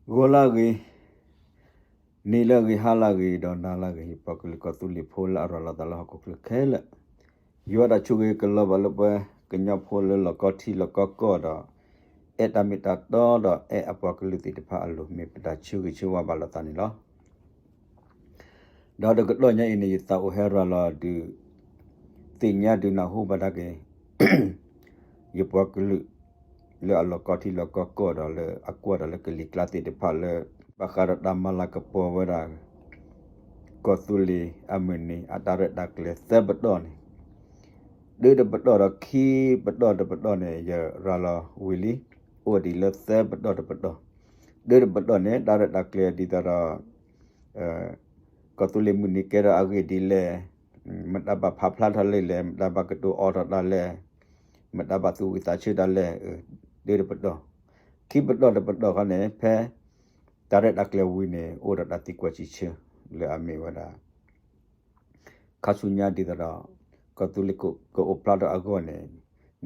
ဂီၤလၢအဂ့ၤ, နံၤလၢအဂ့ၤ, ဟါလၢအဂ့ၤ, ဒီးနၤလၢအဂ့ၤ, ယပှၤကလုာ်ကီၢ်သူလ့ၤဖိလၢအရၤလီၤသးလၢဟီၣ်ခိၣ်ချၢခဲလၢာ်, ယွၤတၢ်ဆိၣ်ဂ့ၤကလီၤဘၣ်လၢပှၤ ကညီဖိလၢလီၢ်ကီထံလီၢ်ကီကီၢ်ဒီး အဲၣ်တၢ်မ့ၢ်တၢ်တီဒီးအဲၣ်အပှၤကလုာ်သ့ၣ်တဖၣ်အလိၤ မ့ၢ်ပတၢ်ဆိၣ်ဂ့ၤဆိၣ်ဝါဘၣ်လိာ်သးန့ၣ်လီၤ. ဒီးတကတီၢ်ညါအံၤန့ၣ် ယသးအိၣ်ဟဲရၤလီၤဒုး သ့ၣ်ညါဒုးနၢ်ဟူဘၣ်တၢ်က့ၤ ယပှၤကလုာ် လၢအလီၢ်ကီထံလီၢ်ကီကီၢ်ဒီးလၢအကွၢ်တၢ်လၢကလံၤကျါသ့ၣ်တဖၣ်လၢ ဘၣ်ဃးဒီးတၢ်မၤလၤကပီၤဝဲဒၣ် ကီၢ်သူလ့ၤအမုၢ်နံၤ အတၢ်ရဲၣ်တၢ်ကျဲၤသၢပတီၢ်န့ၣ် ဒုးတပတီၢ်ဒီးခံပတီၢ်တပတီၢ်န့ၣ် ယရၤလီၤဝံၤလံ, အိၣ်ဒံးလၢသၢပတီၢ်တပတီၢ်, ဒုးတပတီၢ်န့ၣ် တၢ်ရဲၣ်တၢ်ကျဲၤဒ်သိးဒီး ကီၢ်သူလ့ၤမုၢ်နံၤကဲထီၣ်အဂ့ၢ်ဒ်လဲၣ်, မတၤဘၣ်ဖးဖျါထီၣ်လံလဲၣ်, မတၤဘၣ်ကတိၤအိးထီၣ်တၢ်လဲၣ်, မတၤဘၣ်သူၣ်ဝံၣ်သးဆၢတၢ်လဲၣ်, ဒုးတပတီၢ်, ခံပတီၢ်တပတီၢ်ခီန့ၣ် ဖဲတၢ်ရဲၣ်တၢ်ကျဲၤဝံၤန့ၣ် အိၣ်ဒီးတၢ်သံကွၢ်စံးဆၢ လၢအမ့ၢ်ဝဲဒၣ် ခါဆူညါဒ်သိးဒီး ကီၢ်သူလ့ၤကအိၣ်ဖျါထီၣ်အဂီၢ်န့ၣ်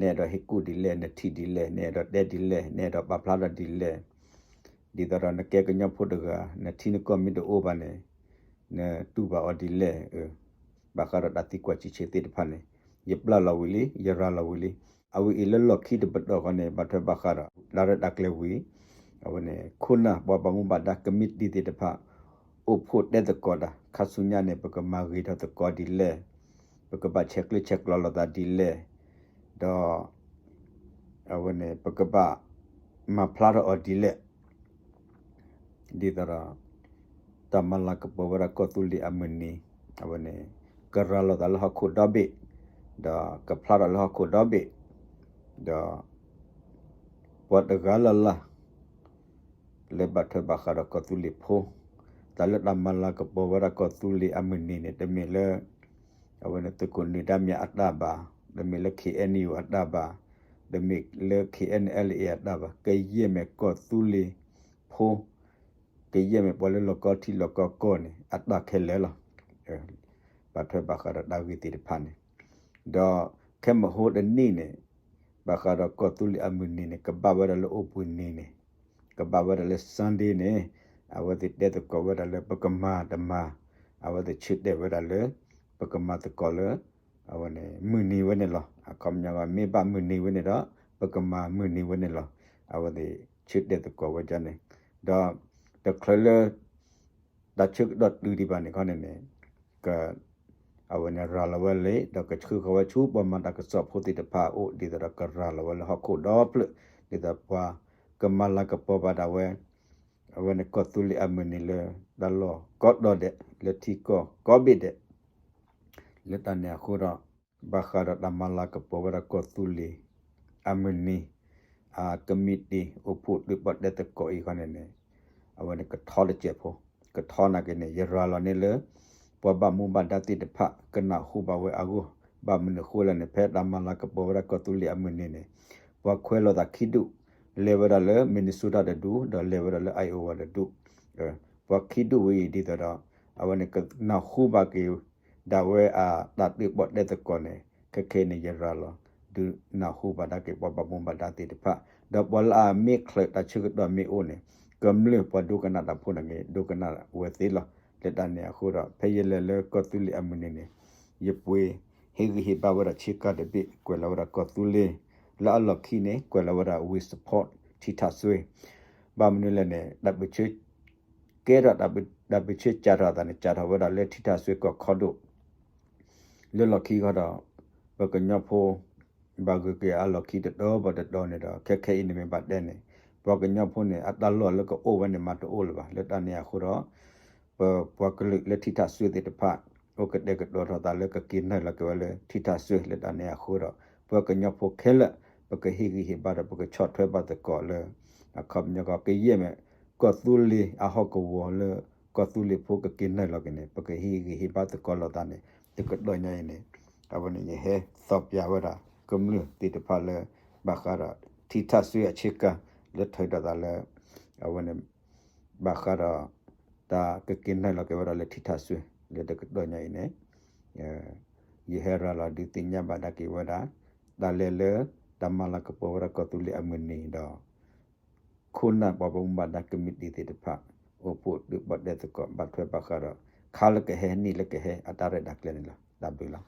နအဲၣ်ဒိးဟ့ၣ်ကူၣ်ဒ်လဲၣ်, နထံၣ်ဒ်လဲၣ်, နအဲၣ်ဒိးတဲဒ်လဲၣ်, နအဲၣ်ဒိးပာ်ဖျါထီၣ်ဒ်လဲၣ်, ဒ်သိးဒီးနကဲကညီဖိတဂၤ နထံနကီၢ်မ့ၢ်တအိၣ်ဘၣ်န့ၣ် နတူၢ်ဘၣ်အီၤဒ်လဲၣ်, ဘၣ်ဃးဒီးတၢ်သံကွၢ်စံးဆၢသ့ၣ်တဖၣ်န့ၣ် ယပျၢ်လီၤဝံၤလံ, ယရၤလီၤဝံၤလံ. အဝဲအံၤလၢလီၢ်ခံတပတီၢ်ဃီန့ၣ် ဘၣ်ထွဲဘၣ်ဃးဒီး တၢ်ရဲၣ်တၢ်ကျဲၤဝံၤ အဝဲန့ၣ် ခိၣ်နၢ်ပှၤဘၣ်မူဘၣ်ဒါကမံးတံာ်သ့ၣ်တဖၣ် အိၣ်ဖှိၣ်တဲသကိးတၢ် ခါဆူညါန့ၣ် ပကမၤဂ့ၤထီၣ်သကိးဒ်လဲၣ်, ပကဘၣ်ဆဲးကျၢဆဲးကျိးလိာ်သးဒ်လဲၣ်, ဒီး အဝဲန့ၣ် ပကဘၣ်မၤဖျါထီၣ်အီၤဒ်လဲၣ် ဒ်သိးဒီး တၢ်မၤလၤကပီၤဝဲဒၣ်ကီၢ်သူလ့ၤအမုၢ်နံၤ အဝဲန့ၣ် ကရၤလီၤသးလၢဟီၣ်ခိၣ်ဒီဘ့ၣ်, ဒီးကဖျါထီၣ်လၢဟီၣ်ခိၣ်ဒီဘ့ၣ်, ဒီး ပှၤတဂၤလၢ်လၢ် လၢဘၣ်ထွဲဘၣ်ဃးဒီးကီၢ်သူလ့ၤဖိ, တၢ်လၢတၢ်မၤလၤကပီၤဝဲဒၣ်ကီၢ်သူလ့ၤအမုၢ်နံၤန့ၣ် တမ့ၢ်လၢ အဝဲန့ၣ်သုးခိၣ်နၢၤဒါမံၤအတၢ်ဘၣ်, တမ့ၢ်လၢ ခ့ၣ်အဲၣ်ယူၣ် အတၢ်ဘၣ်, တမ့ၢ်လၢ ခ့ၣ်အဲၣ်ယူၣ် အတၢ်ဘၣ်, ကယဲၢ်မ့ၢ်ကီၢ်သူလ့ၤဖိ, ကယဲၢ်မ့ၢ်ပှၤလၢလီၢ်ကီထံလီၢ်ကီကီၢ်န့ၣ် အတၢ်ခဲလၢာ်လီၤ. ဘၣ်ထွဲဘၣ်ဃးဒီးတၢ်ဂ့ၢ်သ့ၣ်တဖၣ်န့ၣ်, ဒီးခဲမုၢ်ဟိတနံၣ်န့ၣ် ဘၣ်ဃးဒီးကီၢ်သူလ့ၤအမုၢ်နံၤန့ၣ် ကဘၣ်ဝဲဒၣ်လၢအိၣ်ဘှံးနံၤန့ၣ်, ကဘၣ်ဝဲဒၣ်လၢ Sunday န့ၣ်, အဝဲသ့ၣ်တဲသကိးဝဲဒၣ်လၢပကမၤတမၤ, အဝဲသ့ၣ်ဆၢတဲာ်ဝဲဒၣ်လၢ ပကမၤသကိးလၢ အဝဲန့ၣ် မုၢ်နံၤဝဲန့ၣ်လီၤ. အခီပညီ မ့ၢ်ဘၣ်မုၢ်နံၤဝဲန့ၣ်ဒီး ပကမၤမုၢ်နံၤဝဲန့ၣ်လီၤ. အဝဲသ့ၣ်ဆၢတဲာ်သကိးဝဲဒၣ်န့ၣ်, ဒီးတချုးလၢ တၢ်ဆၢကတီၢ်တုၤဒံးဘၣ်န့ၣ်ခီန့ၣ်န့ၣ် က အဝဲန့ၣ်ရၤလီၤဝဲလံ ဒီးကဆှၢဃီၤဝဲဆူပှၤမၤတၢ်ကစီၣ်ဖိသ့ၣ်တဖၣ်အအိၣ် ဒ်သိးဒီးကရၤလီၤဝဲလၢဟီၣ်ခိၣ်ဒီဖျၢၣ် ဒ်သိးပှၤကမၤလၤကပီၤဘၣ်ဒၣ်ဝဲ အဝဲန့ၣ်ကီၢ်သူလ့ၤအမုၢ်နံၤလၢ တၢ်လီၢ်ကိးတီၤဒဲး လၢထံကီၢ်ကိးဘ့ၣ်ဒဲး လၢတၢ်န့ၣ်အဃိဒီး ဘၣ်ဃးဒီးတၢ်မၤလၤကပီၤဝဲဒၣ်ကီၢ်သူလ့ၤအမုၢ်နံၤ အကမံးတံာ်အိၣ်ဖှိၣ်ဒုးပီၣ်တဲသကိးအံၤခီန့ၣ်န့ၣ် အဝဲန့ၣ်ကထီတစဲးဖိ, ကထီနာ်က့န့ၣ် ယရၤလီၤန့ၢ်လၢ ပှၤဘၣ်မူဘၣ်ဒါသ့ၣ်တဖၣ်ကနၢ်ဟူဘၣ်ဝဲအဂီၢ်, ဘၣ်မနုၤဃိလဲၣ်န့ၣ် ဖဲတၢ်မၤလၤကပီၤဝဲဒၣ်ကီၢ်သူလ့ၤအမုၢ်နံၤန့ၣ် ပှၤခွဲးလိာ်သးခံဒူၣ် လဲၤဝဲဒၣ်လၢ Minnesota တဒူၣ် ဒီးလဲၤဝဲဒၣ်လၢ Iowa တဒူၣ်, ပှၤခံဒူၣ်ဝဲအံၤဒ်သိးဒီး အဝဲန့ၣ်ကနၢ်ဟူဘၣ်က့ၤ ဒၣ်ဝဲအတၢ်ဒုးပီၣ်တဲသကိးန့ၣ် ခဲခဲအံၤန့ၣ် ယရၤလီၤ ဒုးနၢ်ဟူဘၣ်ဒၣ်က့ၤပှၤဘၣ်မူဘၣ်ဒါသ့ၣ်တဖၣ်, ဒီးပှၤလၢအမ့ၢ်ချုးတၢ်ဆၢကတီၢ်မ့ၢ်အိၣ်န့ၣ် ကမျၢၢ်ပှၤဒိကနၣ်တၢ်ဖိန့ၣ်က့ၤ ဒိကနၣ်ဝဲသ့လီၤ. လၢတၢ်န့ၣ်အဃိဒီး ဖဲယလဲၤလၢကီၢ်သူလ့ၤအမုၢ်နံၤန့ၣ် ယပှ့ၤဟ့ၣ်ဂံၢ်ဟ့ၣ်ဘါဝဲဒၣ်ဆ့ကၤတဘ့ၣ် ကွဲးလီၤဝဲဒၣ်ကီၢ်သူလ့ၤ, လၢအလီၢ်ခံန့ၣ် ကွဲးလီၤဝဲဒၣ် We support ထံထၣ်စွ့, ဘၣ်မနုၤလဲၣ်န့ၣ် တၢ်ပၢၢ်ဆၢ ကဲထီၣ်တၢ်ပၢၢ်ဆၢစးထီၣ်အသးန့ၣ် စးထီၣ်ဝဲဒၣ်လၢထံထၣ်စွ့ကီၢ်ခီဒိၣ် လၢလီၢ်ခံဃီဒီး ပှၤကညီဖိ ဘၣ်ဂုာ်က့ၤအလီၢ်ခံတတီၤဘၣ်တတီၤန့ၣ်ဒီး ခဲခဲအံၤန့ၣ်မ့ၢ်ဘၣ်တဲန့ၣ် ပှၤကညီဖိန့ၣ် အတၢ်လီၢ်လၢကအိၣ်ဝဲန့ၣ် မၤတအိၣ်လၢၤဘၣ်. လၢတၢ်န့ၣ်အဃိဒီး ပပှၤကလုာ်လၢထံထၣ်စွ့သ့ၣ်တဖၣ် အိၣ်ကတဲာ်ကတီၤထီၣ်သးလၢကက့ၤနုာ်လီၤက့ၤဝဲလၢထံထၣ်စွ့ လၢတၢ်န့ၣ်အဃိဒီး ပှၤကညီဖိခဲလၢာ် ပကဟ့ၣ်ဂံၢ်ဟ့ၣ်ဘါဒီး ပကဆီၣ်ထွဲဘၣ်သကိးလၢ အခီပညီကီး ကယဲၢ်မ့ၢ် ကီၢ်သူလ့ၤအဟီၣ်ကဝီၤလၢ ကီၢ်သူလ့ၤဖိကက့ၤနုာ်လီၤက့ၤန့ၣ် ပကဟ့ၣ်ဂံၢ်ဟ့ၣ်ဘါသကိးလိာ်သးန့ၣ် တကတီၢ်ညါအံၤန့ၣ် အဝဲန့ၣ် ယဟဲသီၣ်ပျၢ်ဝဲဒၣ် ကမျၢၢ်သ့ၣ်တဖၣ်လၢ ဘၣ်ဃးဒီးထံထၣ်စွ့အဆ့ကၤ လၢထုးထီၣ်သးလၢ အဝဲန့ၣ် ဘၣ်ဃးဒီး တၢ်ကက့ၤနုာ်လီၤက့ၤဝဲဒၣ်လၢထံထၣ်စွ့ လၢတကတီၢ်ညါအံၤန့ၣ် ယဟဲရၤလီၤဒုးသ့ၣ်ညါဘၣ်ဒၣ်က့ၤဝဲဒၣ် တၢ်လဲၤလၢ တၢ်မၤလၤကပီၤဝဲဒၣ်ကီၢ်သူလ့ၤအမုၢ်နံၤဒီး ခိၣ်နၢ်ပှၤဘၣ်မူဘၣ်ဒါကမံးတံာ်သ့ၣ်တဖၣ် အိၣ်ဖှိၣ်ဒုးပီၣ်တဲသကိး ဘၣ်ထွဲဘၣ်ဃးဒီး ခါလၢကဟဲ နံၣ်လၢကဟဲ အတၢ်ရဲၣ်တၢ်ကျဲၤန့ၣ်လီၤ. တၢ်ဘျုးလီၤ.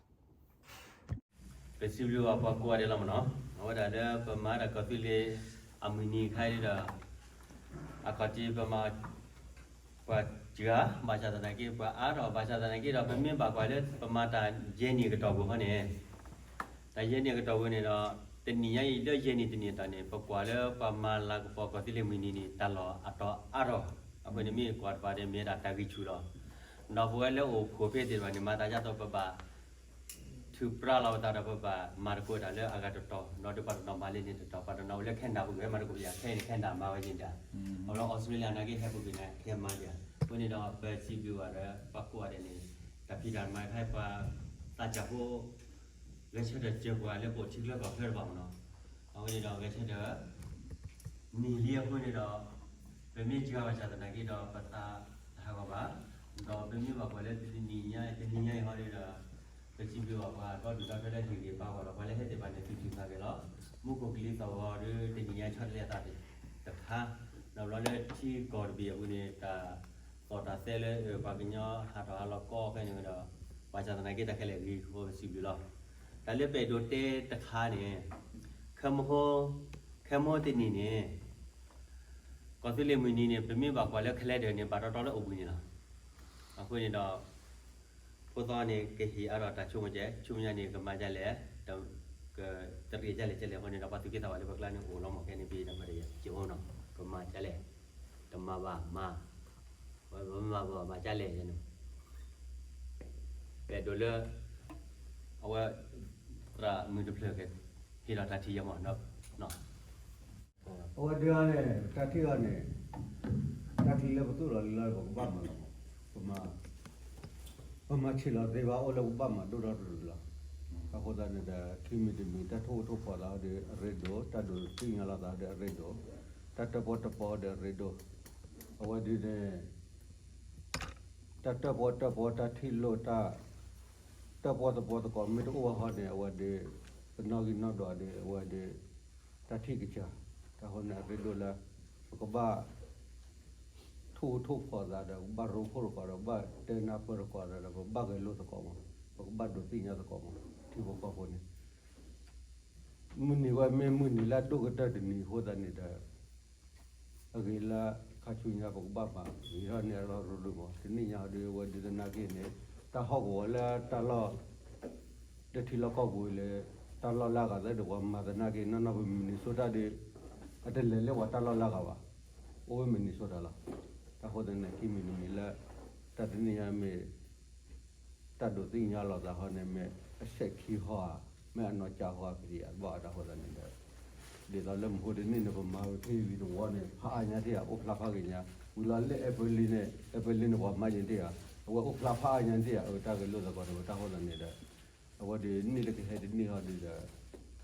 ပစံးဘျုးဘၣ်ပှၤကိးဂၤဒဲးလီၤမ့ၢ်နီၤ, အဝဲဒၣ်လၢပမၤတၢ်ကီၢ်သူလ့ၤအမုၢ်နံၤခါအံၤဒီး အခီၣ်ထံးပမၤ ပှၤစှၤ ဘၣ်ဆၣ်သနာ်က့ ပှၤအါထီၣ် ဘၣ်ဆၣ်သနာ်က့ဒီး ပမ့ၢ်ဘၣ်ကွၢ်လၢပမၤတၢ်ယဲၢ်နံၣ်အကတီၢ်ပူၤဃီန့ၣ်, တၢ်ယဲၢ်နံၣ်အကတီၢ်ပူၤန့ၣ်ဒီး တနံၣ်ညါအံၤလၢယဲၢ်နံၣ်တနံၣ်အတီၢ်န့ၣ် ပကွၢ်လၢပှၤမၤလၤကပီၤကီၢ်သူလ့ၤမုၢ်နံၤန့ၣ် တၢ်လီၢ်အတီၤအါထီၣ်, အဃိန့ၣ်မ့ၢ်ကွၢ်တပၤန့ၣ် မ့ၢ်ဝဲဒၣ်တၢ်ဂံၢ်ဆူၣ်လီၤ. ဒီးပဝဲလၢအိၣ်ခိးဖဲသ့ၣ်တဖၣ်န့ၣ် မၤသးဒ်သိးပဘၣ် ထုးပြလီၤပသးဒီး ပဘၣ်မၤသကိးတၢ်လၢအဂၤတတီၤ, ဒီးဒ်ပှၤတနီၤမၤလၢန့ၣ်တတီၤ, ပှၤတနီၤဝဲလၢခဲနဒၤပူၤက့ၤ မၤသကိးယၤ ခဲအံၤန့ၣ် ခဲနဒၤမၤဝဲန့ၣ်ဒၣ်, အဝဲလၢအီစထြ့လယါနာ်က့ ဟဲပူၤက့ၤန့ၣ် ခဲမၤဒၣ်, အဃိန့ၣ်ဒီး ပစံးဘျုးဘၣ်ဒီး ပှၤကိးဂၤဒဲးန့ၣ် တၢ်ဖံးတၢ်မၤခါ ပှၤသးစၢ်ဖိ ဂဲၤဆၢထၢၣ်စၢၤပှၤလၢပအိၣ်ထံချၢကီၢ်ချၢတဘၣ်မ့ၢ်နီၤ, အဃိန့ၣ်ဒီး ဂဲၤဆၢထၢၣ် နံၤလံအဃိန့ၣ်ဒီး ပမ့ၢ်စှၤဘၣ်ဆၣ်သနာ်က့ဒီး ပသးတဟးဂီၤဘၣ်, ဒီးပမ့ၢ်ဘၣ်ကွၢ်လၢတနံၤညါ တနံၤညါအံၤဟီဒီး ပစံးဘျုးဘၣ်ပှၤဒီဒူၣ်ဒီထၢလၢ ဟ့ၣ်ဂံၢ်ဘါပှၤဒီး ပှၤလၢဟဲသ့ၣ်တဖၣ်န့ၣ် သံသံသးဂဲၤလီၤ. မူခိၣ်ကလံၤသီၣ်ဂီၤဒီး တနံၤညါဆီတလဲအသးတခါ, ဒီးဘျီလၢထံကီၢ်တဘ့ၣ်အပူၤန့ၣ် တၢ်သီၣ်တၢ်သဲလၢ ပှၤကညီဟးထီၣ်ဟးလီၤကီခဲန့ၣ်ဒီး ဘၣ်ဆၣ်သနာ်က့ တၢ်ခဲလၢာ်ဂ့ၤ ပစံးဘျုးလီၤ. တၢ်လၢပအဲၣ်ဒိးတဲတခါန့ၣ် ခဲမဟိ ခဲမဟိတနံၤန့ၣ် ကီၢ်သူလ့ၤမုၢ်နံၤန့ၣ် ပမ့ၢ်ဘၣ်ကွၢ်လၢ calendar န့ၣ် ဘၣ်တီတီလၢအိၣ်ဘှံးန့ၣ်လီၤ. အဃိန့ၣ်ဒီး ဖိသီန့ၣ် ကဟ့ၣ်အါထီၣ်တၢ်ဆိကမိၣ်ကဲ ဆိကမိၣ်ညါန့ၣ် ကမၤဒ်လဲၣ်, ကတရံးဒ်လဲၣ်ဒ်လဲၣ်အဃိန့ၣ်ဒီး ပှၤသူၣ်က့သးပှၢ်လၢပကျါန့ၣ် အိၣ်လီၤမ့ၢ်ခဲန့ၣ် ပတၢ်ခွဲးတၢ်ယာ် က့ၤအိၣ်နီၤ, ကမၤဒ်လဲၣ်, ကမၤဘၣ်မၤ, ပမၤဘၣ်မၤဒ်လဲၣ်န့ၣ် ပအဲၣ်ဒိးလၢ အဝဲ သရၣ်မုၣ်တဖျၢၣ်က ဟ့ၣ်လီၤတၢ်ထံၣ်ယဲမ့ၢ်နီၤ, အဝဲဒၣ်န့ၣ် တၢ်ထံၣ်အီၤန့ၣ် တၢ်ထံၣ်လၢပသူၣ်လီၤလံလီၤ ပကဘၣ်မၤလီၤမး, ပမၤ ပမၤဆံးလီၤသ့ဘၣ် အိၣ်လၢပဘၣ်မၤဒိၣ်ထီၣ်တရူးလီၤ. အဃိသတးန့ၣ်ဒီး ခံမံၤတမံၤ တၢ်ထိၣ်အိၣ်ထိၣ်ဖိးသးဒီးအရ့ဒိၣ်, တၢ်ဒိးသ့ၣ်ညါလီၤသးဒီးအရ့ဒိၣ်, တၢ်တၢၣ်ပီၣ်တၢၣ်ပီဒီးအရ့ဒိၣ်, အဝဲဒ်န့ၣ် တၢ်တၢၣ်ပီၣ်တၢၣ်ပီ တၢ်ထံၣ်လိာ်တၢ် တၢၣ်ပီၣ်တၢၣ်ပီသကိး မ့ၢ်တအိၣ်ဘၣ်ဟီန့ၣ် အဝဲဒီး ပနီၣ်ဂံၢ်နီၣ်ဒွးဒီး အဝဲဒီး တၢ်ထံၣ်ကစၢ်, တၢ်ဃိန့ၣ် အရ့ဒိၣ်လၢ ပကဘၣ် ထိၣ်ထိၣ်ဖိးသးဒီး ပကဘၣ်ရိဖှိၣ်သကိးဒီး ပဘၣ်တဲနၢ်ပၢၢ်သကိးဒီး ပဘၣ်ဂဲၤလိာ်သကိးမး, ပကဘၣ်ဒိးသ့ၣ်ညါသကိးမး ထံဖိကီၢ်ဖိန့ၣ် မုၢ်နံၤဝဲမ့ၢ်မုၢ်နံၤလၢအဒိၣ်ကတၢၢ်တနံၤအဃိသတးန့ၣ်ဒီး အဂ့ၤလၢခါဆူညါ ပကဘၣ်မၤဂ့ၤထီၣ်န့ၢ်အလီၢ်ရိၤရိၤမး, တနံၣ်ညါအံၤဒီး အဝဲဒ်သနာ်က့န့ၣ် တၢ်ဟီၣ်ကဝီၤလၢတၢ်လီၢ် လၢထံလီၢ်ကီၢ်ပူၤလၢ တၢ်လီၢ်လၢအဂၤသ့ၣ်ဒီး ပှၤမၤသနာ်က့ နီၢ်နီၢ်ပ Minnesota ဒီး အတလဲၤလၢပှၤတၢ်လီၢ်လၢအဂၤဘၣ်, အိၣ်ဝဲ Minnesota လီၤ. တၢ်ဃိသတးန့ၣ် ခံမံၤတမံၤလၢ တၢ်တနံၣ်ညါမ့ၢ် တၢ်ဒိးသ့ၣ်ညါလီၤသးဟီန့ၣ် မ့ၢ်အဆဲးခံဟီဧါ, မ့ၢ်အနီၢ်ကစၢ်ဟီဧါ ပဟ့ၣ်အဘၣ်အတၢ်ဃိသတးန့ၣ်ဒီး ဒ်သိးလၢမဟိတနံၣ်န့ၣ် ပမၤဝံၤဖဲဝံၤတဝီန့ၣ် ဖးအါညါတ့ၢ်ဧါ, အိၣ်ဖျါဖးဂ့ၤညါ, ဝံၤလီၤလၢ April န့ၣ် April န့ၣ် ပှၤမၤယံာ်တ့ၢ်ဧါ, အဝဲအိၣ်ဖျါဖးအါညါတ့ၢ်ဧါ, အတၢ်ဂဲၤလိာ်သကိးန့ၣ် ပတၢ်ဃိသတးန့ၣ်ဒီး အဝဲဒ်န့ၣ်တကဟဲတန့ၢ်ဟီဒ်ဒီး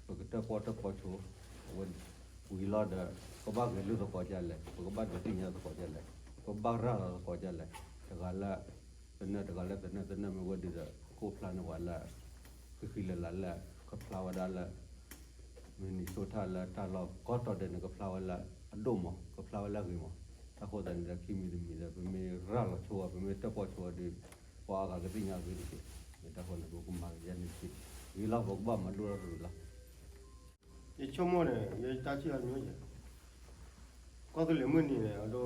ပကတၢၣ်ပီၣ်တၢၣ်ပီဆိ, အဝဲဝံၤလီၤဒီး ပကဘၣ်ဂဲၤလိာ်သကိးဒ်လဲၣ်, ပကဘၣ်ဒိးသ့ၣ်ညါသကိးဒ်လဲၣ်, ပဘၣ်ရၤလီၤသကိးဒ်လဲၣ်, တဂၤလၢ သနၢၣ်တဂၤလၢသနၢၣ် သနၢၣ်မ့ၢ်ဝဲဒ်ဒီး ကအိၣ်ဖျါန့ၢ်ပှၤလၢ ဃံဃံလၤလၤလၢ ကဖျါဝဲဒၣ်လၢ Minnesota လၢတၢ်လီၢ်ကိးတီၤဒဲးန့ၣ် ကဖျါဝဲလၢအဒိၣ်မး ကဖျါဝဲလၢအဂ့ၤမး, တၢ်ဃိသတးန့ၣ်ဒီး ခံမံၤတမံၤဒီး ပမ့ၢ်ရၤလီၤဆိ ပမ့ၢ်တၢၣ်ပီၣ်ဆိအီၤဒီး ပှၤအါဂၤကသ့ၣ်ညါဂ့ၤတက့ၢ်, တၢ်ဃိန့ၣ် ပကမၤကယဲၢ်န့ၣ်တက့ၢ်, ဂ့ၤလီၤ ပကဘၣ်မၤဒိၣ်ထီၣ်တရူးလီၤ. ယဆိကမိၣ်န့ၣ် ယတၢ်ထံၣ်အီၤမ့ၢ် ကီၢ်သူလ့ၤမုၢ်နံၤန့ၣ် အဒိ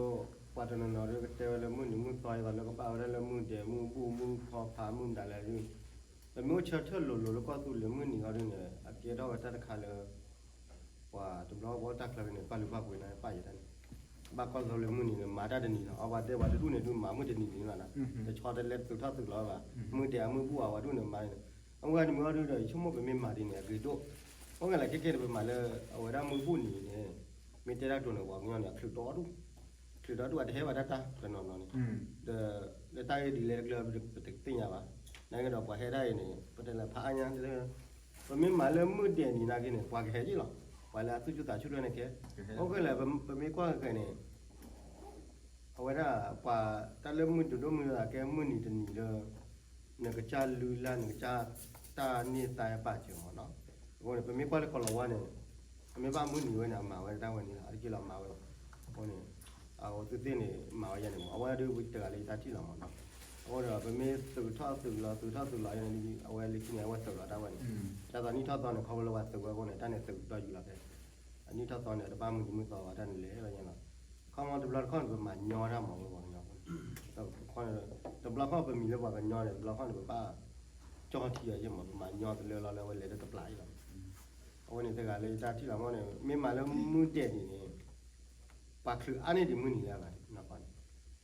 ပှၤတနီၤနီၤဒီးကတဲဝဲလၢမုၢ်နံၤမုၢ်သီ ယသးလၢကဘၣ်ဝဲဒၣ်လၢမုၢ်ဒဲးမုၢ်ဘူၣ်မုၢ်ဖီဖးမုၢ်မတၤလဲၣ်ဒ်, ပမ့ၢ်အိၣ်ဆၢထၢၣ်လိၤလိၤလၢကီၢ်သူလ့ၤမုၢ်နံၤအီၤဒ်န့ၣ် အကဲထီၣ်ဝဲတၢ်တခါလၢ ပှၤတဘျီဘၣ်တၢ်ချၢန့ၣ် ပာ်လုၢ်ပာ်ပှ့ၤန့ၣ် ပာ်ယတၢ်န့ၣ် ဘၣ်ကီၢ်သူလ့ၤမုၢ်နံၤန့ၣ် မၤတၢ်တနံၤလီၤ. အီၤပှၤတဲပှၤတဒူၣ်န့ၣ် ဒုးမၤမုၢ်တနံၤတနံၤလီၤနီၤ, တဆီတလဲသုးထီၣ်သုးလီၤဘၣ်, မုၢ်ဒဲးအမုၢ်ဘူၣ်အဝဲဒူၣ်န့ၣ်မၤန့ၣ်, အဝဲန့ၣ်မ့ၢ်အီၤဒုးဒီး ယဆိကမိၣ်ပမ့ၢ်မၤဒ်န့ၣ် အဂ့ၤဒိၣ်, အိၣ်ဂၤလၢခဲကဲန့ၣ် ပမၤလၢ အဝဲဒၣ်မုၢ်ဘူၣ်နံၤန့ၣ် မ့ၢ်တဲတၢ်ကတိၤန့ၣ် ပှၤကညီန့ၣ် အချုးဒီဒူၣ် ချုးဒီဒူၣ် အတဟဲဘၣ်တၢ်တၢ်တနီၤနီၤန့ၣ်, ဒီးလၢတၢ်ဂ့ၢ်ဒ်လဲၣ်တကျၢၤ ပတသ့ၣ်ညါဘၣ်, နာ်က့ဒီးပှၤဟဲဒၣ်အံၤန့ၣ် ပတဲလၢဖးအါညါ ပမ့ၢ်မၤလၢမုၢ်ဒဲးနံၤနာ်က့န့ၣ် ပှၤကဟဲယ့ၣ်လီၤ, ပှၤလၢအသူၣ်ဆူၣ်သးဆူၣ်တဖၣ်န့ၣ်ကဲ, အိၣ်ခဲလၢာ် ပမ့ၢ်ကွၢ်ခဲခဲန့ၣ် အဝဲဒၣ် ပှၤတၢ်လၢမုၢ်ဒိၣ်ဒိၣ်မုၢ်ဒိၣ်သးကဲမုၢ်နံၤတနံၤလၢ နကစၢ်လုၢ်လၢ် နကစၢ်တၢ်န့ၢ်သါပာ်စၢၤမးနီၤ, အဃိန့ၣ် ပမ့ၢ်ကွၢ်လၢကီၢ်လီၤဝါန့ၣ် အမ့ၢ်ဘၣ်မုၢ်နံၤဝဲန့ၣ် အမၤဝဲတၢ်ဝဲန့ၣ်လီၤ, အတက့ၢ်လီၤမၤဝဲလီၤ, အဃိန့ၣ် အဝဲသ့ၣ်န့ၣ် မၤဝဲယဲန့ၣ်မး အဝဲဒၣ်တဂၤလၢယတၢ်ထံၣ်လီၤမးနီၤ. အဃိဒီး ပမ့ၢ်သုးထီၣ်သုးလီၤ သုးထီၣ်သုးလီၤယဲန့ၣ် အဝဲလၢခံန့ၣ် အဝဲသုးလီၤတၢ်ဝဲန့ၣ် တၢ်သီနံၣ်ထီၣ်သီန့ၣ် ခီဖျိလၢပှၤသုးဝဲအဃိန့ၣ် တၢ်န့ၣ်သုးကတီၢ်ယူၤလီၤဖဲ အနံၣ်ထီၣ်သီန့ၣ် တဘၣ်မုၢ်နံၤမုၢ်သီဘၣ် တၢ်န့ၣ်လဲၤဝဲယဲလီၤ. ခီမီတဘျီတခီၣ်န့ၣ် ပမၤညီတၢ်မၤဝဲပှၤကညီအဃိန့ၣ် တဘျီခီၣ်ပမံၤလၢပှၤကညီန့ၣ် တဘျီခီၣ်န့ၣ် ပဘၣ်ကၠီထံအီၤယဲမး ပမၤညီတလၢလီၤလၢအဝဲလဲၤလၢတပျၢ်အံၤလီၤ. အဝဲန့ၣ်တဂၤလၢယတၢ်ထံၣ်လီၤမးန့ၣ် မ့ၢ်မၤလၢမုၢ်ဒဲးန့ၣ်န့ၣ် ပှၤချုးအါန့ၢ်ဒံးမုၢ်နံၤလၢအဂၤန့ၣ်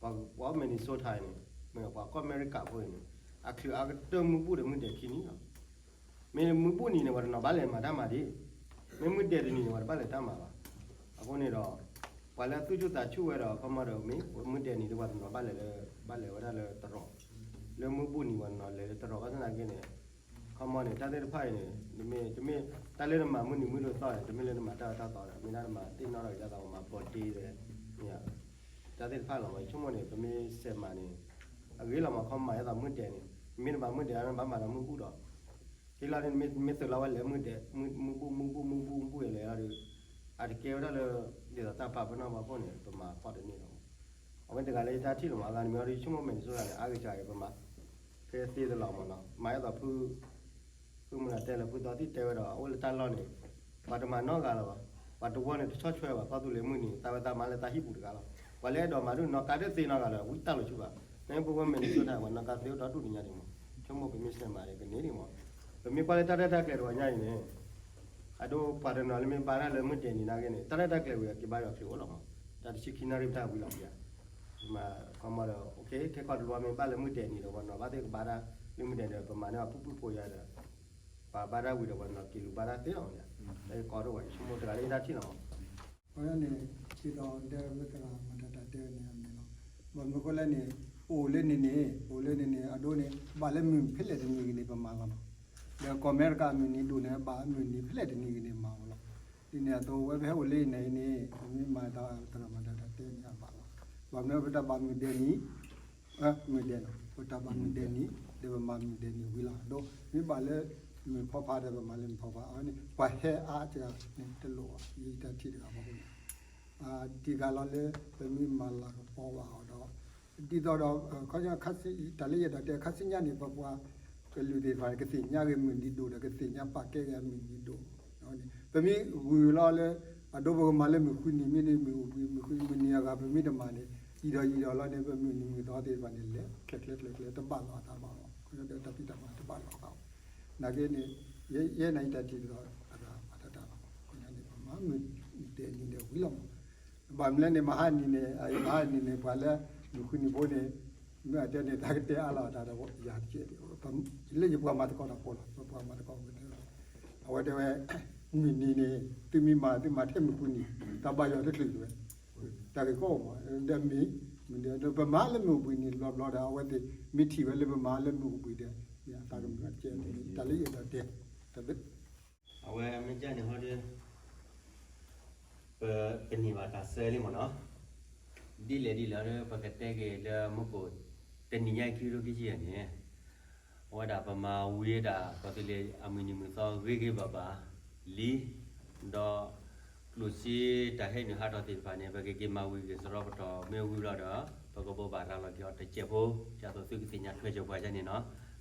ပှၤ Minnesota န့ၣ် မ့ၢ်ပှၤကီၢ်အမဲရကၤဖိအံၤန့ၣ် အချုးအါကတၢၢ်မုၢ်ဘူၣ်ဒီးမုၢ်ဒဲးခံနံၤလီၤ. မ့ၢ်မုၢ်ဘူၣ်နံၤန့ၣ် ပှၤတနီၤဘၣ်လဲၤမၤတၢ်မၤဒံး, မ့ၢ်မုၢ်ဒဲးတနံၤန့ၣ် ပှၤတဘၣ်လဲၤတၢ်မၤဘၣ်. အဃိန့ၣ်ဒီး ပှၤလၢအသူၣ်ဆူၣ်သးဆူၣ်ဝဲဒီး ခီမီဒီးမ့ၢ် မုၢ်ဒဲးနံၤဒီး ပှၤတနီၤဘၣ်လဲၤလၢ ဘၣ်လဲၤဝဲဒၣ်လၢတရီး, လၢမုၢ်ဘူၣ်နံၤပှၤတနီၤလဲၤလၢတရီး ဘၣ်ဆၣ်သနာ်က့န့ၣ် ခီမီန့ၣ် တၢ်သ့ၣ်တဖၣ်အံၤန့ၣ် တမ့ၢ် တမ့ၢ်တၢ်လၢနမၤမုၢ်နံၤမုၢ်ဒိၣ်သီန့ၣ် တမ့ၢ်လၢနမၤတၢ်အၢတၢ်သီဒီး မ့ၢ်ဒၣ်နမၤသ့ၣ်နီၣ်ထီၣ်က့ၤတၢ်သး ပမၤ ဘီဒ့ဒီး တၢ်သ့ၣ်တဖၣ်လီၤမး ယဆိကမိၣ်န့ၣ် ပမ့ၢ်စဲးမၤန့ၣ် အဂ့ၤလီၤမး ခီမီမၤအသးမုၢ်ဒဲးန့ၣ် မ့ၢ်နမၤမုၢ်ဒဲး နဘၣ်မၤဒီးမုၢ်ဘူၣ်ဒီး ဟ့ၣ်လီၤန့ၣ် မ့ၢ်သုးလီၤဝဲလဲၤမုၢ်ဒဲး မုၢ်ဘူၣ် မုၢ်ဘူၣ် မုၢ်ဘူၣ် မုၢ်ဘူၣ်လဲၤလီၤဒီး အတကဲဝဲဒၣ်လၢ ဒ်သိးတၢ်ပာ်ပနီၣ်ဘၣ်အဃိန့ၣ် ပမၤဖီၣ်တန့ၢ်လီၤမး. အဝဲတဂၤလၢယတၢ်ထံၣ်လီၤမး အဂၤတမံၤအံၤဒီး ယဆိကမိၣ် Minnesota န့ၣ် အါဂ့ၤစှၤအံၤ ပမၤ ဖဲသ့တလီၤမးနီၤ မၤအသးဖု ဖုမုၢ်လၢ်တဲလၢဖုသီသံၣ်တဲဝဲဒီး အအိၣ်လၢတၢ်လီၢ်န့ၣ် ပှၤတမၤနီတဂၤလၢၤဘၣ်. ပှၤတဝီန့ၣ် တဆီၣ်ဆွဲဘၣ် ကီၢ်သူလ့ၤမုၢ်နံၤ သးဝဲသးမၤလၢသးဟံၣ်ပူၤတဂၤလီၤ. ပှၤလၢအဲၣ်ဒိးမၤဒုးနီၢ်ကါဒၣ်သ့နီတဂၤလၢၤ ဝံတၢ်လိာ်ဆူဘၣ်. နပဝဲ Minnesota ပှၤနီၢ်ကါသ့အိၣ်ဒီဒူၣ်တညါဒံးမး ဆိကမိၣ်ပမ့ၢ်စဲးမၤန့ၣ် ကန့ၢ်ဒံးမး. ပမ့ၢ်ကွၢ်လၢတၢ်ရဲၣ်တၢ်ကျဲၤတဂီၤညါအံၤန့ၣ် အဒိပှၤတနီၤလၢမ့ၢ်ဘါတၢ်လၢမုၢ်ဒဲးနံၤနာ်က့န့ၣ် တၢ်ရဲၣ်တၢ်ကျဲၤဝံၤအက့ၤဘါယွၤချုးအိၣ်လီၤမး. တၢ်တဆံခံနၣ်ရံၣ်ပတၢ်ဝံၤလီၤပယၤ မၤခီမီဒီး ခဲကီၢ်တဘျီမ့ၢ်ဘၣ်လၢ မုၢ်ဒဲးနံၤဒီး ပှၤနီၤဘၣ်သ့ၣ်ကဘါတၢ်လၢမုၢ်ဒဲးဒီး ပမၤန့ၢ်အီၤပုၢ်ပုၢ်ဖိယါဒီး ပှၤဘါတၢ်ဝံၤဒီး ပှၤနီၤက့ၤလူၤဘါတၢ်သ့လီၤမး. တၢ်ကီဒိၣ်ဝဲ ဆိကမိၣ်တဂၤလၢယတၢ်ထံၣ်လီၤမး. အဝဲန့ၣ် ဒ်သိးဒီးမ့ၢ်သရၣ်မၤတၢ်တၢ်တဲန့ၣ်အမ့ၢ်လီၤ. ဘၣ်မနုၤအဃိလဲၣ်န့ၣ် အိၣ်လၢန့ၣ်န့ၣ် အိၣ်လၢန့ၣ်န့ၣ် အဒိန့ၣ် ဘၣ်လၢမုၢ်ဖဲလဲၣ်တနံၤဂ့ၤန့ၣ် ပမၤလီၤမး. ဒီးကီၢ်အမဲရကၤအမုၢ်နံၤဒိၣ်န့ၣ် ဘၣ်မုၢ်နံၤဖဲလဲၣ်တနံၤဂ့ၤန့ၣ် မၤဝဲလီၤ. ဒ်န့ၣ်အသိး ဝဲဖဲဟဲအိၣ်လၢအံၤန့ၣ်န့ၣ် ပမ့ၢ်မၤတၢ်သရၣ်မၤတၢ်တၢ်တဲန့ၣ်အဘၣ်လီၤ. ဘၣ်မနုၤပတၢ်ဘၣ်မုၢ်ဒဲးနံၤ မုၢ်ဒဲးလီၤ ပတၢ်ဘၣ်မုၢ်ဒဲးနံၤ ဒီးပမၤမုၢ်ဒဲးနံၤဝံၤလီၤ. ဒီးမ့ၢ်ဘၣ်လၢမုၢ်ဖီဖးဒီးပမၤလၢမုၢ်ဖီဖး အဝဲန့ၣ် ပှၤဟဲအါတဂၤန့ၣ်တလိၣ်ဘၣ် ယတၢ်ထံၣ်တဂၤဘၣ်အဃိန့ၣ် တံၢ်ဃာ်လီၤလၢ ပမ့ၢ်မၤလၤကပီၤဘၣ်အီၤဒီး ဒ်သိးဒီး ခီ တၢ်လၢယအဲၣ်ဒိးတဲ ခါဆူညါန့ၣ် ပပှၤကလုာ်သ့ၣ်တဖၣ်န့ၣ် ကသ့ၣ်ညါဂ့ၤမုၢ်နံၤဒိၣ်ဒီး ကသ့ၣ်ညါပာ်ကဲဂ့ၤမုၢ်နံၤဒိၣ်န့ၣ် ပမ့ၢ်ဂုာ်လီၤလၢ အဒိပကမၤလၢမုၢ်ဃုနံၤမ့ၢ်န့ၣ် မုၢ်အိၣ်ဘှံး မုၢ်ဃုမုၢ်နံၤအဂၤ ပမ့ၢ်တမၤန့ၣ် ယံာ်ဒီးယံာ်ဒီးလီၤန့ၣ် ပမုၢ်နံၤမုၢ်သီသ့ၣ်တဖၣ်န့ၣ် လဲၤချ့ချ့ချ့ချ့ တဘၣ်လိာ်အသးဘၣ်လီၤ. တၢ်ဖံးတၢ်မၤတဘၣ်လိာ်အသးဘၣ်. နာ်က့န့ၣ် ယဲယဲန့ၣ်ယတၢ်ထံၣ်တဂၤ အဂၤမၤတၢ်တၢ်လီၤ. ခီညါန့ၣ် ပမၤမုၢ်ဒဲးနံၤဒီးဝံၤလီၤမး. ဘၣ်မနုၤလဲၣ်န့ၣ် မဟါနံၤန့ၣ် မဟါနံၤန့ၣ် ပှၤလၢမုၢ်ဃုနံၤဖိန့ၣ် မ့ၢ်အတဲန့ၣ် တၢ်ကတဲအါလီၤအသးဒီးယၤတကဲး လၢယပှၤမၤသကိးတၢ်ဖိလီၤ. ပပှၤမၤသကိးဝဲန့ၣ် အဝဲတဲဝဲ မုၢ်နံၤန့ၣ် သုမ့ၢ်မၤ သုမၤထဲမုၢ်ဃုနံၤ တၢ်ဘါယွၤတချုးဝဲ တၢ်ဂ့ၢ်ကီအိၣ်မး ဒီးမ့ၢ် မ့ၢ်ဒီးပမၤလၢမုၢ်ဘှံးနံၤဘျီဘျီဒီး အဝဲသ့ၣ်မ့ၢ်ထံၣ်ဝဲလၢပမၤလၢမုၢ်ဘှံးဒီး မ့ၢ်အသးကမုာ်အကဲ တၢ်လၢယအဲၣ်ဒိးတဲ တၢ်ဘၣ် အဝဲမ့ၢ်ကၢ်န့ၣ်ဟီဒီး ပ ပန့ၢ်ဘၣ်တၢ်ဆၢလံမ့ၢ်နီၤ, ဒ်လဲၣ်ဒ်လဲၣ်ဒီး ပကတဲက့ၤလၢမူခိၣ် တနံၤညါခံကထိခံဆံယဲၢ်န့ၣ် အဝဲဒၣ်ပမၤဝံၤဒၣ် ကီၢ်သူလ့ၤအမုၢ်နံၤမုၢ်သီဂ့ၤဂ့ၤဘၣ်ဘၣ်လံ, ဒီး ကျိၣ်စ့တၢ်ဟဲနုာ်ဟးထီၣ်သ့ၣ်တဖၣ်န့ၣ် ပကက့ၤမၤဝံၤက့ၤစရီပတီၢ်မ့ၢ်ဝံၤဘျီဒီး ပကဘိးဘၣ်ရၤလီၤက့ၤအီၤတစဲးဖိ, ဒ်သိးသုကသ့ၣ်ညါထွဲက့ၤပှၤယဲန့ၣ်နီၤ,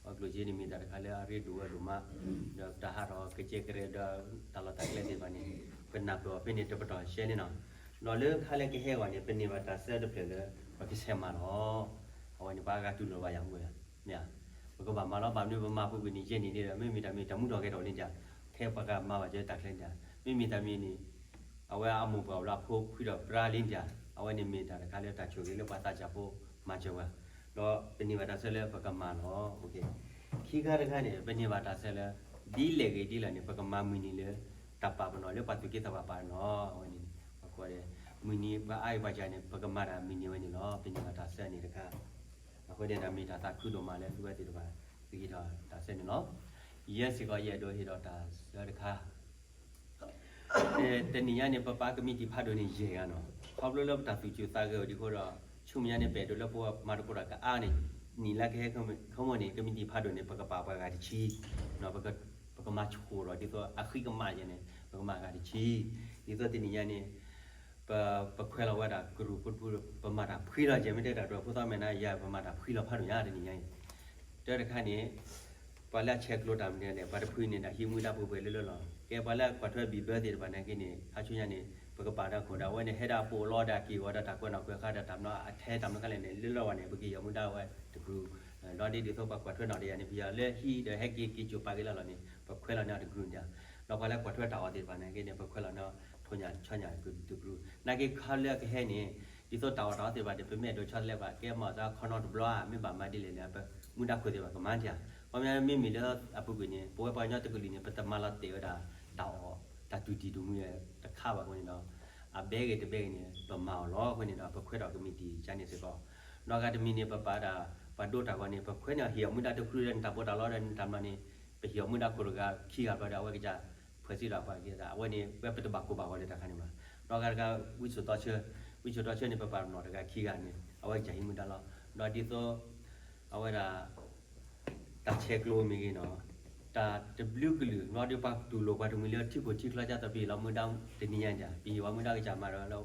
ပကျိၣ်စ့န့ၣ်မ့ၢ်တၢ်တခါလၢအရ့ဒိၣ်ဝဲဒိၣ်မး, ဒီးတၢ်ဟးထီၣ်ကစဲးကရဲဒီးတၢ်လီၢ်တၢ်ကျဲသ့ၣ်တဖၣ်န့ၣ် ပနၢ်ပၢၢ်အီၤဖဲန့ၣ်တပတီၢ်ရှဲန့ၣ်နီၤ, ဒီးလၢခါလၢကဟဲဂီၤန့ၣ် ပန့ၢ်ဘၣ်တၢ်ဆၢတဖျၢၣ်လၢ ပကဆဲးမၤလီၤ, အဝဲန့ၣ်ပှၤအဂၤတူၢ်လိာ်ဘၣ်ယၤမ့ၢ် မ့ၢ်ဧါ, ပကဘၣ်မၤလီၤ, ဘၣ်မနုၤပမၤပူၤကွံာ်န့ၣ် ယဲၢ်နံၣ်န့ၣ်ဒီး မ့မ့ၢ်တၢ်မ့ၢ်တၢ်မူထီၣ်ဂဲၤထီၣ်န့ၣ်ဒၣ်, ခဲပှၤကမၤဘၣ်က့ၤတၢ်ချ့န့ၣ်ဒၣ်, မ့မ့ၢ်တၢ်မ့ၢ်န့ၣ် အဝဲအမိၢ်ပှၢ်အိၣ်လၢအဖိခွံဒီးပြါလံန့ၣ်ဒၣ်, အဝဲန့ၣ်မ့ၢ်တၢ်တခါလၢတၢ်ဆိၣ်ဂ့ၤလၢပှၤသးစၢ်ဖိမၤစၢၤဝဲ, ဒီးပန့ၢ်ဘၣ်တၢ်ဆၢလၢပကမၤလီၤ. ခံခါတခါန့ၣ် ပန့ၢ်ဘၣ်တၢ်ဆၢလၢ ဒ်လဲၣ်ဂ့ၤဒ်လဲၣ်န့ၣ် ပကမၤမုၢ်နံၤလၢ တၢ်ပာ်ပနီၣ်လၢပှၤသူၣ်က့သးပှၢ်ပာ်နီၣ်, အဝဲန့ၣ် ပှၤကိးဂၤဒဲး မုၢ်နံၤပှၤအါဂ့ၤပှၤစှၤန့ၣ် ပကမၤတၢ်မုၢ်နံၤဝဲန့ၣ်လီၤ. ပန့ၢ်ဘၣ်တၢ်ဆၢန့ၣ်တခါ, အဃိန့ၣ်ဒီးမ့ၢ်တၢ်သးခုဒိၣ်မးလၢသုဝဲသ့ၣ်တဖၣ် သုဟ့ၣ်ထီၣ်တၢ်ဆၢန့ၣ်လီၤ. ယဲစ့ၢ်ကီး ယအဲၣ်ဒိးဟ့ၣ်ဒီးတၢ်ဆၢတခါ တနံၤညါန့ၣ် ပပာ်ကမံးတံာ်ဖးဒိၣ်န့ၣ်ယဲၢ်ဂၤနီၤ, ခီဖျိလၢပတၢ်သူၣ်စူၤသးဂဲၤအိၣ်ဒံးအဃိဒီး ဆူမဲာ်ညါန့ၣ် ပအဲၣ်ဒိးလၢပမၤသကိးတၢ်ကအါန့ၣ် နံၣ်လၢကဟဲခီမီန့ၣ် ကမံးတံာ်ဖးဒိၣ်န့ၣ် ပကပာ်ပှၤဂၤတဆံ, ပကမၤဆိၣ်ဒီးဒ်သိးအဃံကမၣ်ယဲၢ်န့ၣ် ပကမၤဂၤတဆံ, ဒ်သိးတနံၤညါန့ၣ် ပ ပခွဲးလီၤဝဲဒၣ်ကရူၢ်ဖိတဖု ပမၤတၢ်ဖှံလီၤကဲ မ့ၢ်တဲတၢ်တြီဖိသီမဲာ်ညါ ယၤပမၤတၢ်ဖှံလီၤဖးဒိၣ်ညါတနံၤညါအံၤ, တၢတခါန့ၣ် ပှၤလၢအဆဲးကျိးတၢ်မနုၤန့ၣ် ပှၤတဖုန့ၣ် တၢ်ဟံးမူဒါပှဲၤပှဲၤလၢလၢလီၤ. ကဲပှၤလၢကွၢ်ထွဲဘံၣ်ဘၢသ့ၣ်တဖၣ်န့ၣ်က့န့ၣ် ခါဆူညါန့ၣ် ပကပာ်ဒီးခိၣ်ဒီး အဝဲန့ၣ် ဟဲဒၣ်ပိာ်လီၤဒီးက့ၢ်ဂီၤဒီးတၢ်ကွဲးနီၣ်ကွဲးဃါဒီးတၢ်မနီၤအထဲတၢ်မနီၤခဲလၢာ်န့ၣ် လၢလၢဝဲန့ၣ် ပကဟံးမူဒါဝဲတကရူၢ်, ဒီးဒ်ဒ်သိးပှၤကွၢ်ထွဲနီၣ်တယၤန့ၣ် ပယီၤလၢဟံးဒီးဟဲက့ၤက့ၤစိာ်ပာ်က့ၤလၢလီၤန့ၣ် ပခွဲးလီၤန့ၢ်တကရူၢ်န့ၣ်, ဒီးပှၤလၢကွၢ်ထွဲတၢ်အီၣ်သ့ၣ်တဖၣ်န့ၣ်က့န့ၣ် ပခွဲးလီၤန့ၢ် ထိၣ်ညၣ်ဆီညၣ်တကရူၢ်, နာ်က့ခါလၢအကဟဲန့ၣ် ဒ်သိးတၢ်အီၣ်တၢ်အီသ့ၣ်တဖၣ်န့ၣ် ပမ့ၢ်အဲၣ်ဒိးဆီတလဲဘၣ် ကဲမၤအီၣ်သးခီနီတဘျီဧါ မ့ၢ်ဘၣ်မၤဒ်လဲၣ်န့ၣ် ပမူဒါခိၣ်သ့ၣ်တဖၣ်ကမၤတၢ်, ခီပညီမ့မ့ၢ်လၢအပူၤကွံာ်န့ၣ် ပဝဲပှၤကညီတကလုာ်န့ၣ် ပတမၤလီၤတဲာ်ဝဲဒၣ် တၢ်အီၣ်တၢ်တူၢ်တံၢ်တူၢ်မုၢ်တခါဘၣ်အဃိန့ၣ်ဒီး အဘဲဂ့ၤတဘဲဂ့ၤန့ၣ် ပမၤအီၤလီၤအဃိန့ၣ်ဒီး ပခွဲးထီၣ်ကမံးတံာ်ကန့ၣ်စ့ၢ်ကီး, ဒီးဂၤတမံၤန့ၣ် ပပာ်ဒၣ် ပှၤဒိတၢ်ဂီၤန့ၣ် ပခွဲးန့ၢ်ဟ့ၣ်အီၤမူဒါတကရူၢ်ဒီးနတၢ်ပီးတၢ်လီဒီးနတၢ်မနီၤန့ၣ် ပဟ့ၣ်အီၤမူဒါခိၣ်တဂၤခံဂၤဘျီဒီး အဝဲကစၢ် ဖှဲးစံးဒီးပှၤက့ၤသး အဝဲန့ၣ် ဝဲပတဘၣ်ကိၢ်ဘၣ်ဂီၤလၢတၢ်ခါန့ၣ်ဘၣ်, ဒီးဂၤတဂၤ ဝံစိာ်တီဆၢ, ဝံစိာ်တီဆၢန့ၣ် ပပာ်နီၣ်တဂၤခံဂၤန့ၣ် အဝဲကစၢ်ဟံးမူဒါလီၤ, ဒီးဒ်သိး အဝဲဒၣ် တၢ်ဆဲးကျိးမ့ၢ်ဂ့ၤနီၤ, တၢ်တဘျုးကလုာ် နီၢ်ဒီးပှၤတူၢ်လိာ်ပှၤတမှံၤလၢထံခိၣ်ထံချီကၢ်သပ့ၤလီၤမူဒါတနံၤညါန့ၣ် ပဟ့ၣ်ဝဲမူဒါကစၢ်မၤဒီးလီ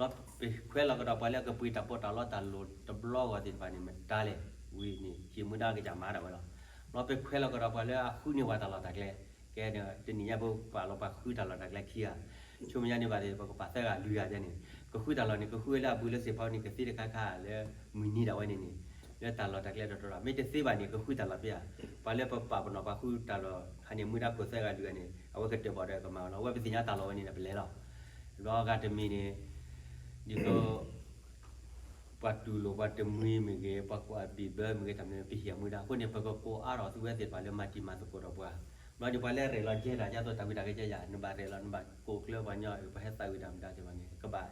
ၤ, ပခွဲးလီၤကဒီးပှၤလၢအကပှ့ၤတၢ်ပီးတၢ်လီတၢ်လိၣ်တဘျီဂီၤသ့ၣ်တဖၣ်န့ၣ် မတၤလဲၣ်ဝံၤန့ၣ် ဟ့ၣ်မူဒါကစၢ်မၤဒၣ်ဝဲလီၤ, ဒီးပခွဲးလီၤကဒီးပှၤလၢအဃုန့ၢ်ပှၤတၢ်လီၢ်တၢ်ကျဲ, ကဲတနံၤညါပပာ်လီၤပှၤဃုတၢ်လီၢ်တၢ်ကျဲခံဂၤ, ဆိကမိၣ်ညါန့ၣ်ဘၣ်သ့ၣ် ပကပာ်သၢဂၤလွံၢ်ဂၤန့ၣ်, ကဃုတၢ်လီၢ်န့ၣ် ကဃုဝဲလၢအဘူးလၢစ့ၢ်ဖီန့ၣ် ကသ့တခါခါလၢမုၢ်နံၤဒၣ်ဝဲန့ၣ်န့ၣ်, လၢတၢ်လီၢ်တၢ်ကျဲတတီၤဒီး မ့ၢ်တသ့ဘၣ်န့ၣ် ကဃုတၢ်လီၢ်ဖဲဧါ, ပှၤလၢပပာ်ပနီၣ်ပှၤဃုတၢ်လီၢ်ခါန့ၣ် မူဒါခိၣ်သၢဂၤလွံၢ်ဂၤန့ၣ် အဝဲကတၢၢ်ဘၣ်ဒီးကမၤဝဲလီၤ, အဝဲပသ့ၣ်ညါတၢ်လီၢ်ဝဲန့ၣ်ဒီးပလဲၤလီၤ, ဒီးဂၤတမံၤန့ၣ် ဒ်သိး ပှၤတူၢ်လိာ်ပှၤတမှံၤမ့ၢ်ဂ့ၤ ပှၤကွၢ်ဘံၣ်ဘၢမ့ၢ်ဂ့ၤ တၢ်မနုၤပဟ့ၣ်အမူဒါအဃိန့ၣ် ပကကိးအါထီၣ်သုဝဲသ့ၣ်တဖၣ်လၢမၤတံၤမၤသကိးဒီးပှၤ, ဘျီန့ၣ်ပှၤလၢရဲၣ်လီၤကဲတၢ်ဒ်သိးတၢ်ဝံတၢ်ကဲကဲယၤ နဘၣ်ရဲၣ်လီၤ နဘၣ်ကိးကျၢပှၤကညီအံၤပှၤဟဲသးဝံတၢ်မတၤသ့ၣ်တဖၣ်န့ၣ် ကဘၣ်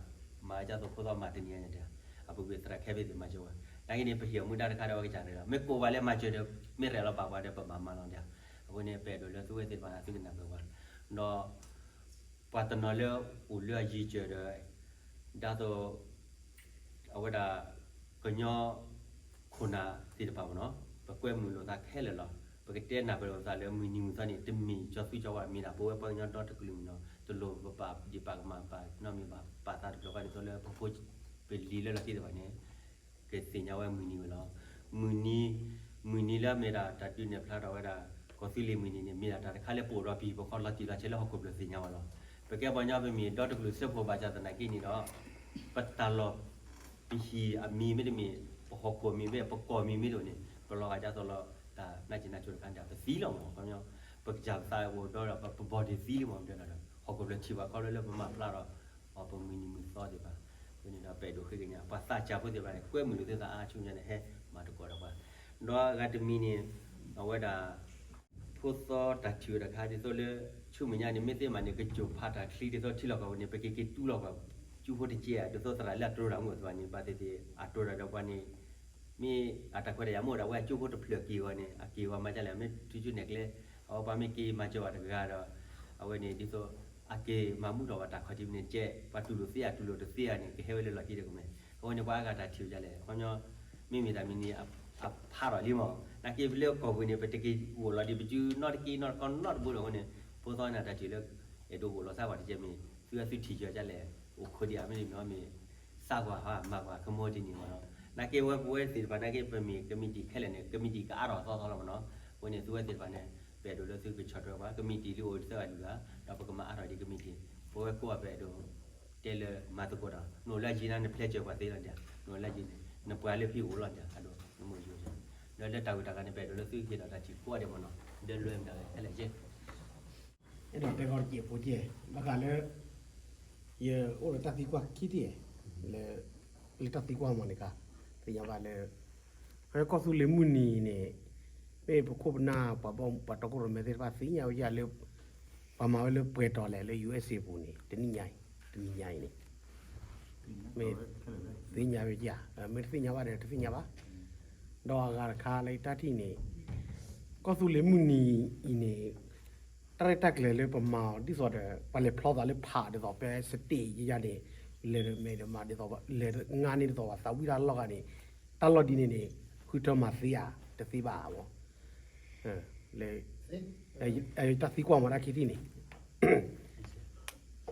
မၤဒ်သိးဖိသီမၤတနံၤညါန့ၣ်ဒီး အပူၤကွံာ်သရၣ်ခဲဘ့ၣ်သ့ၣ်မၤစၢၤဝဲ, နာ်က့န့ၣ် ပဟ့ၣ်အမူဒါတခါဒီးအဝဲကစၢ်ရဲၣ်လီၤ မ့ၢ်ကိးပှၤလၢမၤစၢၤဒီး မ့ၢ်ရဲၣ်လီၤဘၣ်ပှၤဒီးပဘၣ်မၤလီၤဒီး, အဃိန့ၣ် ပအဲၣ်ဒိးလၢသုဝဲသ့ၣ်တဖၣ်န့ၣ် သုကနၢ်ပၢၢ်ပှၤ, ဒီး ပှၤတနီၤလၢအိၣ်လၢအယံၤစၢၤဒီး ဒ်သိး အဝဲဒၣ် ကညီခိၣ်နၢ်သ့ၣ်တဖၣ်မ့ၢ်နီၤ ပကွဲမုာ်လိာ်သးခဲလၢာ်လီၤ. ပကတဲနၢ်ပၢၢ်လိာ်သးလၢမုၢ်နံၤမုၢ်သီန့ၣ် တမ့ၢ်ကၠီသူကၠီဝါ မ့ၢ်ဒၣ်ပဝဲပှၤကညီဒီတကလုာ်မ့ၢ်နီၤ တလိၣ်ပပာ်ဒံးပာ်ကမၣ်ပာ်နီတမံၤဘၣ် ပာ်သးတဖျၢၣ်ဃီဒ်သိးလၢပဖိပလံၤလၢလီၢ်ခံသ့ၣ်တဖၣ်န့ၣ် ကသ့ၣ်ညါဝဲမုၢ်နံၤဝဲလီၤ. မုၢ်နံၤ မုၢ်နံၤလၢအမ့ၢ်ဒၣ်တၢ်ဒုးနဲၣ်ဖျါထီၣ်ဝဲဒၣ် ကီၢ်သူလ့ၤမုၢ်နံၤန့ၣ် မ့ၢ်ဒၣ်တၢ်တခါလၢပအိၣ်ဒီးပဟံၣ်ပဃီလီၤတံၢ်လီၤဆဲးလၢဟီၣ်ခိၣ်ဖျၢၣ်သ့ၣ်ညါဝဲလီၤ. ပကဲပှၤကညီပမ့ၢ်ဒီတကလုာ်စၢဖှိၣ်ဘၣ်ဆၣ်သနာ်က့န့ၣ်ဒီး ပတၢ်လီၢ် ပဟံၣ်အမံၤမ့တမ့ၢ် ပဟီၣ်ခိၣ်မံၤမ့ၢ် ပကီၢ်မံၤမ့ၢ်ဒိၣ်န့ၣ် ပလီၤဂာ်ဒ်သိးလီၤ တၢ်နးစ့ၣ်နးဆိတခါန့ၣ် ပသံလီၤမး ခီပညီ ပကစၢ်ပသးအိၣ်ဒီး ပဘီၣ်ဒ့ၣ်သံလံမး ဒ်ဒီး ဟီၣ်ခိၣ်ဖျၢၣ်ထံၣ်ဘၣ်ခီဖျိလၢပမၤဖျါထီၣ် အီၤပမုၢ်နံၤမုၢ်သီသ့ၣ်တဖၣ် အဃိန့ၣ်ဒီး ပအဲၣ်ဒိးဃ့ကညး ပှၤသးစၢ်ဖိသ့ၣ်တဖၣ်န့ၣ် ကွဲမုာ်လိာ်သုသးအါဆူညါန့ၣ် ဟဲမၤသကိးဒီးပှၤ ဒီးအဂၤတမံၤန့ၣ် အဝဲဒၣ် ဖိသီတၢ်ထံၣ်ဝဲတခါ ဒ်သိးလၢ ဆူမဲာ်ညါန့ၣ် မ့ၢ်သ့မးန့ၣ် ကစိာ်ဖးတၢ်ချံ ဒ်သိးထံလီၢ်ကီၢ်ပူၤန့ၣ် ပကက့ၤတူၢ်လီၤပှၤ ကၠူဖိတကဲ ဒ်သိးသရၣ်လၢအတြီတၢ်မုၢ်သ့ၣ်တဖၣ်န့ၣ် ဘၣ်သ့ၣ်သ့ၣ် အတြီတၢ်ဒီးပှၤန့ၣ် မ့ၢ်အတၢ်ခွဲးတၢ်ယာ်မ့ၢ်အိၣ်ဒီး အဝဲအကၠိဖိတဖျၢၣ်က့ၤဂီၤန့ၣ် အက့ၤဂီၤမၤဒ်လဲၣ် မ့ၢ်ထုးစုနဲၣ်ကျဲ အဝဲပှၤမ့ၢ်က့ၤမၤစၢၤဝဲတဂၤဒီး အဝဲန့ၣ်ဒ်သိး အက့ၤမၤမူထီၣ်ဝဲတၢ်ခီၣ်ထံးန့ၣ်ကဲ ပှၤတူၢ်လိာ်သ့ဧါတူၢ်လိာ်တသ့ဧါန့ၣ် ကဟဲဝဲလၢလီၢ်ခံတကမဲာ် အဝဲန့ၣ်ပှၤအါဂၤတၢ်ထံၣ်ဝဲဒ်လဲၣ် ခီပညီ မ့မ့ၢ်တၢ်မံၤန့ၣ် အဖးထီၣ်လံမး နာ်က့လၢကီၢ်ပူၤန့ၣ် ပတက့ၤအိၣ်လီၤဒီး ပစုနီတက့နီတခီနီတဘိလီၤအဃိန့ၣ် ဖိသီန့ၣ်တၢ်ထံၣ်လၢ အဲၣ်ဒိးအိၣ်လီၤသးကွၢ်တကဲမ့ၢ် သုဝဲသုထံၣ်ယီၤဒ်လဲၣ် အိၣ်ခိးဒံးဧါမ့တမ့ၢ်မ့ၢ် သးကွၢ်ဟးမၤကွၢ်ကမီၤတနံၤမးနီၤ နာ်က့ဝဲပဝဲသ့ၣ်တဖၣ်နာ်က့ပမ့ၢ်ကမံးတံာ်ခဲလၢာ်န့ၣ် ကမံးတံာ်ကအါထီၣ်သီသီလီၤမးနီၤ အဃိန့ၣ် သုဝဲသ့ၣ်တဖၣ်န့ၣ် ပအဲၣ်ဒိးလၢသုကဆီၣ်ထွဲပှၤ ကမံးတံာ်လံအိၣ်သၢဂၤလွံၢ်ဂၤ ဒီးပကမၤအါထီၣ်ဒံးကမံးတံာ် ပဝဲကိးဂၤပအဲၣ်ဒိး တဲလၢမၤသကိးတၢ် နအိၣ်လၢအယံၤန့ၣ် နဖျဲၢ်စၢၤပှၤသ့လီၤဒၣ် နအိၣ်လၢအယံၤန့ၣ် နပှၤလၢဖံအိၣ်လီၤဒၣ် အဒိ နမိၢ်ယိၤဒၣ် ဒီးလၢတၢ်ဂုၤတၢ်ဂၤန့ၣ် ပအဲၣ်ဒိးလၢသုဟ့ၣ်ဒီးတၢ်ထံၣ်ကိးဂၤဒဲးမးနီၤ ဒီးလွဲမတၤလဲၣ် ဟဲလၢယဲ အဲၣ်ဒိးတဲခီတက့ၢ်ဖိကဲ ဘၣ်ဃးလၢ ယအိၣ်ဒီးတၢ်သံကွၢ်ခံထံၣ် လၢ လၢတၢ်သံကွၢ်မးန့ၣ်ခါ သ့ၣ်ညါဘၣ်လၢ ဖဲကီၢ်သူလ့ၤမုၢ်နံၤန့ၣ် မ့ၢ်ပခိၣ်ပနၢ်ပှၤဘီၣ်ပှၤတီခိၣ်ရိၣ်မဲသ့ၣ်တဖၣ်သ့ၣ်ညါဝဲယၤလၢ ပှၤမၤဝဲလၢပှဲၤတီၤလဲၣ်လၢ ယူအ့စ့ၣ် အပူၤန့ၣ် တနံၣ်ညါအံၤ တနံၣ်ညါအံၤန့ၣ် မ့ၢ်သ့ၣ်ညါဝဲယၤ မ့ၢ်တသ့ၣ်ညါဘၣ်ဒီးတသ့ၣ်ညါဘၣ် ဒီးအဂၤတခါလၢယတၢ်ထံၣ်န့ၣ် ကီၢ်သူလ့ၤမုၢ်နံၤအံၤန့ၣ် တၢ်ရဲၣ်တၢ်ကျဲၤလၢပမၤအီၤဒ်သိးဒီး ပှၤလဲၤဖျီသးလၢဖးဒ်သိး ပဲစတ့ၣ်ယယၤန့ၣ် လဲၤမဲာ်ဒီးမၤဒ်သိး လဲၤငါန့ၢ်ဒ်သိးပှၤသးဝံၣ်တၢ်လီၢ်ဂၤန့ၣ် တၢ်လီၢ်ဒ်န့ၣ်န့ၣ် ဃုထၢမၤသ့ဧါ တသ့ဘၣ်ဧါမး လၢ တၢ်သံကွၢ်မၤတၢ်ခံထံၣ်န့ၣ်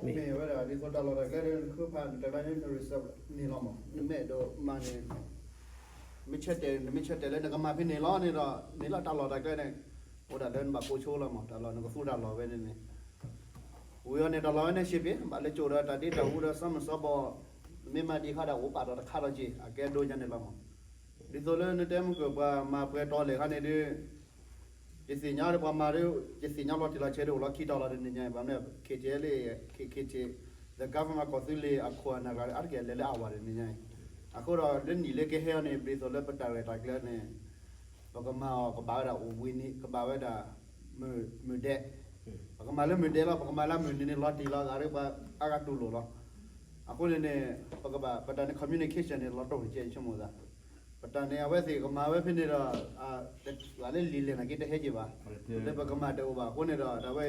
မ့ၢ်ဝဲဒၣ်ဒ်သိးတၢ်လီၢ်တၢ်ကျဲဒီး နဃုဖးနတၢ်လၢန reserve န့ၣ်လီၤမး, နမ့ၢ်အဲၣ်ဒိးမၤန့ၣ် နမ့ၢ်ဆၢတဲာ် နမ့ၢ်ဆၢတဲာ်လၢနကမၤဖဲန့ၣ်လီၤန့ၣ်ဒီး န့ၣ်လီၤတၢ်လီၢ်တၢ်ကျဲန့ၣ် အိၣ်ဒၣ်လၢနဘၣ်ကိးဆိလီၤမး, တၢ်လီၢ်နကသူတၢ်လီၢ်ဝဲန့ၣ်န့ၣ် ဝံၤအီၤန့ၣ် တၢ်လီၢ်ဝဲန့ၣ် ရှ့ၣ်ပ့ၤ ဘၣ်လၢကၠိဒီးတၢ်ဒ့တၢ်အူဒီး စီမုၢ်စီဘီ, နမ့ၢ်မၤဒံးခါဒီးအိၣ်ပာ်ဒီးတခါဒီးက့ၤ အကဲဒိညါန့ၣ်လီၤမး. ဒ်သိးလၢနတဲမုၢ်ကၢၢ်ပှၤမၤပှဲၤတီလဲၣ်ခါန့ၣ်ဒီး ယသ့ၣ်ညါဒီးပှၤမၤဒီး ယသ့ၣ်ညါလီၤတံၢ်လီၤဆဲးဒီးအိၣ်လီၤခံတီၤလီၤဒီးန့ၣ်ညါ ဘၣ်မနုၤ ခ့ၣ်ထံးလံ ခ့ၣ်ထံး the government ကီၢ်သူလ့ၤအခိၣ်အနၢ်ဂၤအါတက့ၢ်လဲၤလၢအဝၤဒီးန့ၣ်ညါအံၤ, အဃိဒီးလၢနံၣ်လၢကဟဲအီၤန့ၣ် ဒ်သိးလၢပတၢ်ရဲၣ်တၢ်ကျဲၤန့ၣ် ပကမၤအီၤကဘၣ်ဝဲဒၣ်အိၣ်ဘှံးနံၤ ကဘၣ်ဝဲဒၣ် မုၢ်ဒဲး, ပကမၤလၢမုၢ်ဒဲးလီၤ, ပကမၤလၢမုၢ်နံၤန့ၣ် လီၤတံၢ်လီၤဂၤဒီးပှၤအါဂၤတူၢ်လိာ်လီၤ. အဃိန့ၣ်န့ၣ် ပကဘၣ် ပတၢ်န့ၣ် communication န့ၣ် လီၤတိၢ်ကဲဆိကမိၣ်သး, ပတၢ်န့ၣ် အဝဲသ့ၣ်ကမၤဝဲဖဲန့ၣ်ဒီး လၢလံာ်လဲၢ်နာ်က့တဟဲက့ၤဘၣ်, လၢပကမၤတအိၣ်ဘၣ်. အဃိန့ၣ်ဒီး ဒ်ဝဲ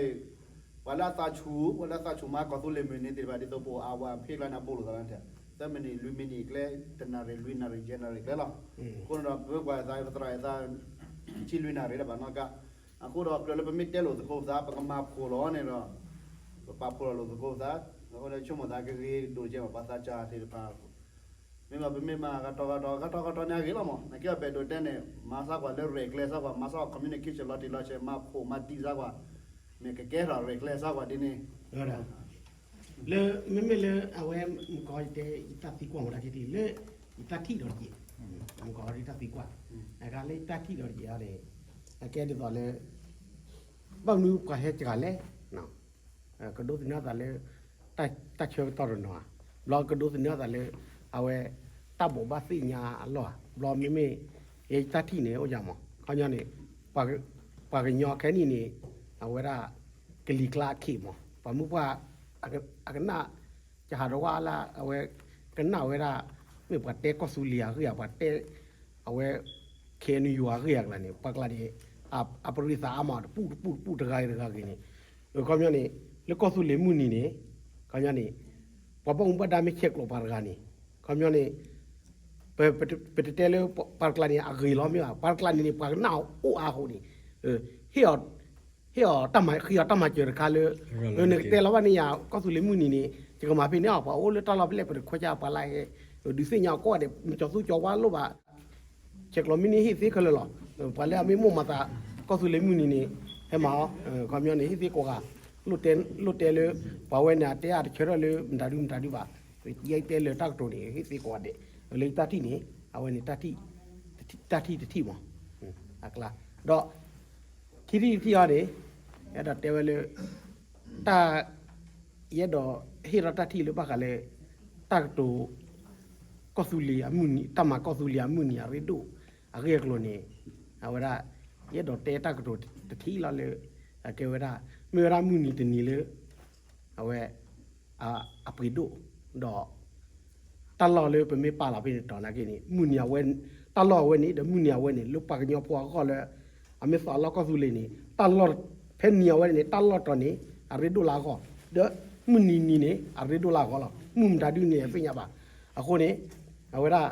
ပှၤလၢအသးဆူၣ် ပှၤလၢအသးဆူၣ်မၤကီၢ်သူလ့ၤမုၢ်နံၤသ့ၣ်တဖၣ် ဒ်သိးပအိၣ်အဝၤဖဲကျါန့ၣ် အဘူးလိာ်သးလီၤ, သၢမံးနံး လွံၢ်မံးနံးကျဲ တနၣ်ရံၣ် လွံၢ်နၣ်ရံၣ် ယဲၢ်နၣ်ရံၣ်ကျဲလီၤ. အဃိန့ၣ်ဒီး ပဝဲပှၤသးပသရၣ်အသး ဆံလွံၢ်နၣ်ရံၣ်တဘၣ်နီတခါ, အဃိဒီးကြၢးလၢပမ့ၢ်တဲလိာ်သကိးပသး ပကမၤဖှိၣ်လီၤန့ၣ်ဒီး ပပာ်ဖှိၣ်လီၤလိာ်သကိးပသး, အဃိဒီးဆိကမိၣ်သးကဂ့ၤဒိၣ်ကဲဘၣ်ပှၤသးစၢ်သ့ၣ်တဖၣ် မ့ၢ်ဘၣ်ပမ့ၢ်မၤဂၤတီဂၤတီ ဂၤတီဂၤတီန့ၣ်အဂ့ၤလီၤမး, နာ်က့အဘၣ်ဒိးတဲန့ၣ် မၤစၢ်ကွၢ်လၢရဲၣ်ကျဲၤစၢ်ကွၢ် မၤစၢ်ကွၢ် communication လီၤတံၢ်လီၤဆဲး မၤဖှိၣ်မၤတံၢ်စၢ်ကွၢ်, မ့ၢ်ကကဲထီၣ်ရဲၣ်ကျဲၤစၢ်ကွၢ်ဒ်န့ၣ် လၢ မ့မ့ၢ်လၢအဝဲ မုၢ်ကီၢ်ယတဲ ယတၢ်သံကွၢ်မတၤက့ၤလၢ ယတၢ်ထံၣ်ဒီးတက့ၢ်, မုၢ်ကီၢ်ယတၢ်သံကွၢ်, အဂၤလၢယတၢ်ထံၣ်ဒီးတက့ၢ်အီၤန့ၣ် အကဲဒ်သိးလၢ ဘၣ်မနုၤပှၤဟဲစှၤလဲၣ်, ကဒိးသန့ၤအသးလၢ တၢ်ဆၢကတီၢ်တနီၤဧါ, ဘျီကဒိးသန့ၤအသးလၢ အဝဲ တၢ်ဘိးဘၣ်သ့ၣ်ညါအလီၢ်ဧါ, ဘျီမ့မ့ၢ် ယတၢ်ထံၣ်န့ၣ် အိၣ်ယၤမး, ခီပညီန့ၣ် ပှၤကညီခဲနံၣ်န့ၣ် အဝဲဒၣ် ကလံၤကျါအခ့မး, ပှၤမုၢ်ပှၢ် အကနၣ် ကဟးဒိးဝဲလၢ အဝဲ ကနၣ်ဝဲဒၣ် မ့ၢ်ပှၤတဲကီၢ်သူလ့ၤအဂ့ၢ်ဧါ, ပှၤတဲ အဝဲ KNU အဂ့ၢ်အကျါန့ၣ် ပှၤကျါန့ၣ် အပရံးသးအါမး တပူၣ်တပူၣ်တပူၣ်တဂၤဂ့ၤတဂၤဂ့ၤန့ၣ်, ခီပညီန့ၣ် လၢကီၢ်သူလ့ၤမုၢ်နံၤန့ၣ် ခီပညီန့ၣ် ပှၤဘၣ်မူဘၣ်ဒါမ့ၢ်ဆဲးကျိးပှၤတဂၤန့ၣ် ခီပညီန့ၣ် ပ ပတတဲလၢပှၤတကျါန့ၣ် အဂ့ၤလီၤမ့ၢ်ဘၣ်, ပှၤတကျါန့ၣ်န့ၣ် ပှၤကနၣ်အီၤအိၣ်အါအဃိန့ၣ် ဟ့ၣ်အီၤ ဟ့ၣ်အီၤတၢ်မၤ ဃ့အီၤတၢ်မၤစၢၤတခါလၢ နကတဲလီၤဘၣ်န့ၣ်ယၤ ကီၢ်သူလ့ၤမုၢ်နံၤန့ၣ် ယကမၤဖဲန့ၣ်အီၤ ပှၤအိၣ်လၢတၢ်လီၢ်ဖဲလဲၣ် ပတခွဲးဆါပှၤလၢဟဲ ဒုးသ့ၣ်ညါအီၤကိးဂၤဒဲး မ့ၢ်ကၠီၤသူကၠီၤဝါလိၣ်ဘၣ် ဆဲးကျိးမ့ၢ်န့ၢ်ဟ့ၣ်သ့ခဲလၢာ်လီၤ. ပှၤလၢအမ့ၢ်မိၣ်မၤသး ကီၢ်သူလ့ၤမုၢ်နံၤန့ၣ် ဟဲမၤအီၤ ခီပညီန့ၣ် ဟ့ၣ်သ့ကိးဂၤ လိၣ်တဲ လိၣ်တဲလၢ ပှၤဝဲန့ၣ် အတဲအတဆၢထၢၣ်လၢ မတၤဒုမတၤဒုဘၣ် ယတဲလၢတၢ်ကတိၤန့ၣ် ဟ့ၣ်သ့ကိးဂၤဒဲး လၢယတၢ်ထံၣ်န့ၣ် အဝဲန့ၣ် တၢ်ထံၣ်တထံၣ်မး အကျါ ဒီး ခံထံၣ်တထံၣ်အံၤန့ၣ် အဲၣ်ဒိးတဲဝဲလၢ တၢ် ယအဲၣ်ဒိးဟ့ၣ်ထီၣ်တၢ်ထံၣ်လၢဘၣ်ဃးလၢ တၢ်ကတိၤ ကီၢ်သူလ့ၤအမုၢ်နံၤ တၢ်မၤကီၢ်သူလ့ၤအမုၢ်နံၤအရ့ဒိၣ် အဂ့ၢ်အကျိၤန့ၣ် အဝဲဒၣ် ယအဲၣ်ဒိးတဲတၢ်ကတိၤတထံၣ်လီၤလၢ အကဲဝဲဒၣ် မ့ၢ်ဝဲဒၣ်မုၢ်နံၤတနံၤလၢ အဝဲ အပှ့ၤဒိၣ် ဒီး တၢ်လီၢ်လၢပမ့ၢ်ပာ်လီၤဖဲန့ၣ်တီၤနာ်က့န့ၣ် မုၢ်နံၤအဝဲ တၢ်လီၢ်အဝဲန့ၣ် ဒီးမုၢ်နံၤအဝဲန့ၣ် လၢပှၤကညီဖိအဂီၢ်လၢ အမ့ၢ်သးလီၢ်ကီၢ်သူလ့ၤန့ၣ် တၢ်လီၢ် ဖဲနံၤအဝဲန့ၣ် တၢ်လီၢ်တီၤန့ၣ် အရ့ဒိၣ်လၢအဂီၢ် ဒီးမုၢ်နံၤနံၤန့ၣ် အရ့ဒိၣ်လၢအဂီၢ်လီၤ. မုၢ်မတၤဒုန့ၣ် အသ့ၣ်ညါဘၣ်. အဃိန့ၣ် အဝဲဒၣ်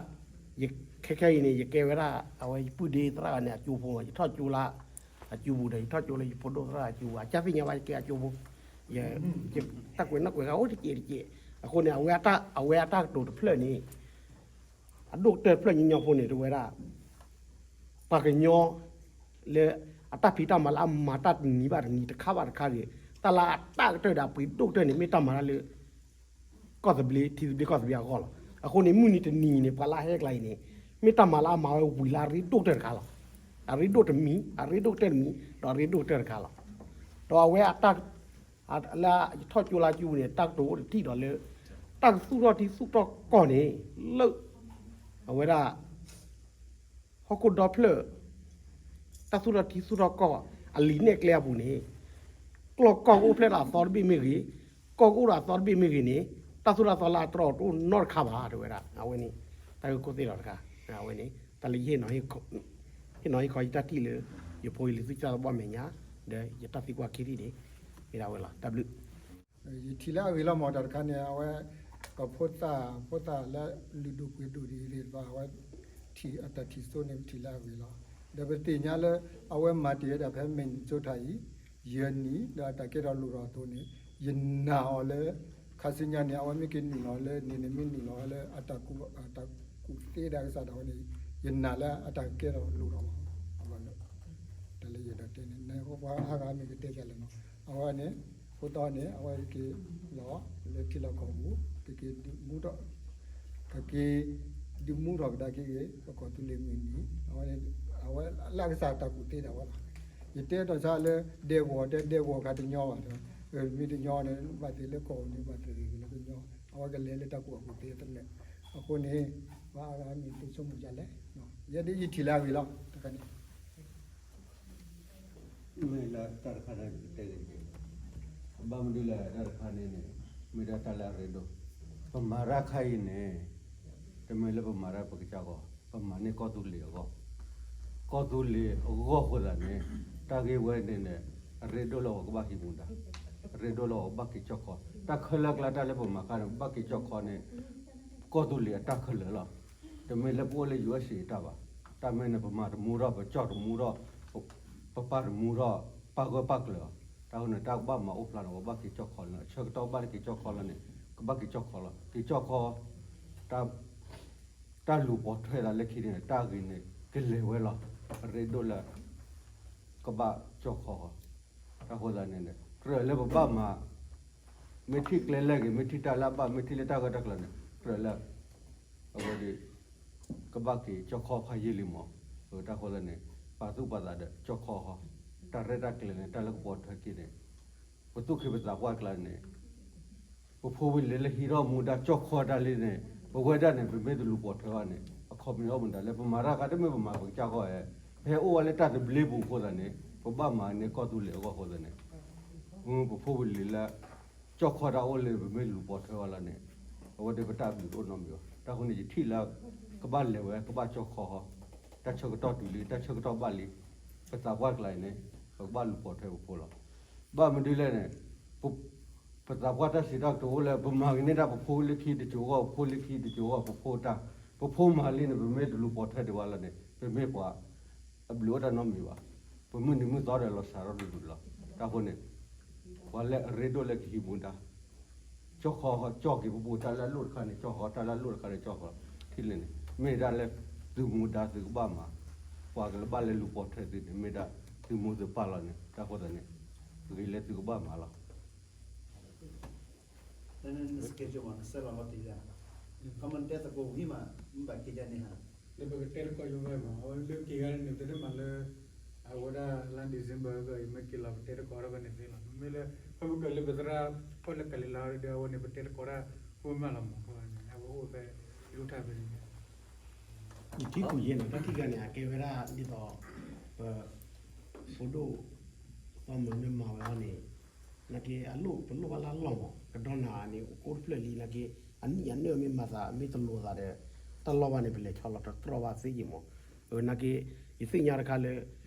ယခဲခဲအံၤန့ၣ် ယကဲဝဲဒၣ် အဝဲယပုၢ်ဒ့သရၣ်ဂၤန့ၣ် အကၠိဖိမး ယထီၣ်ကၠိလၢ အကၠိပူၤဒီး ယထီၣ်ကၠိလၢယဖိဒိၣ်သရၣ်အကၠိပူၤ အကၢ်သ့ၣ်ညါဘၣ်ယကဲအကၠိဖိ တၢ်ကွဲးနီၣ်ကွဲးဂၤအိၣ်တကဲးတကဲး. အဃိန့ၣ် အဝဲအတၢ်ကတိၤတဖျၢၣ်န့ၣ် အဒိၣ်ကတၢၢ်တဖျၢၣ်ညီညီဖိန့ၣ် တဝဲဒၣ် ပှၤကညီ လၢအတၢ်ဖံးတၢ်မၤလၢအမၤတၢ်တနံၤဘၣ်တနံၤ တခါဘၣ်တခါဂ့ၤ တၢ်လၢအတၢ်ကတၢၢ်ဒီးအပှ့ၤဒိၣ်ကတၢၢ်န့ၣ် မ့ၢ်တၢ်မၤတၢ်လၢ ကီၢ်သဘျ့ ထံသဘျ့ကီၢ်သဘျ့အဂီၢ်လီၤ. အဃိန့ၣ် မုၢ်နံၤတနံၤန့ၣ် ပှၤလၢအဟဲကျါအံၤန့ၣ် မ့ၢ်တၢ်မၤလၢအမၤဝဲဝံၤလၢအရ့ဒိၣ်ကတၢၢ်တခါလီၤ. အရ့ဒိၣ်တမံၤ အရ့ဒိၣ်ကတၢၢ်တမံၤ ဒီးအရ့ဒိၣ်ကတၢၢ်တခါလီၤ. ဒီးအဝဲအတၢ် လၢယထီၣ်ကၠိလၢကၠိန့ၣ် တၢ်ကတိၤအိၣ်တထံၣ်ဒီးလၢ တၢ်ကသူၣ်ထီၣ်ထံသူၣ်ထီၣ်ကီၢ်န့ၣ် လၢ အဝဲဒၣ် ဟီၣ်ခိၣ်ဒီဖျၢၣ် တၢ်သူၣ်ထီၣ်ထံသူၣ်ထီၣ်ကီၢ် အလံာ်နဲၣ်ကျဲအပူၤန့ၣ် ကျီၢ်ကီၢ်ကအိၣ်ဖျဲၣ်ဒီးအသီတဘ့ၣ်မ့ၢ်ဂ့ၤ, ကီၢ်ကအိၣ်ဒီးအသီတဘ့ၣ်မ့ၢ်ဂ့ၤန့ၣ် တၢ်သိၣ်တၢ်သီလၢအတြီတအိၣ်နီတခါဘၣ် တဲဝဲဒၣ် အဝဲန့ၣ် တၢ်ဂ့ၢ်ခိၣ်သ့ၣ်ဒီးတခါ အဝဲန့ၣ် တၢ်လၢယဟ့ၣ်နီၤဟ့ၣ်ခီယတၢ်ထံၣ်လၢ ယဖိယလံၤသူၣ်စၢ်သးဘီၣ်မဲာ်ညါ ဒီးယတၢ်သံကွၢ်ခံထံၣ်န့ၣ် မ့ၢ်ဒၣ်ဝဲလီၤ တၢ်ဘျုး ယထံၣ်လၢအဂ့ၤလီၤမး တၢ်တခါန့ၣ် အဝဲ ကီၢ်ဖိသၣ် ဖိသၣ်လၢလုၢ်ဒိၣ်ပှ့ၤဒိၣ်ဒ်အံၤ အဝဲ ထံၣ်အတၢ်ထံၣ်စိန့ၣ် ပထံၣ်လၢအဂ့ၤလီၤ. ဒီးပသ့ၣ်ညါလၢ အဝဲမၤတ့ၢ်ဝဲဒၣ်ဖဲ Minnesota အံၤ ယဲၢ်နံၣ် ဒီးအတၢ်ကဲထီၣ်လိၣ်ထီၣ်အသိးန့ၣ် ယနာ်အီၤလၢ ခါဆူညါန့ၣ် အဝဲမ့ၢ်က့ၤနုာ်လီၤလၢန့ၣ်န့ၣ် မ့ၢ်နုာ်လီၤလၢအတၢ်ကူၣ်သ့ဒၣ်ကစၢ်ဒၣ်ဝဲန့ၣ် ယနာ်လၢအတၢ်ကဲထီၣ်လိၣ်ထီၣ်လီၤ. တၢ်လၢယအဲၣ်ဒိးတဲန့ၣ် နပှၤအါဂၤမ့ၢ်ကတဲဒ်လဲၣ်နီၤ အဝဲန့ၣ် အဃိသတးန့ၣ် အဝဲက့ၤလီၤလၢထံလီၢ်ကီၢ်ပူၤ ကက့ၤဒုးမူထီၣ် ကက့ၤဒုးမူထီၣ်ကဒါက့ၤ ပကီၢ်သူလ့ၤမုၢ်နံၤ အဝဲလၢအကစၢ်တၢ်ကူၣ်သ့ဒၣ်ဝဲလီၤ. ယတဲတီၢ်ဆါလၢ ဒဲကဝီၤတဲ ဒဲကဝီၤခါတညီဘၣ်ဒီး မ့ၢ်တညီန့ၣ် ဘၣ်သ့ၣ်လၢကီၢ်ပူၤန့ၣ် ဘၣ်သ့ၣ်ဂ့ၤလၢကညီ အဝဲကလဲၤလၢတၢ်ကူၣ်ဘၣ်ကူၣ်သ့သနၢၣ် အဃိန့ၣ် ပှၤအါဂၤမ့ၢ်တဆိကမိၣ်ဒ်လဲၣ် ယဲဒ်ယထံၣ်လၢအဂ့ၢ်လီၤ တခါန့ၣ် မ့ၢ်လၢတၢ်တခါန့ၣ်တဲဂ့ၤတက့ၢ်. ဘၣ်မနုၤလဲၣ်တၢ်တခါန့ၣ်န့ၣ် မ့ၢ်ဒၣ်တၢ်လၢအရ့ဒိၣ် ပမၤတၢ်ခါအံၤန့ၣ် တမ့ၢ်လၢပမၤတၢ်ပကစၢ်ဂီၢ် ပမၤန့ၢ်ကီၢ်သူလ့ၤအဂီၢ် ကီၢ်သူလ့ၤအဂီၢ်အဃိသတးန့ၣ် တၢ်ဂ့ၢ်ဝဲန့ၣ်န့ၣ် အရ့ဒိၣ်လၢပကဘၣ်ဟံးမူဒါ အရ့ဒိၣ်လၢပကဘၣ်က့ၤကၠီၣ်ခီ တၢ်ခဲလၢာ်ကျါတၢ်လၢပမၤခါန့ၣ် ပဘၣ်က့ၤကၠီၣ်ခီန့ၣ် ကီၢ်သူလ့ၤအတၢ်ခဲလၢာ်လီၤ. တမ့ၢ်လၢပအိၣ်လၢ ယူၢ်အ့ၣ်စ့ၣ် တၢ်ဘၣ်. တၢ်မ့ၢ်န့ၣ် ပမၤတမူထီၣ် ပကၠီၣ်တမူထီၣ် ပပာ်တမူထီၣ် ပာ်ဂၢၢ်ပာ်ကျၢၤအီၤ တၢ်ဃိန့ၣ် တၢ်ကဘၣ်မၤအိၣ်ဖျါန့ၣ် ပဘၣ်က့ၤကၠီၣ်ခီလီၤ. အဆၢကတီၢ်ဘၣ်လၢက့ၤကၠီၣ်ခီလီၤန့ၣ် ကဘၣ်က့ၤကၠီၣ်ခီလီၤ. က့ၤကၠီၣ်ခီ တၢ်လူၤပိာ်ထွဲသးလၢခံန့ၣ် တၢ်ဂ့ၤန့ၣ် ကလဲၤဝဲလီၤ. အရ့ဒိၣ်လၢ ကဘၣ်ကၠီၣ်ခီ တၢ်ဃိသတးန့ၣ် ကြၢးလၢပဘၣ်မၤ မ့ၢ်ထံၣ်ကျဲလဲၣ်ဂ့ၤ မ့ၢ်ထံၣ်တၢ်လၢအဘၣ် မ့ၢ်ထံၣ်လၢတၢ်ဂၢၢ်တၢ်ကျၢၤန့ၣ် ကြၢးလၢ အဝဲဒၣ် ကဘၣ်က့ၤကၠီၣ်ခီဖးယံာ်လံမး. တၢ်ဃိသတးန့ၣ် ပာ်သူၣ်ပာ်သးဒီးကၠီၣ်ခီ တၢ်ရဲၣ်တၢ်ကျဲၤန့ၣ် တၢ်လၢကပိာ်ထွဲက့ၤန့ၣ် ပသူၣ်က့ၤပသးပှၢ်ကျါန့ၣ် ပဖိပလံၤလၢဟံးထီၣ်မူဒါကၠီၣ်ခီတၢ်လံန့ၣ် ပဝဲဒၣ်န့ၣ် ပမ့ၢ်တလူၤပိာ်ထွဲဘၣ်န့ၣ် အခီပညီအိၣ်မူဒါလၢ ပမၤတၢ်ခါတမ့ၢ်ပမၤပကစၢ်ဂီၢ်ဧါ, ပဟဲအိၣ်ဝဲလၢတၢ်သဘျ့ပူၤအဃိသတးန့ၣ် ပဘၣ်မၤန့ၢ်ကီၢ်သူလ့ၤအဂီၢ်အဃိသတးန့ၣ် ပဖိပလံၤလၢ ကၠီၣ်ခီတၢ်အိၣ်လၢ ပမ့ၢ်လူၤပိာ်ထွဲဘၣ်လီၤန့ၣ် အဝဲသ့ၣ်ပတၢ်ဘျုးတအိၣ်နီတမံၤဘၣ်. တၢ်ဃိန့ၣ် ယထံၣ်လၢ ကဘၣ်လဲၤဝဲ ကဘၣ်ကၠီၣ်ခီ တၢ်ဆၢကတီၢ်တုၤလံ တၢ်ဆၢကတီၢ်ဘၣ်လံ ပသးပှၢ်ကျါအံၤန့ၣ် ပကဘၣ်လူၤပိာ်ထွဲပဖိလီၤ. ဘၣ်မနုၤလဲၣ်န့ၣ် ပသးပှၢ်တၢ်စံးတၢ်ကတိၤအိၣ်လၢ ပမၤကန့ၢ်တၢ်ပဖိလၢခံတစိၤအဂီၢ် ပဖိလၢခံတစိၤအဂီၢ် ပဖိတၢ် ပဖိမၤလံန့ၣ် ပမ့ၢ်တလူၤပိာ်ထွဲဒံးဘၣ်လီၤန့ၣ် ပမ့ၢ်ပှၤ အဘျုးအိၣ်တၢ်နီတမံၤဘၣ်. ပမုၢ်နံၤမုၢ်သီဒီးလီၤစှၤထီၣ်တဒူၣ်လီၤ. တၢ်ဃိန့ၣ် ပှၤလၢအရ့ဒိၣ်လၢကဟံးမူဒါ ကၠီၣ်ခီ ကၠီၣ်က့ၤပပူၤ တၢ်လၢအလိၣ်တခါန့ၣ် ကၠီၣ်ခီ တၢ်လၢအလိၣ်တခါန့ၣ် ကၠီၣ်ခီ ထံၣ်လဲၣ်န့ၣ် မ့ၢ်ဒၣ်လၢသုမူဒါသုကဘၣ်မၤ ပှၤကဘၣ်လဲၤလူၤပိာ်ထွဲသုန့ၣ် မ့ၢ်ဒၣ်သုမူသုပၢ်လီၤန့ၣ် တၢ်ဃိသတးန့ၣ် ဂ့ၤလၢသုကဘၣ်မၤလီၤ. န န န schedule မး နဆဲးလီၤလီၤတံၢ်ယါ, ခီမ့ၢ်နတဲသကိးဝံၤမး မ့ၢ်ဘၣ်က့ၤယါန့ၣ်ဟါ, လၢပကတဲတကိးယိဝဲမး အဝဲလၢက့ၤဂၤန့ၣ် ပတမၤလၢ အဝဲဒၣ်လါ December က ယမ့ၢ်က့ၤလီၤ ပတဲတကိးထီၣ်ဝဲန့ၣ်သ့လီၤ. မ့မ့ၢ်လၢ ဖဲပကလၢပသရၣ် ဖီၣ်လၢကလံၤလါဒီး အဝဲန့ၣ် ပတဲတကိးတၢ် ဝဲမးလီၤမး အဝဲန့ၣ် အဝဲအိၣ်ဖဲ ဒိၣ်ထၢၣ်ဖဲန့ၣ် ယထံၣ်ကူၣ်ယဲၢ်န့ၣ် တၢ်ထံၣ်ဂၤန့ၣ် အကဲဝဲဒၣ်ဒ်သိး ပ ဖိဒိၣ် သီမုၢ်မ့ၢ်မၤဝဲအီၤန့ၣ် နာ်က့ အလိၣ် ပလိၣ်ဘၣ်လၢအလီၢ်မး ကဒီနၤန့ၣ် အိၣ်ကိးတဖျၢၣ်လံ နာ်က့ အနံၣ်အနၢၣ်မ့ၢ်မၤသး မ့ၢ်တလိၤသးဒီး တၢ်လီၢ်ဘၣ်န့ၣ် ပလဲၤဆီလီၤတတြီၢ်ဘၣ်သ့ယံာ်မး. နာ်က့ ယသ့ၣ်ညါတခါလၢ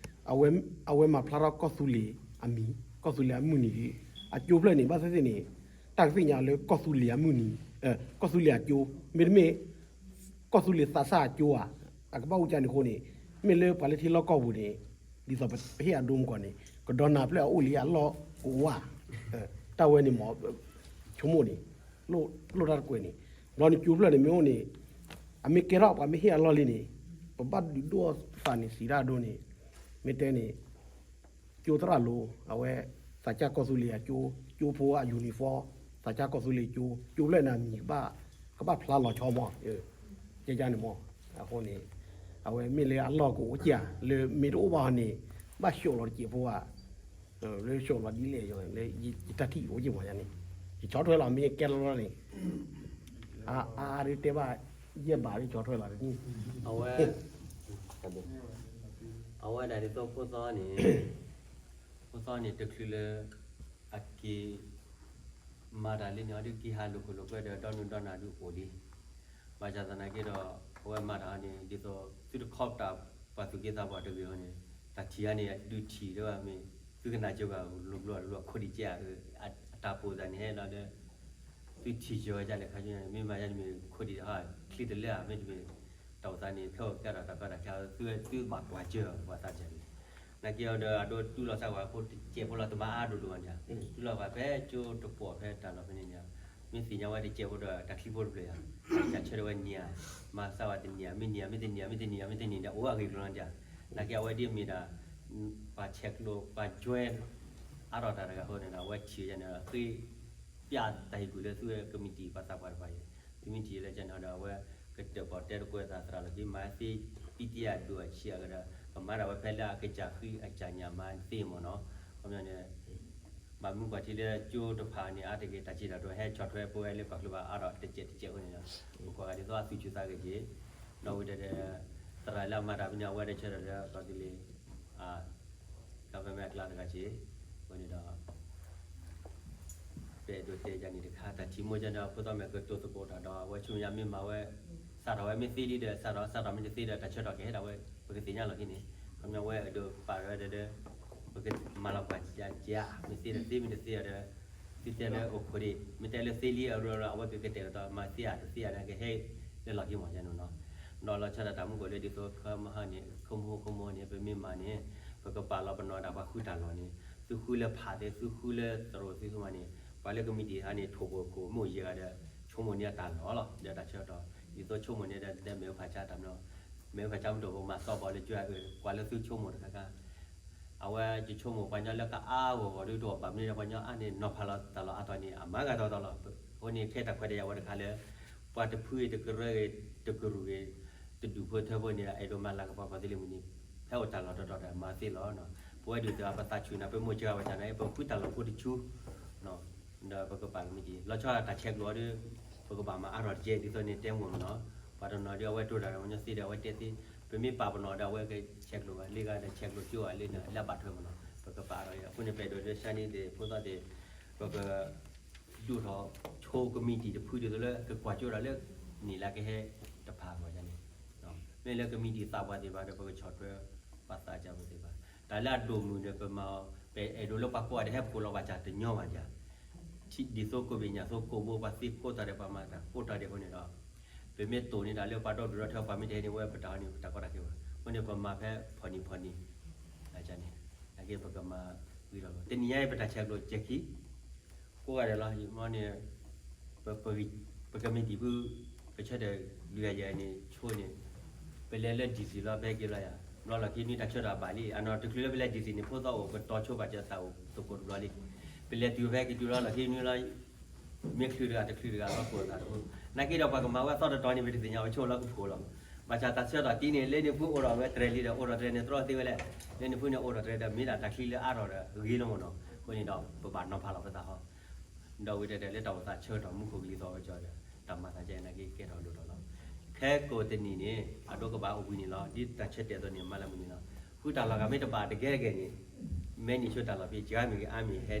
အဝဲ အဝဲမၤဖျါထီၣ်ကီၢ်သူလ့ၤအမံၤ ကီၢ်သူလ့ၤအမုၢ်နံၤ အကၠိဖျၢၣ်န့ၣ် ဘၣ်သ့ၣ်သ့ၣ်န့ၣ် တၢ်ကသ့ၣ်ညါလၢကီၢ်သူလ့ၤအမုၢ်နံၤ ကီၢ်သူလ့ၤအကၠိ မ့တမ့ၢ် ကီၢ်သူလ့ၤသးစၢ်အကၠိဧါ, အကဘၣ်အိၣ်ကၢန့ၣ်အဃိန့ၣ် မ့ၢ်လၢပှၤလၢထံလီၢ်ကီၢ်ပူၤန့ၣ် ဒ်သိးပဟ့ၣ်အဒိမုၢ်ကီၢ်န့ၣ် ကဒီနၤဖျၢၣ်အအိၣ်လံအလီၢ်ကအိၣ်ဧါ, တၢ်ဝဲန့ၣ်မ့ၢ် ဆိကမိၣ်န့ၣ် လိၣ်တၢ်တကွဲးန့ၣ် ဘျီန့ၣ်ကၠိဖျၢၣ်န့ၣ်မ့ၢ်အိၣ်န့ၣ် အမ့ၢ်ကဲထီၣ်ပှၤမ့ၢ်ဟ့ၣ်အလီၢ်လံန့ၣ် ပဘၣ်ဒုးဒိၣ်သးန့ၣ် စံးတၢ်အဒိန့ၣ် မ့ၢ်တဲန့ၣ် ကၠိသရၣ်လိၤ အဝဲ သးစၢ်ကီၢ်သူလ့ၤအကၠိ ကၠိဖိအ uniform သးစၢ်ကီၢ်သူလ့ၤကၠိ ကၠိဖျၢၣ်န့ၣ်အမံၤ ကဘၣ်ဖျါလီၤဆီမး ကဲကန့ၣ်မး အဃိန့ၣ် အဝဲမ့ၢ်လၢအလီၢ်ကအိၣ်ကၢ လၢမ့ၢ်တအိၣ်ဘၣ်အီၤန့ၣ် ဘၣ်ဆှိးလီၤတစဲးဖိဧါ, လၢဆှိးလီၤဒ်လဲၣ် လၢယတၢ်ထံၣ်အိၣ်က့ၤမးယါန့ၣ် ယဆီၣ်ထွဲလီၤမ့ၢ်ကဲလီၤလီၤန့ၣ် အါအါဒ်တဲဘၣ် ယဲၢ်ဘးဒ်ဆီၣ်ထွဲလီၤတနံၣ် အဝဲ အဝဲဒၣ်ဒ်သိးဖိသီန့ၣ် ဖိသီန့ၣ် တချုးလၢ အက့ၤ မၤတၢ်လံန့ၣ် အီၤဒ်က့ၤဟးလိာ်ခိၣ်လိာ်ကွဲဒီး ဒီနုၢ်ဒီနၢ်ဒုးအိၣ်လံ. ဘၣ်ဆၣ်သနာ်က့ဒီး အဝဲမၤတၢ်အီၤန့ၣ် ဒ်သိး သုတခီပတာ် ပှၤသူၣ်က့သးပှၢ်တဂ့ၤအီၤန့ၣ် တၢ်ထံၣ်အီၤန့ၣ် ဒုးထံၣ်ဒ်ဝဲမ့ၢ် သုကနၣ်ကၠိဂၤ လိၤဘျီလိၤဘျီ ခိၣ်ဒံးကဲ အတၢ်ပိာ်သးန့ၣ် ဟဲလီၤဒီး သုထံၣ်ကၠိဝဲဒ်လဲၣ်ခါဆူညါန့ၣ် မ့ၢ်မၤယါန့ၣ်မ့ၢ် ခိၣ်ဒံးတဟါ ချံတလၢဧါ မ့တမ့ၢ် တၢ်အိၣ်သးန့ၣ် ဖဲအိၣ်ကဲဒီးတၢ်ကီတၢ်ခဲ သုဘၣ်ကွၢ်ကၢပှၤသးကဲန့ၣ် နာ်က့အီၤဒီး အဒိတူၢ်လိာ်စၢ်ဝဲဖိတစဲးဖိလီၤ တမၤအါဒိၣ်ဒိၣ်ဘၣ်န့ၣ်, တူၢ်လိာ်ပှၤဖဲကၠိတပီၢ်ဖဲတၢ်လီၢ်ဖဲန့ၣ်န့ၣ်, မ့ၢ်သ့ၣ်ညါဝဲတစဲးဖိဒီးတၢ်ချံဖိတဖျၢၣ်ယၤ, တၢ်ဆၢထၢၣ်ဝဲန့ၣ်ဧါ, မၤစၢ်ဝဲတန့ၢ်ဧါ, မ့ၢ်န့ၢ်ဧါ မ့ၢ်တန့ၢ်ဧါ မ့ၢ်တန့ၢ်ဧါ မ့ၢ်တန့ၢ်ဒီး အိၣ်အဂ့ၢ်ကျိၤလီၤန့ၣ်ဧါ, နာ်က့အဝဲဒ်မ့ၢ်ဒၣ် ပှၤဆဲးကျိး ပှၤ join အါထီၣ်တၢ်တဂၤအဃိန့ၣ်ဒီး အဝဲထံၣ်န့ၣ်ဒီး ဃ့ ပျဲတၢ်ဟ့ၣ်ကူၣ်လၢသုဝဲကမံးတံာ်ပှၤသးပှၢ်တဖၣ်အံၤ, သုမ့ၢ်ထံၣ်လၢကန့ၣ်ဒီး အဝဲကတၢၢ်ပီၣ်တဲတကွဲသးသရၣ်လီၢ်ခံ မၤသ့ ပံတံယၢ်ဒိၣ်အဆံးအကဒီး ကမၤဒၣ်ဝဲဖဲလၢအကစၢ်ဃံအကစၢ်ညၣ်မၤသ့မ့ၢ်နီၤ, ခီပညီန့ၣ် ဘၣ်မနုၤကွၢ်ထံလၢကၠိတဖၣ်န့ၣ် အါတက့ၢ်တၢ်စံးတၢ်ကတိၤဟဲဆီၣ်ထွဲပဝဲလၢပှၤကလုာ်ဘၣ်အါထီၣ်တစဲးတစဲးအဃိန့ၣ်ဒီး ပကွၢ်ဂၤဒ်သိးအသူၣ်ဆူၣ်သးဂဲၤက့ၤ, ဒီးဝံၤဒီး သရၣ်လၢအမၤတၢ်ဖဲန့ၣ် အဝဲဒၣ်ဆၢထၢၣ်လၢကီၢ်သူလ့ၤ government အကျါတဂၤက့ၤ, အဃိန့ၣ်ဒီး ပအဲၣ်ဒိးတဲယၤန့ၣ်တခါ တၢ်ထံၣ်မိၢ်ကန့ၣ် ဖိသီမဲာ်ကတိၤသကိးတၢ်ဒီး အဝဲဆူမဲာ်ညါမ့ၢ်မၤဝဲ စးထီၣ်ဝဲမ့ၢ်သ့လံဒီး စးထီၣ် စးထီၣ်မ့ၢ်တသ့ဒီး တၢ်ဆၢထၢၣ်ကဟဲဒၣ်ဝဲ ပကသ့ၣ်ညါလီၤက့ၤန့ၣ်, ခီပညီဝဲအဲၣ်ဒိးပာ်ဝဲဒီး ပကမၤလီၤပှၤကၠါ မ့ၢ်သ့ဒီးသ့ မ့ၢ်တသ့ဒီး သုတဲလၢအိၣ်ခိးဒံး မ့ၢ်တဲလၢသ့လံအရၢ အဝဲကကတဲာ်ကတီၤ မၤသ့ဧါ တသ့ဧါန့ၣ် ကဟဲလၢလီၢ်ခံမီၤကန့ၣ်နီၤ, ဒီးလီၤဆီဒၣ်တၢ်မူခိၣ်လၢဒ်သိး ခမဟန့ၣ် ခမဟိခမဟိန့ၣ် ပမ့ၢ်မၤန့ၣ် ပကပာ်လီၤပနီၣ်ဒၣ်ပှၤဃုတၢ်လီၢ်န့ၣ် သုဃုလၢဖးသ့ သုဃုလၢသရိာ်သ့ သုမၤန့ၣ် ပှၤလၢကမံးတံာ်ဟါန့ၣ် ထိၣ်ဖိခိၣ်မ့ၢ်အိၣ်ယဲၢ်ဂၤဒီး ဆိကမိၣ်န့ၢ်အတၢ်လီၢ်လီၤ ဒီးတၢ်ဆၢကတီၢ် ဒ်သိးဆိကမိၣ်န့ၢ်ဒီး တဲမ့ၢ်ဖးဆါတၢ်မနီၤ မ့ၢ်ဖးဆါမ့ၢ်တအိၣ် ပမၤသီပီၤလၢကၠိအဂ့ၢ် ကွၢ်လၢသုဆိကမိၣ်တခါခါ အဝဲယဆိကမိၣ်ပှၤကညီလၢကအါဂီၢ်ဂီၢ်ဒ်တအိၣ်ဘၣ်မနုၤဒီး ပှၤကညီအါန့ၣ် နီၤဖးလီၤတၢ်လီၢ်အါထီၣ်န့ၣ် အမၤဂၤတီတီလီၤ. အဃိန့ၣ် ခဲတၢ်ခွဲးတၢ်ယာ်ဝဲတခါလၢ ပှၤတဖုအံၤတကရၢဂ့ၤ တကရူၢ်ဂ့ၤ တဒူၣ်ဖိထၢဖိန့ၣ် အဲၣ်ဒိးမၤလၤကပီၤကီၢ်သူလ့ၤမုၢ်နံၤ ဖဲအိၣ်တၢ်လီၢ်တီတီဒီး မၤသ့လီၤ. ပဝဲဒုၣ်ဒါပသးဆူၣ်န့ၣ် ပမိၢ်စှၤဝဲတၢ်န့ၣ် ပဃုတၢ်လီၢ်ဖိတဆူ ဒီးပကပာ်ကမံးတံာ် လီၤဆီဒၣ်တၢ်ဆဲးကျိးဒီး ပကဘၣ်မၤအါထီၣ်တကဲဒ်သိးန့ၣ်တဲမိၢ်မနီၤ ပှၤတနီၤဒီးအဝဲတိၢ်တၢ်ဒီးပှၤကညီသ့ဒီးအဝဲတဲသ့ ပမ့ၢ်ပာ်ပနီၣ်ဒီးအဝဲကဆဲးကျိးဘၣ် လၢဂၤဒီးဆဲးကျိးကၠိဘၣ်လၢလၢအဘၣ်ထွဲမနီၤ ပကပာ်အါထီၣ်အဃိန့ၣ် ပအဲၣ်ဒိးလၢရှါန့ၣ်သ့ၣ် ဖိသီသ့ၣ် ပက ဒိၣ်ထီၣ်ဆိကမံးတံာ်တဖုဒ်သိးလၢကကွၢ်ကၠိဒီးလၢ န့ၣ်လၢကဟဲတဖၣ်ဘၣ်န့ၣ် မ့ၢ်လၢကမံးတံာ်သးပှၢ်သ့ၣ်တဖၣ်ဒီး ပကဆီၣ်ထွဲပှၤသးစၢ်ဖိသ့ၣ်တဖၣ် တၢ်လၢအဒိၣ်မုၢ်ဒီးပမၤအီၤ ပအဲၣ်ဒိးလၢပှၤကိးဂၤဒဲးဟဲဖှိၣ်လီၤဘၣ်စၢ်တညီဘၣ်ယၤ ဒ်သိးကိးဘ့ၣ်ညၣ်သိကိးဘိပှၤသံကိးတၢ်ဒီးပှၤမၤတၢ်ကိးတၢ်ဒဲးအဃိန့ၣ်ဒီး ပမ့ၢ်တိၢ်န့ၢ်တၢ်လၢပှၤဒီဒူၣ်ဒီထၢပှၤမ့ၢ်တဟဲန့ၣ် ဝဲပတၢ်အီၤန့ၣ် ပတၢ်ကီတၢ်ခဲဘၣ် အဃိန့ၣ် ပမၤဖဲဖီၣ်နံၤဖီၣ်နံၤ န့ၣ် နာ်က့ပကမၤဝံၤဒီးလီၤ တနံၤညါအံၤပတၢ်ဆဲးကျိးစဲးခံ ကိးဂၤဒဲးလီၤ ယမီန့ၣ် ပ ပကမံးတံာ်ဖု ပဆၢထၢၣ်လွံၢ်ဂၤယဲၢ်န့ၣ် ဆိန့ၣ် ပလဲၤလၢ DC လီၤ ပဟဲက့ၤလီၤယၤ ဘျီလီၢ်ခံနွံတၢ်ဆၢထၢၣ်ဘၣ်လံ အနီၢ်တချုးလၢပလဲၤ DC န့ၣ် ဖိသီအိၣ်ကတီၤဆိပာ်စၢၤသးအိၣ်သကိးတဘျီလံ ပလဲၤတုၤဖဲက့ၤတုၤလီၤ လီၢ်ခံနွံလီၤ မ့ၢ်ချုးတဂၤတချုးတဂၤလီၤ ကိၢ်သးတဖိ နာ်က့ဒီးပှၤကမၤဝဲအသီတတီၤန့ၣ် ပတသ့ၣ်ညါဝဲဆိလီၤကဖိးလီၤ ဘၣ်ဆၣ်တၢ်ဆၢထၢၣ်တံၢ်န့ၣ် လၢန့ၣ်ဖုအိၣ်ဒီးအဝဲတြဲၤလံဒီး အိၣ်ဒီးတြဲၤန့ၣ် တြီသ့ဝဲလဲၣ် လၢန့ၣ်ဖုန့ၣ်အိၣ်ဒီးတြဲၤဒီး မ့ၢ်ဒၣ်တၢ်ချံလၢအါထီၣ်ဒီးဂ့ၤလီၤမ့ၢ်နီၤ အဃိန့ၣ်ဒီး ပဘၣ်နီၤဖးလီၤပသးဟီ ဒီးဝံၤတဲတဲလၢတၢ်အိၣ်သးဆၢကတီၢ်မူခိၣ်ကလံၤသီၣ်ဝဲကီဒီး တၢ်မၤသးကဲနာ်က့ကဲထီၣ်လိၣ်ထီၣ်လီၤ ခဲကိာ်တနံၤန့ၣ် အဒိကဘၣ်အိၣ်ဘှံးနံၤလီၤ ဒ်တၢ်ဆၢတဲာ်အသိးန့ၣ် မၤလၢမုၢ်နံၤလီၤ ဃုတၢ်လီၢ်ဂၤမ့ၢ်တဘၣ်တဂ့ၤတဂ့ၤန့ၣ် မဲနံၤဆိတၢ်လီၢ်ဖဲ ကမ့ၢ်ဂ့ၤအါမ့ၢ်ဟဲ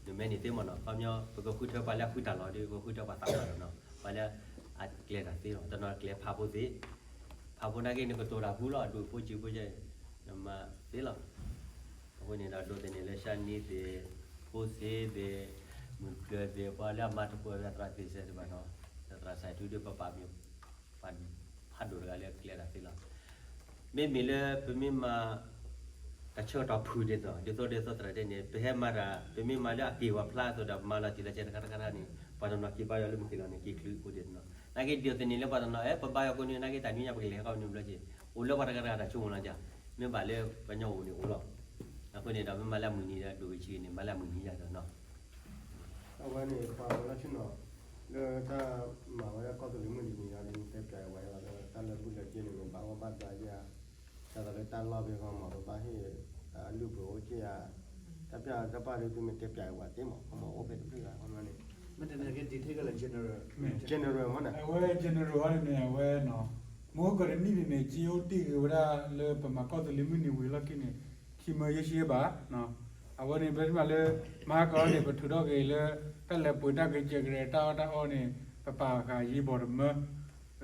နမဲနံၤသ့မ့ၢ်နီၤ ခီပညီ ပကဃုထၢပှၤလၢအဃုတၢ်လီၢ်ဒီး ပဃုထၢပှၤသးပှၢ်လီၤနီၤ ပှၤလၢအကျဲၤတၢ်သ့လီၤ တနီၤကျဲၤဖးဖိသ့ ဖးဖိနာ်က့ နကတိၤတၢ်ဖုလီၤ အဒိၣ်ဖိစံးဖိကဲ နမၤသ့လီၤ အဃိန့ၣ်ဒီး ဒိးသန့ၤလၢရှါနံၤသ့ၣ် ဖိစ့သ့ၣ် မုၢ်ကျၢၤသ့ၣ် ပှၤလၢအမၤတပှဲၤဝဲသရၣ်သ့ၣ်စဲတဘၣ်နီၤ သရၣ်စဲးထူဒီးပပာ်မ့ၢ် ပှၤဖးဒိၣ်တဂၤလၢကျဲၤတၢ်သ့လီၤ မ့မ့ၢ်လၢပမ့ၢ်မၤ တၢ်ဆၢကတီၢ်ဖုၣ်ဒ်သိး ဒ်သိးဒ်သိးသရၣ်တဲန့ၣ် ပဟဲမၤတၢ် ပမ့ၢ်မၤလၢအက့ၢ်ဝဲဖျါအသိးဒီး မၤလီၤတံၢ်လီၤဆဲးတခါတခါတခါန့ၣ် ပှၤတနီၤက့ၤဘါယွၤလၢမုၢ်က့ၤလီၤန့ၣ် က့ၤချုးအိၣ်ဒံးတနီၤ နာ်က့ဒိးသန့ၤလၢပှၤတနီၤ အဲ ပဘါယွၤကိးနွံ နာ်က့တၢ်နွံညါပကလဲၤဟဲကီၢ်နွံဘျီက့ၤ အိၣ်လၢပှၤတဂၤတဂၤတၢ်ဆိကမိၣ်လီၤကၢ် မ့ၢ်ဘၣ်လၢပှၤကညီအိၣ်န့ၣ်အိၣ်လီၤ အဃိန့ၣ်ဒီး မ့ၢ်မၤလၢအမုၢ်နံၤဒီး ဒိၣ်ဂ့ၤဆံးဂ့ၤန့ၣ် မၤလၢအမုၢ်နံၤယၤဒီးနီၤ အဝဲန့ၣ် ပှၤဝဲလၢဆ့ၣ်နီၤ လၢတၢ်မၤဝဲဒၣ်ကီၢ်သူလ့ၤမုၢ်နံၤန့ၣ် ယတဲပျးဝဲလၢတၢ်လၢဘူၣ်လၢက့န့ၣ် ဘၣ်အီၣ်ဘၣ်သးယါ တၢ်သးလၢတၢ်လီၢ်ဖဲဃီမး ပဘၣ်ဟ့ၣ် အလုၢ်ပှ့ၤအိၣ်က့ယါ တၢ်ပျၢ်တၢ်ပာ်ဒ်သုမ့ၢ်တဲပျးဝဲသ့မး ခီမးအိၣ်ဖဲတဖုဂၤခီမးန့ၣ် မ့ၢ်တနံၤက့ detail ကလၢ general general မးန့ၣ် အဝဲ general ဟီန့ၣ်န့ၣ် အဝဲနီၤ မ့ၢ်ဟီၣ်ကီၢ်တနံၣ်န့ၣ်န့ၣ် က့အိၣ်တ့ၢ်ဂ့ၤဝဲဒၣ်လၢပမၤကီၢ်သူလ့ၤမုၢ်နံၤဝံၤအလီၢ်ခံန့ၣ် ခံမၢယဲၢ်ဆံဘး အဝဲန့ၣ် ပမ့ၢ်မၤလၢ မဟါကီၢ်န့ၣ် ပထုးထီၣ်က့ၤလၢ တၢ်လဲၤပှ့ၤတၢ်ဂ့ၤကဲးကရဲး တၢ်အီၣ်တၢ်အီန့ၣ် ပပာ်ဃာ်ယံၤဘီၣ်တမၢ ပမ့ၢ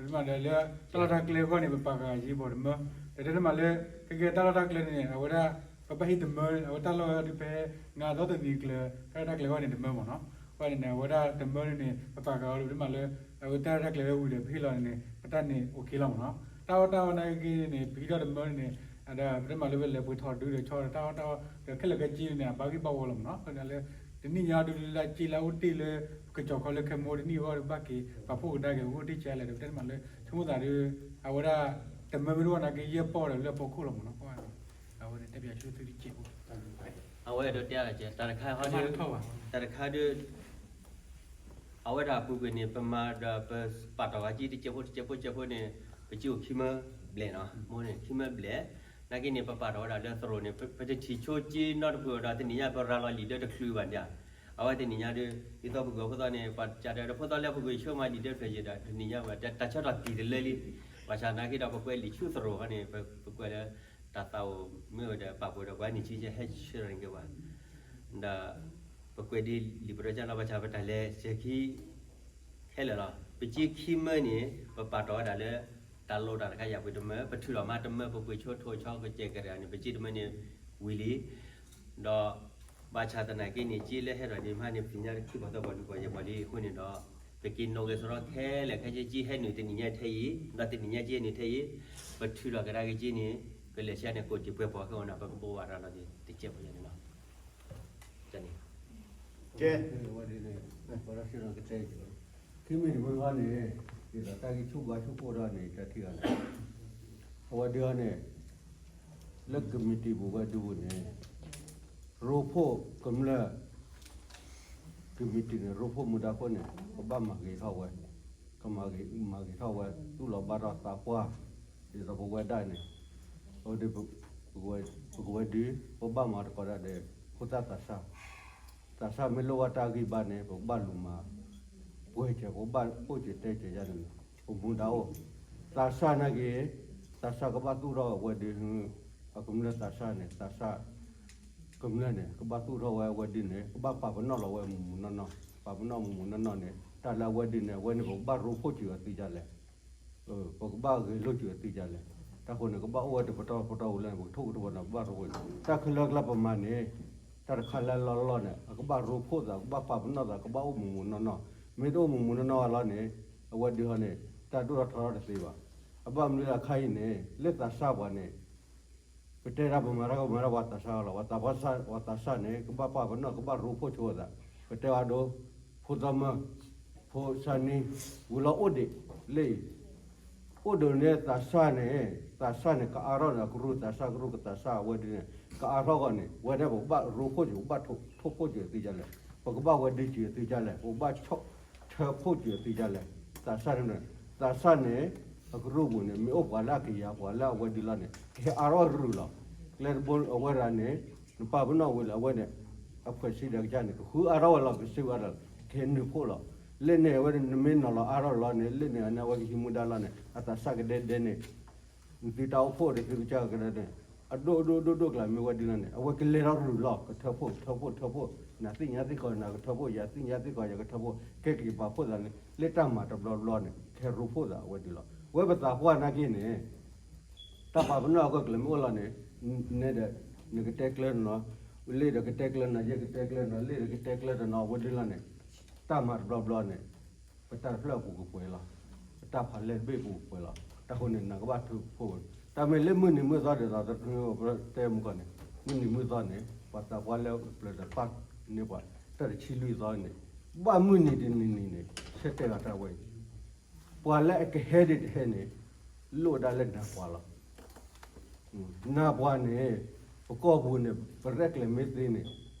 ်မၤဒီးလၢ တၢ်လီၢ်တၢ်ကျဲအဂီၢ်န့ၣ် ပပာ်ဃာ်ယံၤဘီၣ်တမၢ ဒီးတဲမ့ၢ်လၢ ကဲကဲတၢ်လီၢ်တၢ်ကျဲန့ၣ် အဝဲဒၣ် ပဘၣ်ဟ့ၣ်တမၢ အဝဲတၢ်လီၢ်ဝဲဒၣ်ဒုးဖဲ ငါသီတနံၤကျၢၤ တၢ်လီၢ်တၢ်ကျဲအဂီၢ်န့ၣ်တမၢမ့ၢ်နီၤ အဃိန့ၣ်န့ၣ် အဝဲဒၣ်တမၢန့ၣ်န့ၣ် ပပာ်ဃာ်အီၤဒီး ပမ့ၢ်မၤလၢ အဝဲတၢ်လီၢ်တၢ်ကျဲဝဲဝံၤဒီး ပဟ့ၣ်လီၤန့ၣ်န့ၣ် ပတၢ်န့ၣ် okay လီၤမ့ၢ်နီၤ တၢ်အီၣ်တၢ်အီနာ်က့န့ၣ်န့ၣ် ပဟံးထီၣ်တမၢန့ၣ်န့ၣ် ဒီးပတဲမးလၢပလဲၤပှ့ၤထီၣ်ဒုးဒီးဆီဒီးတၢ်အီၣ်တၢ်အီဒီးခဲလၢာ်ခဲဆ့န့ၣ် အဘၣ်ဂံၢ်ဘၣ်ဝီလီၤမ့ၢ်နီၤ. အဃိန့ၣ်လၢ တနံၣ်ညါဒုးလၢတၢ်စ့လၢအအိၣ်တ့ၢ်လၢ ကစီၤခီလၢခဲမိၢ်တနံၣ်အဂီၢ်ဒီး ဘၣ်က့ၤပာ်ဖှိၣ်ကဒါက့ၤအိၣ်တ့ၢ်ဆဲလဲၣ်ဒီး ပတဲမးလၢ ဆိကမိၣ်သးဒီး အဝဲဒၣ် တမၢမ့ၢ်တအိၣ်နာ်က့ ယဲၢ်ပီၢ်ဒီးလၢအဖီခိၣ်လီၤမ့ၢ်နီၤ. အဃိန့ၣ် တဲပၠးဆိသုတစဲးဖိ အဝဲဒၣ်တဲတၢ်တခါ တၢ်တခါဒီး အဝဲဒၣ်အပူၤကွံာ်န့ၣ် ပမၤဒီးပပာ်တီၢ်ဂၤက့တစဲးဖိတစဲးဖိတစဲးဖိန့ၣ် ပစ့အိၣ်ခံမၢဘျဲၣ်နီၤ, မိၢ်န့ၣ် ခံမၢဘျဲၣ်, နာ်က့န့ၣ် ပပာ်တီၢ်ဝဲဒၣ်လၢသရိာ်န့ၣ် ပတထံၣ်ဆိက့နီတပူၤဒီး တနံၣ်ညါပရၤလီၤလံာ်ဒၢတချုးဘၣ်န့ၣ်, အဝဲတနံၣ်ညါဒီး ဒ်သိးပဂီၢ်ဖိသီန့ၣ် ပှၤကဒီးဖိသီလၢပူၤကွံာ်ဆိမး လံာ်ဒၢတဖျၢၣ်ယံၤဒီး တနံၣ်ညါဝဲ တၢ်ဆၢထီၣ်တံၢ်တလၢလံ, ဘၣ်ဆၣ်နာ်က့ဒီး ပကွဲးလံာ်ဆူသရိာ်ဃီန့ၣ် ပကွဲးလၢ တၢ်သးအိၣ်မ့ၢ်ဝဲဒီး ပာ်ဖှိၣ်ဒီးပှၤနံၣ်ဆံဆဲဟဲဆှၢထီၣ်န့ၣ်က့ၤဝဲ ဒီး ပကွဲးဒ်လံာ်ပရၢကၢ်လီၤ ဘၣ်ဆၣ်ပတၢ်လဲၤစဲၤခံ ခဲလၢာ်လီၤ. ပစ့ခံမၢန့ၣ် ပပာ်တီၢ်ဝဲဒၣ်လၢ တၢ်လိၣ်တၢ်တခါယၤပှ့ၤတမၢ, ပထုးထီၣ်မးတမၢ ပပှ့ၤဆိထိၣ်ဆီကစဲးကရၢန့ၣ် ပစ့တမၢန့ၣ်ဝံၤလံ, ဒီး ဘၣ်ဆၣ်သနာ်က့န့ၣ် စ့လၢဟဲထီၣ်ဒံးမးန့ၣ် ပသ့ၣ်ညါတခံပှၤသီပှၤဒူပှၤယဲၢ်ပှၤလံအဃိန့ၣ်ဒီး ပက့ၤနီၣ်ဂဲၤစိာ်ထီၣ်ခဲလၢာ်ခဲဆ့ စ့ဟဲနုာ်တနံၣ်ညါထဲအံၤ ဒီးတနံၣ်ညါစ့ဟဲနုာ်ထဲအံၤ ပထုးထီၣ်ကဒါက့ၤစ့န့ၣ် ကလဲၤဆှၢန့ၣ် ကိးတံၢ်ပှဲၤပှၤခဲအံၤန့ၣ် ပကဘိးဘၣ်ရၤလီၤက့ၤတစဲးဖိယဲၢ်န့ၣ်လီၤ. န့ၣ် ကဲ ဝဲဒ်န့ၣ် ပရၢစ့ၢ်ကီးကတဲက့ၤလီၤ. ခံမံၤတမံၤဃီန့ၣ် ဒ်သိးတၢ်ဂ့ၢ်ဆူၣ်ဘါဆူၣ်ကိၢ်ဒီးန့ၣ် တၢ်ထံၣ်အီၤန့ၣ် အဝဲဒ်အီၤန့ၣ် လၢကမံးတံာ်ပူၤဝဲဒ်ပူၤန့ၣ် ရိဖှိၣ်ကမျၢၢ် ကမံးတံာ်န့ၣ် ရိဖှိၣ်မူဒါခိၣ်န့ၣ် ကဘၣ်မၤဂ့ၤထီၣ်ဝဲ, ကမၤဂ့ၤ မၤဂ့ၤထီၣ်ဝဲ သူၣ်လီၤဘါထီၣ်သးပှၢ် ဒ်သိးပဝဲဒၣ်န့ၣ် အဝဲဒ် ပကဝဲဒ် ပဘၣ်မၤသကိးတၢ်ဒီး ဖိသၣ်သးစၢ် သးစၢ်မ့ၢ်လိၣ်ဘၣ်တၢ်ဂံၢ်ဘါန့ၣ် ပကဘၣ်လူၤမၤ ပှဲၤစၢၤ ပကဘၣ်အိၣ်စၢၤတဲစၢၤယါန့ၣ် ပမူဒါအိၣ်, သးစၢ်နာ်က့ သးစၢ်ကဘၣ်သူၣ်ထီၣ်ဝဲဒ် အကမျၢၢ်သးစၢ်န့ၣ် သးစၢ် ကမျၢၢ်န့ၣ် ကဘၣ်သူၣ်ထီၣ်ဝဲအဝဲဒ်န့ၣ် ကဘၣ်ပာ်ပနီၣ်လီၤဝဲမုၢ်မုၢ်နီၢ်နီၢ်, ပာ်ပနီၣ်မုၢ်မုၢ်နီၢ်နီၢ်န့ၣ် တၢ်လၢအဝဲဒ်န့ၣ် အဝဲန့ၣ် ပကဘၣ်ရိဖှိၣ်စၢၤအီၤသ့ဒ်လဲၣ် ပကဘၣ်ဂဲၤလိာ်ကွံာ်အီၤသ့ဒ်လဲၣ်. တၢ်ဃိန့ၣ် ကဘၣ်အိၣ်ဝဲတပတီၢ်ပတီၢ်ဝံၤလၢန့ၣ် ပကထိၣ်ကတဝီန့ၣ် ပဘၣ်ရိဖှိၣ်န့ၣ် တၢ်ခဲလၢာ်ကျါပမၤန့ၣ် တၢ်တခါလၢလီၢ်လီၢ်န့ၣ် အကဘၣ်ရိဖှိၣ်သး ကဘၣ်ပာ်ပနီၣ်သး ကဘၣ်အိၣ်မုၢ်မုၢ်နီၢ်နီၢ်, မ့ၢ်တအိၣ်မုၢ်မုၢ်နီၢ်နီၢ်လီၤန့ၣ် အဝဲဒ်ဟီန့ၣ် တၢ်ဒိၣ်ထီၣ်ထီထီၣ်တသ့ဘၣ်. အဘၣ်မနုၤလၢအခါအံၤန့ၣ် လၢသးစၢ်ပှၤန့ၣ် ပတဲဒၣ်ပမၤတၢ်ကမၤတၢ်ပှၤသးစၢ်လီၤ, ပှၤသးစၢ်န့ၣ် ကဘၣ်ပာ်ပနီၣ် ကဘၣ်ရိဖှိၣ်ဆိအသး, ပတဲအဒိ ဖိသၣ်မၢ ဖိသၣ်နံၤ ဝံၤလီၤအိၣ်ဒံး လၢအံၤ အိၣ်ဒံးန့ၣ်သးစၢ်န့ၣ် သးစၢ်န့ၣ် ကအါထီၣ်န့ၣ် အကရူၢ်သးစၢ် ကရူၢ်ကသးစၢ်အဝဲဒ်န့ၣ် ကအါထီၣ်ဂီၢ်န့ၣ် ဝဲဒၣ်ပကဘၣ်ရိဖှိၣ်စၢၤ ပကဘၣ်ထိၣ်ဖှိၣ်စၢၤသ့ဒ်လဲၣ်, ပကဘၣ်ဝဲဒၣ်စၢၤသ့ဒ်လဲၣ်, ပကဘၣ်ဆၢဖှိၣ်စၢၤသ့ဒ်လဲၣ်, သးစၢ်န့ၣ် သးစၢ်န့ၣ် အကရူၢ်ပူၤန့ၣ် မ့ၢ်အိၣ်ပှၤလၢအကယၤ ပှၤလၢအဝဲဒ်လီၤန့ၣ် ကဟဲအါထီၣ်ကရူၢ်လီၤ. ကျဲတဘိအဝဲဒၣ်န့ၣ် နပာ်ပနီၣ်ဝံၤလၢအဝဲန့ၣ် အဖှဲးစံဒၣ်ကစၢ်န့ၣ် ကဃုအါထီၣ်ဝဲလီၤ ကစံးဝဲဒၣ် ကဟဲနုာ်ဖှိၣ်လီၤ. လၢန့ၣ်အဝဲန့ၣ် နမ့ၢ်နီၤလီၤအါထီၣ်လီၤန့ၣ် လၢန့ၣ်န့ၣ် အဝဲကဟံးမူဒါလီၤန့ၣ် အသးစၢ်ကဒဲဒဲန့ၣ် နသုတၢ်အိၣ်ဖှိၣ်ဒီးသုကစၢ်ကဒဲဒဲန့ၣ် အဒိၣ်ဒိၣ်ဒိၣ်ဒိၣ်ကျါမ့ၢ်ဝဲဒ်လီၤန့ၣ် အဝဲကလဲၤထီၣ်ရူၢ်လီၤ ကထၢဖှိၣ် ကထၢဖှိၣ် ထၢဖှိၣ် နသ့ၣ်ညါသ့ၣ်ကီး နကထၢဖှိၣ် ယသ့ၣ်ညါသ့ၣ်ကီး ယကထၢဖှိၣ် ကဲက့ၤပာ်ဖှိၣ်သးန့ၣ် လၢတၢ်မၤတဘျီဘျီန့ၣ် ကဟဲရိဖှိၣ်သးအဝဲဒ်လီၤ. ဝဲပသးပှၢ်နာ်က့န့ၣ် တၢ်ပာ်ပနီၣ်အဂီၢ်ကျဲၤမ့ၢ်အိၣ်လီၤန့ၣ် နဲဒီး နကတဲကျၢၤတနီၤ လ့ၣ်ဒီးကတဲကျၢၤတနီၤ ယဲကတဲကျၢၤတနီၤ လ့ၣ်ဒီးကတဲကျၢၤတနီၤ အဝဲဒ်လီၤန့ၣ် တၢ်မၤတဘျီဘျီန့ၣ် ပတၢ်တဖျၢၣ်အပူၤကပှဲၤလီၤ. ပတၢ်ဖးလဲၢ်တဘ့ၣ်အပူၤကပှဲၤလီၤ. တၢ်ဃိန့ၣ် နကဘၣ်ထုးဖှိၣ်ဝဲ တၢ်မ့ၢ်လၢမုၢ်နံၤမုၢ်သီဒ်သိး တၢ်တဲမူကီၢ်န့ၣ် မုၢ်နံၤမုၢ်သီန့ၣ် ပှၤသးပှၢ်လၢပျၢၤတပၢ်န့ၢ်ပှၤ တၢ်တဆံလွံၢ်သီန့ၣ် ဘၣ်မုၢ်နံၤတနံၤနံၤန့ၣ် ဆၢတဲာ်အီၤတၢ်ဝဲအံၤ ပှၤလၢအကဟဲဒ်တဟဲန့ၣ် လိၣ်ဒၣ်လၢနၢ်ပှၤလီၤ. နၢ်ပှၤန့ၣ် ပကီၢ်ပူၤန့ၣ် ပရဲၣ်ကျဲၤမ့ၢ်သ့န့ၣ်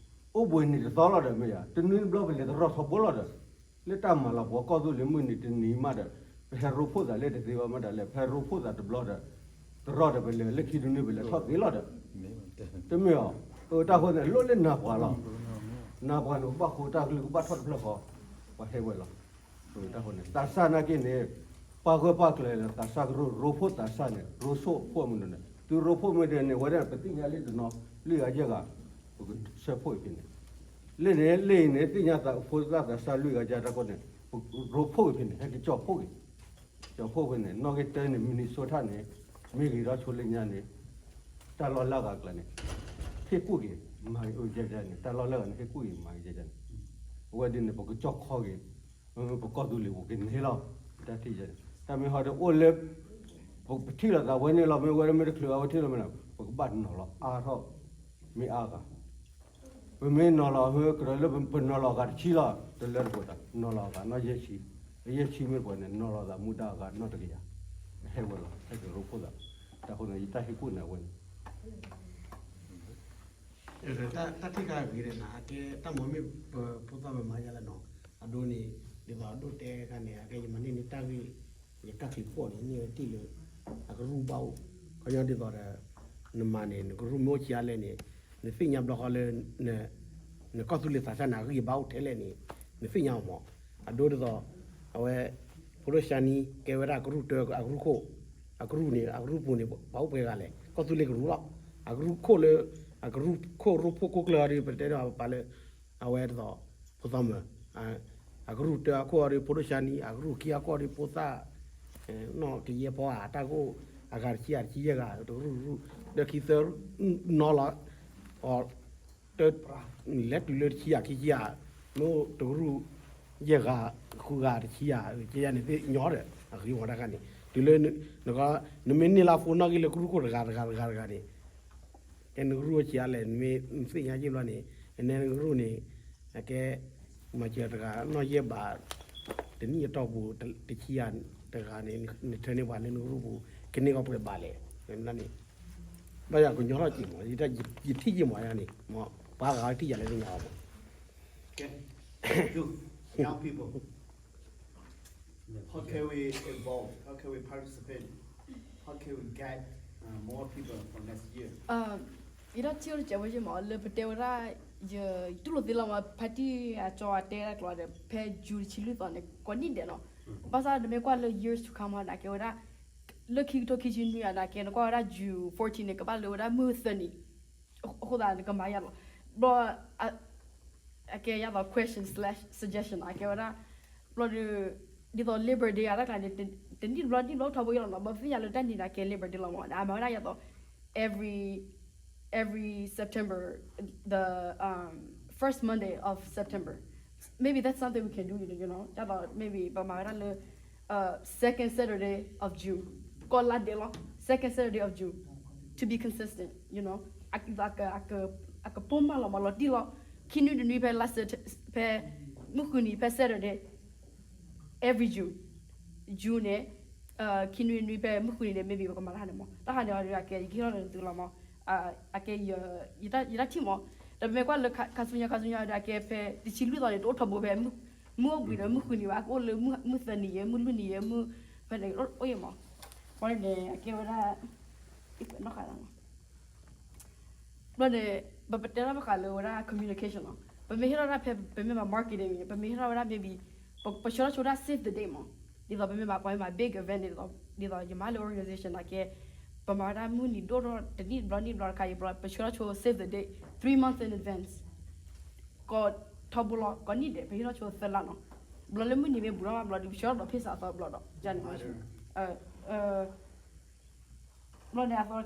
အိၣ်ဘှံးနံၤတသီလီၤဒီးမ့ၢ်ယါ တနွံတဘျီပလဲၤတရီထီဘိလီၤဒီး လၢတၢ်မၤလီၤပှီၢ်ကီၢ်သူလ့ၤမုၢ်နံၤတနံၤမးဒီး ပဟဲရိဖှိၣ်သးလၢတသ့ဘၣ်မးဒၣ်လဲာ် ပဟဲရိဖှိၣ်သးတဘျီဒီး တရီဒီးပလဲၤလၢခံတနွံပလဲၤထီၣ်သ့လီၤဒီး တမ့ၢ်အီၤ တၢ်ဃိန့ၣ် လိၣ်လၢနၢ်ပှၤလီၤ. နၢ်ပှၤန့ၣ် ကဘၣ်ဃိတၢ်ကလုၢ်ကဘၣ်ထီၣ်တဖျၢၣ်ဃီ ပှၤဟဲဝဲလီၤ. တၢ်ဃိန့ၣ် သးစၢ်နာ်က့န့ၣ် ပာ်ဂၢၢ်ပာ်ကျၢၤလၢသးစၢ်ကရူၢ် ရိဖှိၣ်သးစၢ်န့ၣ် ရိဆိၣ်ဖှိၣ်မနုၤန့ၣ် သုရိဖှိၣ်မ့ၢ်ဒ်န့ၣ် ဝဲဒၣ်ပသ့ၣ်ညါလံတနီၤ လွံၢ်ဂၤယဲၢ်ဂၤ ပကဆၢဖှိၣ်အံၤဖဲန့ၣ် လၢန့ၣ် လၢအံၤန့ၣ် သ့ၣ်ညါသးဖိသၣ်သးစၢ်လွံၢ်ဂၤယဲၢ်တၢ်ဃိန့ၣ် ပရိဖှိၣ်က့ၤဖဲန့ၣ် ဟဲကစီၣ်ဖှိၣ်က့ၤ ကစီၣ်ဖှိၣ်ဖဲန့ၣ် နီၣ်ဂံၢ်တၢန့ၣ် Minnesotaန့ၣ် မ့ၢ်ဂ့ၤထီၣ်ဆိလၢညါန့ၣ် တၢ်လီၢ်လၢအဂၤကျါန့ၣ် ဟ့ၣ်ကူၣ်က့ၤ မၤဂ့ၤအိၣ်ယဲၢ်ယဲၢ်န့ၣ် တၢ်လီၢ်လၢအဂၤန့ၣ် ဟ့ၣ်ကူၣ်က့ၤမၤဂ့ၤယဲၢ်ယဲၢ်န့ၣ် အဝဲဒ်န့ၣ် ပကစီၣ်ခီက့ၤ ပကီၢ်သူလ့ၤပူၤကန့ၢ်လီၤ တၢ်ထံၣ်ယဲၢ်န့ၣ် တၢ်မ့ၢ်ဟီဒီးအိၣ်လၢ ပထံၣ်လိာ်သးဝဲန့ၣ်လီၤ မ့ၢ်ဝဲဒၣ်မ့ၢ်တချုးအဝဲထံၣ်လီၤမ့ၢ်လီၤ ပကဘၣ်နီၤလီၤအါထီၣ် မ့ၢ်အါဂၤ, ပမ့ၢ်နီၤလီၤဟၢကရၢလၢပနီၤလီၤအဂၤတဆံလီၤ တလၢတပှဲၤတၢ် နီၤလီၤအဂၤနီၢ်ယဲၢ်ဆံ, ယဲၢ်ဆံမ့ၢ်တပှဲၤန့ၣ် နီၤလီၤသးမူဒါအဂၤနီၢ်တကယၤ, ဟဲဝဲလီၤ ဟဲကရၢခိၣ်သး, တၢ်ဃိန့ၣ် ယတၢ်ဟ့ၣ်ကူၣ်န့ၣ်အဝဲန့ၣ် တၢ်ထံၣ်ကဂ့ၤဒီးနၤ အကဲတၢ်မၤမ့ၢ်ပဖိသၣ်မၤမၤယါလဲၣ်နီၤ, အဒိန့ၣ် ဒ်သိးအဒိၣ်တဲခါန့ၣ် အကဲယမၤန့ၢ်န့ၢ်တၢ်ဂ့ၢ် ယကၢ်ချံးဖှီၣ်န့ၣ် န့ၢ်ဝဲတ့ၢ်လၢ အကရူၢ်ဘၣ်အိၣ်, ခီညီဒ်သိးဒီး နမၤန့ၣ် နကရူၢ်မ့ၢ်အိၣ်ဆံးအါလဲၣ်န့ၣ် နသ့ၣ်ညါဘျီဃီလၢ နကီၢ်သူလ့ၤသးစၢ်န့ၣ် အဂံၢ်အဘါအိၣ်ထဲလဲၣ်န့ၣ် နသ့ၣ်ညါအီၤမး, အဒိဒ်သိး အဝဲ ဖိဒိၣ်စှၤနံ ကဲဝဲဒၣ်အကရူၢ်တၢအကရူၢ်ခိၣ်, အကရူၢ်န့ၣ် အကရူၢ်ပူၤန့ၣ် ပှၤအိၣ်ပှဲၤဂၤလဲၣ် ကီၢ်သူလ့ၤကရူၢ်လီၤ, အကရူၢ်ခိၣ်လၢ အကရူၢ်ခိၣ်ရိဖှိၣ်ခိၣ်ကျၢၢ်အီၤဒီး ပတဲဒီးပပာ်လၢ အဝဲဒ်သိး ဖိသၣ်မၢၤ, အကရူၢ်တၢအခိၣ်အီၤဒီး ဖိဒိၣ်စှၤနံ, အကရူၢ်ခံအခိၣ်အီၤဒီး ဖိသၣ် နီၢ်ကယဲၢ်ဖီဧါ တၢ်ကိၣ် အဂၤတဆံယဲၢ်ဂၤ တကရူၢ်တရူၢ် ဒီးခံသၢ နီၤလီၤ အီၤ တ လဲၤတုၤလၢတဆံယဲၢ်ခံဆံယဲၢ်, မ့ၢ်တကရူၢ် ယဲၢ်ဂၤ ဃုဂၤတဆံယဲၢ်, ကဲယၤန့ၣ်သ့ၣ်ညါဒီး အဂ့ၤဝဲတခါန့ၣ် တုၤလၢ နမ့ၢ်န့ၢ်လၢဖိနီၣ်ဂံၢ်လၢကရူၢ်ခိၣ်တဂၤတဂၤတဂၤတဂၤန့ၣ် ကဲနကရူၢ်အိၣ်ဆံးအါလဲၣ် နမ့ၢ်သ့ၣ်ညါက့ဘျီန့ၣ် နကရူၢ်န့ၣ် အကဲ မၤစၢၤတဂၤ နီၢ်ယဲၢ်ဘး တနံၣ်အတီၢ်ပူၤ တဆံယဲၢ်တဂၤန့ၣ် နထၢန့ၢ်ပှၤလၢနကရူၢ်ပူၤ ကန့ၢ်ကီၢ်ပှဲၤဘးလဲၣ် န့ၣ် ဘၣ်ယၤကညီထီၣ်က့ၤမး ယထံၣ်က့ၤမးယၤန့ၣ် မ့ၢ်ပှၤဂၤထံၣ်ယၤလၢနညါအီၤမး Okay. Youth, young people, how can we involve? How can we participate? How can we get uh, more people for next year? ယတၢ်ထံၣ်အိၣ်တစဲးဖိယမး လၢပတဲဝဲဒၣ် ယတူၢ်လိာ်သ့လီၤမး ဖါတံၢ်အကၠီအတဲတၢ်ကျိၤဒီး ဖဲ June တဆံလွံၢ်သီန့ၣ် ကိးနံၣ်ဒဲးနီၤ ဘၣ်ဆၣ်နမ့ၢ်ကွၢ်လၢ years to come ဟီဒၣ်ကဲဝဲဒၣ် လၢခံကထိခံဆံနွံအဒၣ်ကဲ နကွၢ်ဝဲဒၣ် June fourteen န့ၣ် ကဘၣ်လၢဝဲဒၣ်မုၢ်သၢနံၤ အဃိသတးနကမၤယါလီၤ ဘျီ အကဲယါသီး question slash suggestion နီၤ အကဲဝဲဒၣ် ဘျီဒီး ဒ်သိး Labor Day အတၢ်ကျါန့ၣ် တနံၣ်တဘျီနံၣ်တဘျီအိၣ်ထီဘိယါလီၤနီၤ ဘျီပသ့ၣ်ညါလၢတၢ်နံၤန့ၣ်ကဲ Labor Day လီၤမး အမၤဝဲဒၣ်ယါသီး every every September the um first Monday of September maybe that's something we can do ယါသီး maybe ပမၤဝဲဒၣ်လၢ second Saturday of June ကီၢ်လါဒဲးလီၤ second Saturday of June to be consistent you know အကပိာ်မးလီၤမးလီၤတံၢ်လီၤ ခံနွံတနွံဖဲလါ ဖဲ မုၢ်ဃုနံၤဖဲ Saturday every June June န့ၣ် ခံနွံနွံဖဲမုၢ်ဃုနံၤန့ၣ် maybe ပကမၤတၢ်ဟါန့ၣ်မး တၢ်ဟါန့ၣ်အီၤဒီးအကဲယကဟ့ၣ်ထီၣ်လၢသုလီၤမး အကဲ ယတၢ်ထံၣ်မး ဒီးပမ့ၢ်ကွၢ်လၢခါဆူညါခါဆူညါဒီး အကဲဖဲတဆံလွံၢ်သီန့ၣ် တအိၣ်ထီဘိဖဲ မုၢ်အိၣ်ဘှံးဒီးမုၢ်ဃုနံၤဘၣ် ကအိၣ်လၢမုၢ်သၢနံၤယဲ မုၢ်လွံၢ်နံၤယဲ မုၢ်ဖဲန့ၣ်အိၣ်ယဲမး ဘၣ်န့ၣ် အကဲဝဲဒၣ် ဘျီန့ၣ် ပပတဲထီၣ်ဘၣ်ဃးလၢဝဲဒၣ် communication လီၤ ပမ့ၢ်ဟ့ၣ်ထီၣ်ဒၣ်ဖဲ ပမ့ၢ်မၤ marketing န့ၣ် ပမ့ၢ်ဟ့ၣ်ထီၣ်ဝဲဒၣ် maybe ပဆှၢထီၣ်ဆိဝဲဒၣ် save the date မး ဒ်သိးပမ့ၢ်မၤပှၤမ့ၢ်မၤ big event ဒ်သိး ဒ်သိးယမၤလၢ organization နာ်က့ ပမၤဝဲဒၣ်မုၢ်နံၤဒိၣ်ထီၣ်တနံၣ်တဘျီနံၣ်တဘျီတခါအံၤ ပဆှၢထီၣ်ဆိ save the date three months in advance ကီးထီဘိလီၤ ကိးနံၣ်ဒဲး ပဟ့ၣ်ထီၣ်ဆိသၢလါနီၤ ဘျီလၢမုၢ်နံၤမ့ၢ်ဘူးထီၣ်မးဘျီဒီး ပဆှၢထီၣ်ဒီးဖ့ၣ်စးသီဘျီဒီး ကန့ၣ် ဘျီန့ၣ်အသီတ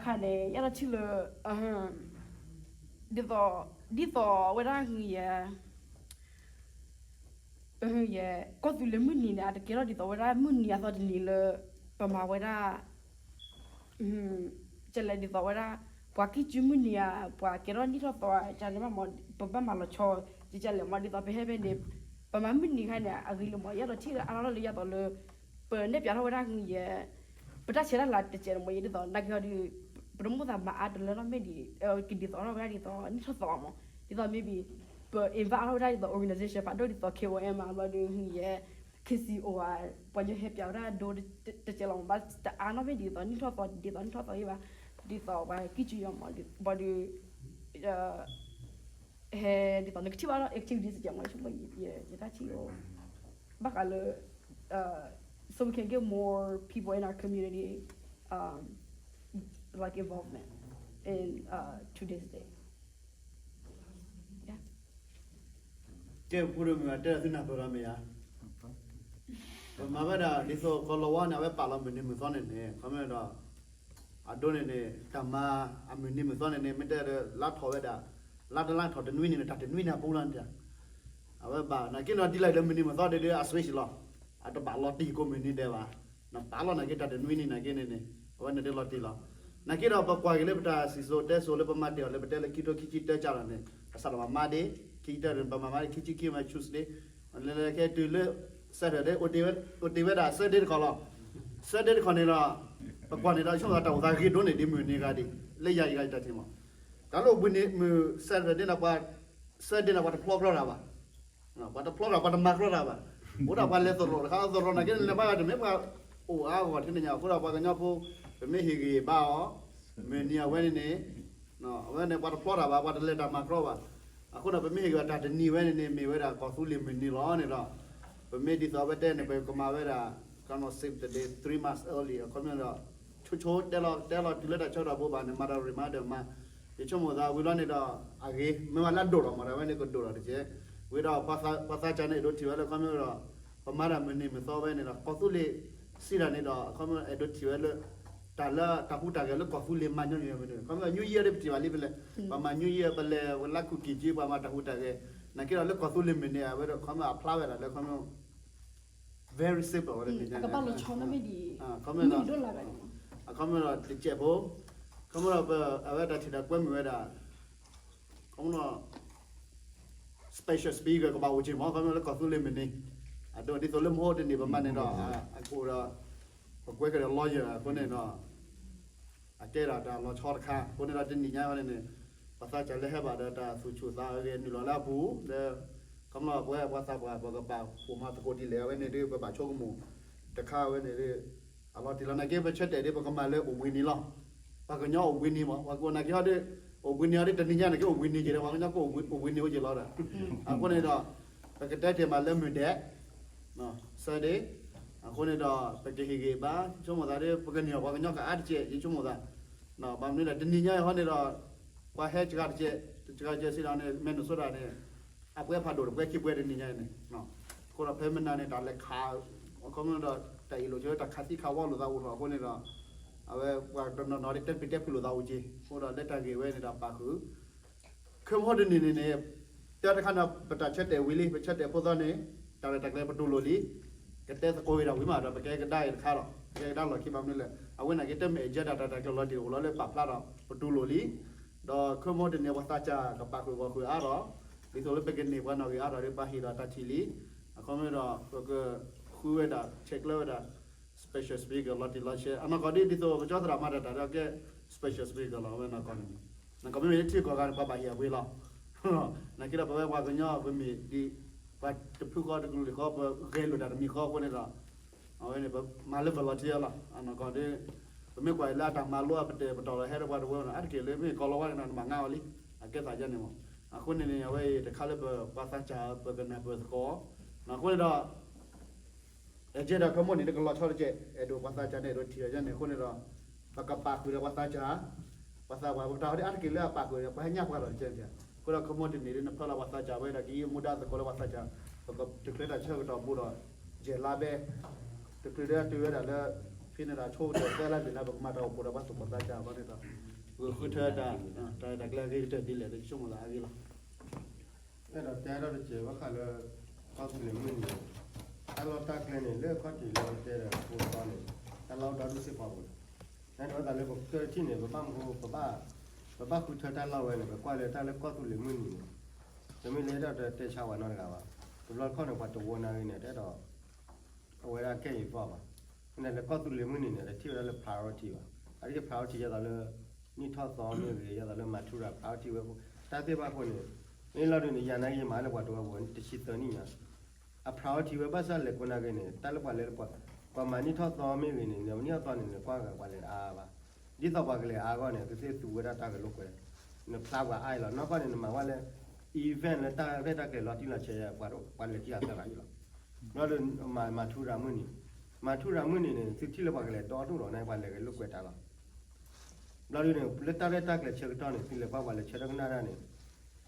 ခါန့ၣ် ယအဲၣ်ဒိးထံၣ်လၢ ဒ်သိး ဒ်သိးဝဲဒၣ်ဟူယဲ ပဟူယဲ ကီၢ်သူလ့ၤမုၢ်နံၤန့ၣ် အတကဲထီၣ်ဒ်သိးဝဲဒၣ် မုၢ်နံၤအသီတနံၤလၢ ပမၤဝဲဒၣ် ကလဲၤဒ်သိးဝဲဒၣ် ပှၤကံၢ်ကုမုၢ်နံၤဧါ ပှၤကဲထီၣ်နံၣ်ထီၣ်သီဧါ ကန့ၣ်ဘၣ်မး ပဘၣ်မၤလီၤဆီ ကလဲၤမး ဒ်သိးပဟဲဖဲန့ၣ် ပမၤမုၢ်နံၤခါန့ၣ် အဂ့ၤလံမး ယအဲၣ်ဒိးထံၣ်လၢအါထီၣ်လၢယဲသိးလၢ ပနဲၣ်ပၠးထီၣ်ဝဲဒၣ်ဟူယဲ ပတၢ်ဆဲးတၢ်လၤတစဲးန့ၣ်မး ယဲဒ်သိး နာ်က့ဟီဒီး ပတမိၣ်သးမၤအါတလၢထီၣ်မ့ၢ်ဒ် ကဒ်သိးထီၣ်ဝဲဒၣ်ဒ်သိး နံၣ်ထီၣ်သီမး ဒ်သိး maybe ပ invite ထီၣ်ဝဲဒၣ်ဒ်သိး organization ဖးဒိၣ်ဒ်သိး K O M မး ဘျီဒီးဟူယဲ K C O ဧါ ပှၤညီဟဲပၠးဝဲဒၣ်ဒိတစဲးလီၤမး ဘၣ်တအါနီၣ်မ့ၢ်ဒ်သိး နံၣ်ထီၣ်သီ ဒ်သိးနံၣ်ထီၣ်သီယဲဘၣ် ဒ်သိးပှၤကံၢ်ကုယီၤမး ဘျီဒီး ဟဲဒ်သိး နကထံၣ်ဘၣ်ဒီး activities တစဲးမး ယတၢ်ထံၣ် ဘၣ်ဃးလၢ so we can get more people in our community um, like involvement in uh, today's day. Yeah. ကဲ ဖိဒိၣ်မုၣ် တဲဒၣ်သုနၢ်ပၢၢ်လီၤမ့ၢ်ဧါ ပမၤဝဲဒၣ်ဒ်သိးကီၤလၤဝါန့ၣ် အဝဲပာ်လီၤမုၢ်နံၤမုၢ်သီန့ၣ်န့ၣ် ခီမ့ၢ်ဒီး အဒိန့ၣ်န့ၣ် တၢ်မၤအမုၢ်နံၤမုၢ်သီန့ၣ်န့ၣ် မ့ၢ်တဲဒီးလါထီၣ်ဝဲဒၣ် လါတလါထီၣ်တနွံန့ၣ်န့ၣ် တၢ်တနွံန့ၣ်အပူၤလီၤန့ၣ် အဝဲဘၣ်နာ်က့န့ၣ် ဒ်လဲၣ်ဒီးမုၢ်နံၤမုၢ်သီဒ်ဒီးအ switch လီၤ အတဘၣ်လီၤတံၢ်ကိးမုၢ်နံၤဒဲးဘၣ် နပာ်လီၤနာ်က့တၢ်တနွံန့ၣ်နာ်က့န့ၣ်န့ၣ် အဝဲန့ၣ်ဒ်လီၤတံၢ်လီၤ နာ်က့ဒီးပကွၢ်က့ၤလၢပတၢ်စံၣ်စိၤတဲစိၤလၢပမၤတ့ၢ်အီၤလၢပတဲလၢခံထိခံဆံတၢကၢ်လီၤန့ၣ် ပစးထီၣ်ဘၣ် Monday, ခံဆံတၢန့ၣ် ပမၤ Monday, ခံဆံခံမၤ Tuesday, လၢလၢခဲတုၤလၢ Saturday, Sunday တခီလီၤ. Sunday တခီန့ၣ်ဒီး ပကွၢ်န့ၣ်ဒီး ဆိကမိၣ်တၢ်အိၣ်သးဂ့ၤဒိၣ်န့ၢ်ဒံးမုၢ်နံၤဂၤဒံး လၢယၤယတၢ်ထံၣ်မး. တၢ်လၢအိၣ်ဘှံးနံၤမုၢ် Saturday န့ၣ်ဒီး ပှၤ Sunday န့ၣ် ပှၤတဖျီကြီတၢ်ဘၣ် ပှၤတဖျီတၢ် ပှၤတမၤကြီတၢ်ဘၣ်. အိၣ်ဒၣ်ပှၤလဲၤသရိာ်တခါ သရိာ်နာ်က့န့ၣ် လဲၤဘါယွၤတမ့ၢ်ပှၤအိၣ်အါဂီၢ်ထံန့ၣ်ညါ အဃိဒီးပှၤကညီဖိ ပမ့ၢ်ဟ့ၣ်ဂံၢ်ဘါအီၤ မုၢ်နံၤအဝဲန့ၣ်န့ၣ် အဝဲန့ၣ် ပှၤတဖျီတၢ်ဘၣ် ပှၤတလဲၤတၢ်မၤကြီဘၣ်. အဃိဒီးပမ့ၢ်ဟ့ၣ်ဂံၢ်ဘါတၢ်တနံၤဝဲန့ၣ်န့ၣ် မ့ၢ်ဝဲဒၣ်ကီၢ်သူလ့ၤမုၢ်နံၤလီၤန့ၣ်ဒီး ပမ့ၢ်ဒ်သိးပတဲန့ၣ် ပကမၤဝဲဒၣ် ကီၢ်သူလ့ၤ three months early အခီပညီဒီး ဆိဆိတဲလီၤတဲလီၤတုၤလၢတၢ်ဆၢကတီၢ်ဘိးဘၣ်န့ၣ် မၤတၢ် reminder မၤ ယဆိကမိၣ်သးဝံၤလီၤန့ၣ်ဒီး အဂ့ၤ မ့ၢ်ဝဲလၢအဒိၣ်ထီၣ်မး တၢ်ဝဲန့ၣ်ကဒိၣ်ထီၣ်တက့ၢ်. ဝံၤဒီးပှၤသးစၢ်န့ၣ် အဲၣ်ဒိးထံၣ်ဝဲလၢ အခီပညီဒီး ပမၤတၢ်မုၢ်နံၤမုၢ်သီဝဲန့ၣ်ဒီး ကီၢ်သူလ့ၤစံးတၢ်န့ၣ်ဒီး အခီပညီအဲၣ်ဒိးထံၣ်ဝဲလၢ တၢ်လၢတၢ်ဟူးတၢ်ဂဲၤလၢကီၢ်သူလ့ၤမၤညီနုၢ်ဝဲန့ၣ် အခီပညီ New Year ဒီးပထံၣ်ဘၣ်လံဖဲလဲၣ် ပှၤမၤ New Year ပလဲၤဝဲလၢခူၣ်က့ၤက့ ပှၤမၤတၢ်ဟူးတၢ်ဂဲၤ နာ်က့ဒီးလၢကီၢ်သူလ့ၤမုၢ်နံၤ အဝဲဒီးအခီပညီအဖျါဝဲဒၣ်လၢအခီပညီ very simple ဝဲဒၣ် အခီပညီဒီး တစဲးဖိ အခီပညီဒီး အဝဲတၢ်ထံၣ်တၢ်ကွဲမုာ်ဝဲဒၣ် အခီပညီ special speaker ကဘၣ်အိၣ်က့ၤမး အခီပညီလၢကီၢ်သူလ့ၤမုၢ်နံၤ အဒိဒ်သိးလၢမဟိတနံၤ ပမၤန့ၣ်ဒီး အကအိၣ်ဒီး ပကွဲကဒီး lawyer အဃိန့ၣ်ဒီး အကဲဒၣ်တၢ်လီၤဆီတခါ အဃိန့ၣ်ဒီးတနံၤညါအံၤန့ၣ် ပှၤသးစၢ်လၢဟဲဘၣ်ဒီးတၢ်သူၣ်ဆူၣ်သးဂဲၤနုာ်လီၤလၢအပူၤ လၢ ခီပညီပဝဲပှၤသးပှၢ် ပကဘၣ်ပိာ်မၤသကိးဒ်လဲၣ် အဝဲန့ၣ်ဒ် ပဘၣ်ဆိကမိၣ်တခါအဝဲန့ၣ်ဒ် အလီၤတံၢ်လီၤ နာ်က့ပဆၢတဲာ်ဒ် ပကမၤလၢအိၣ်ဘှံးနံၤလီၤ. ပှၤကညီအိၣ်ဘှံးနံၤမး ပှၤကနာ်က့ဟီဒ် အိၣ်ဘှံးနံၤဟီဒ် တနံၤညါန့ၣ်က့ အိၣ်ဘှံးနံၤက့ၤဒီး ပှၤကညီကအိၣ်ဘှံးနံၤအိၣ်က့ၤလီၤဒီး အဃိန့ၣ်ဒီး ပကတဲတ့ၢ်မးလၢမုၢ်ဒဲး Sunday အဃိန့ၣ်ဒီး ပကဟ့ၣ်ဂံၢ်ဘါ ဆိကမိၣ်သးဒ် ပကန့ၢ်အီၤပှၤကညီကအါတက့ၢ် ယဆိကမိၣ်သး ဘၣ်မနုၤလဲၣ် တနံၤညါအံၤဟီန့ၣ်ဒီး ပှၤဟဲစှၤတကဲး စှၤတကဲးစံးဒီးန့ၣ် Minnesota န့ၣ် အပှဲၤဖးဒိၣ်တပှဲၤခံပှဲၤတနံၤညါအံၤန့ၣ် အဃိဒီးဖဲမနၤန့ၣ် တၢ်လဲၤခး အခီပညီဒီး တၢ်အ့ၣ်လိာ်ဆိ တၢ်ခးသံခးဝီလိာ်သးအိၣ်ထီၣ်အဃိန့ၣ်ဒီး အဝဲပှၤတနီၤနီၤဒ်တဲပျံၤတဲဖုးလိာ်သးအိၣ်က့ၤ အဃိဒီးလၢတၢ်ဂ့ၢ်ဝဲန့ၣ်ဒီးပာ်ဃုာ် ခီမီတနံၤန့ၣ်န့ၣ် တၢ်တခါန့ၣ် ပတၢ်ဆၢတဲာ်ဝံၤလံ ပဆၢတဲာ်ဖိသီန့ၣ် တၢ်ရဲၣ်တၢ်ကျဲၤပတူၢ်လိာ်လံ ကတဲသကိးက့ၤတၢ်ဝံၤမးဒီး ပကဲကဒါအံၤတခါဒီး ပကဲကဒါလီၢ်ခံဘၣ်မနုၤလဲၣ် အဝဲန့ၣ်က့ တမ့ၢ် agenda တၢ်ရဲၣ်တၢ်ကျဲၤလီၤတံၢ်အိၣ်လီၤလၢပာ်ဖျါဒီး ပတူၢ်လိာ်လံ ဒီးခီမီတနံၤပှၤသးစၢ်ကပာ်ဃုာ်ဂီၢ်ဃုာ်အါဒီး ဒ်သိးလၢပကန့ၢ်ပှၤနီၣ်ဂံၢ်အါထီၣ်ဒီး ပှၤဟ့ၣ်ဒီးတၢ်ထံၣ်လံ အခီမီဒီး ပကဃုဝဲဒၣ် ဆဲးကျၢဝဲဒၣ် special speaker လီၤတံၢ်လီၤဆဲး အနီၢ်ကီၢ်ဒ် ဒ်သိးပကၠီသရၣ်မၤတၢ်တၢ်ဒီးကဲ special speaker လီၤ အဝဲနီၢ်ကီၢ်န့ၣ် နီၢ်ကီၢ်မ့မ့ၢ်လၢထံကီၢ်ဂၤန့ၣ် ပှၤဘၣ်ဟ့ၣ်အဝ့ၤလီၤ နာ်က့ဒီးပဝဲပှၤကညီ ပမ့ၢ်ဒ် ပှၤတဖုဃီတကလုာ်ဃီ ပဂဲၤလိာ်တၢ်တမံၤဃီအဃိန့ၣ်ဒီး အဝဲန့ၣ် ပမၤလၢ volunteer လီၤ အနီၢ်ကီၢ်ဒ် ပမ့ၢ်ကွၢ်အံၤလၢအတၢ်မၤလိအပတဲာ်ပတီၢ်လီၤ ဟဲဒီးပှၤတဝၢန့ၣ် အါတက့ၢ်လၢမ့ၢ်ကီၢ်လီၤဝါန့ၣ် နမၤငါအီၤလံ အကဲသးယဲန့ၣ်မး အဃိန့ၣ်န့ၣ် အဝဲအံၤတခါလၢပပှၤသးစၢ် ပကနၢ်ပၢၢ်သကိး အဃိန့ၣ်ဒီး agenda ခီမီန့ၣ် တကလီၤဆီတကဲး အဲၣ်ဒိးပှၤသးစၢ်န့ၣ် အဲၣ်ဒိးထံၣ်အီၤယဲန့ၣ် အဃိန့ၣ်ဒီး ပကပာ်ဃုာ်ဒီးပှၤသးစၢ် ပှၤသးပှၢ် ပတၢ်ဟီဒ်အါတက့ၢ်လၢအပာ်ဃုာ်ဒီး ပှၤဟဲညါပှၤလီၤတကဲးန့ၣ် အဃိဒီးခီမီတနံၤဒ်နဖၢလီၤပှၤသးစၢ်ဝဲဒီး ကယံာ်မူဒါသကိးလၢပှၤသးစၢ် ပကတချုးတၢ်ဆၢကတီၢ်ဘိဒီး ယဲၢ်လါဘဲ တချုးဒၣ်တုၤဝဲဒၣ်လၢ ဖဲန့ၣ်ဒီးဆိကတၢၢ်သၢလါန့ၣ်လၢ ပကမၤတၢ်အိၣ်ဖှိၣ်ဒီးပှၤသူၣ်က့သးစၢ်အဂီၢ်န့ၣ်ဒီး ဂုာ်ဃုထၢတၢ် တၢ်ရဲၣ်တၢ်ကျဲၤအဂ့ၤကတၢၢ်ဒ်လဲၣ်ဒီး ယဆိကမိၣ်သးအဂ့ၢ်လီၤ အဲၣ်ဒိးတဲဒီးတစဲးဘၣ်ဃးလၢ ကီၢ်သူလ့ၤမုၢ်နံၤ တၢ်လီၢ်တၢ်ကျဲန့ၣ် လၢအခီၣ်ထံးလၢပတဲဒီးဖိသီန့ၣ် တၢ်လီၢ်အိၣ်ဒီဒူၣ်စ့ၢ်ကီးပူၤလီၤ. နဒိးသးလၢပကတၢၢ်တထံၣ်န့ၣ် ပဘၣ်မူ ပဘၣ် ပဘၣ်ဃုထၢတၢ်လီၢ်ဝဲန့ၣ် ပကွၢ်လၢတၢ်လၢကီၢ်သူလ့ၤမုၢ်နံၤန့ၣ် တမ့ၢ်လၢအဲၣ်ဒိးတဲဆါဝဲနီတဂၤဘၣ်. တဘျီတခီၣ်န့ၣ် ပှၤတဝီနၤဂ့ၤန့ၣ် တအဲၣ်ဒိး အဝဲဒၣ်ကဲအံၤသီၣ်ဘၣ်. မ့ၢ်န့ၣ်လၢကီၢ်သူလ့ၤမုၢ်နံၤန့ၣ် တထံၣ်ဝဲဒၣ်လၢ priority ဘၣ်. အါတက့ၢ် priority ယဲသိးလၢ နံၣ်ထီၣ်သီမ့ၢ်ဂ့ၤ ယဲသိးလၢမၤထူရၤ priority ဝဲ တၢ်သ့ၣ်တဖၣ်အဃိန့ၣ် မ့ၢ်လီၤဒုးန့ၣ် ယၤနာ်က့ယမၤလၢပှၤတဝၢပူၤ တဆံသၢနံၣ်ညါ အ priority ဝဲဘၣ်ဆၣ်လဲၣ်ကိးနာ်က့န့ၣ် တၢ်လၢပှၤလဲၤလၢပှၤ ပှၤမၤနံၣ်ထီၣ်သီမ့ၢ်ဂ့ၤန့ၣ် နမၤနံၣ်ထီၣ်သီန့ၣ် နကွၢ်ဂၤပှၤလဲၤတအါဘၣ်. ဒ်သိးပှၤကလဲၤအါအဂီၢ်န့ၣ် ကသ့ၣ်သူဝဲဒၣ်တၢ်ဂဲၤလိာ်ကွဲ နဖျါပှၤအါအံၤလီၤ. နီၢ်ကီၢ်န့ၣ် နမၤဝဲလၢ event လၢတၢ်ရဲၣ်တၢ်ကျဲၤလီၤတံၢ်လီၤဆဲး ပှၤလၢခံဂၤသၢဂၤအံၤလီၤ. ဘျီဒီး မၤ မၤထူရၤမုၢ်နံၤ, မၤထူရၤမုၢ်နံၤန့ၣ် သုထံၣ်လၢပှၤကလဲၤဒီဒူၣ်လီၤ နပှၤလဲၤဂဲၤလိာ်ကွဲတၢ်လီၤ. ဘျီဒုးန့ၣ် လၢတၢ်ရဲၣ်တၢ်ကျဲၤဆၢကတီၢ်န့ၣ် သုလဲၤကွၢ်ပှၤလဲၤဆၢထၢၣ်ကနၣ်တၢ်န့ၣ်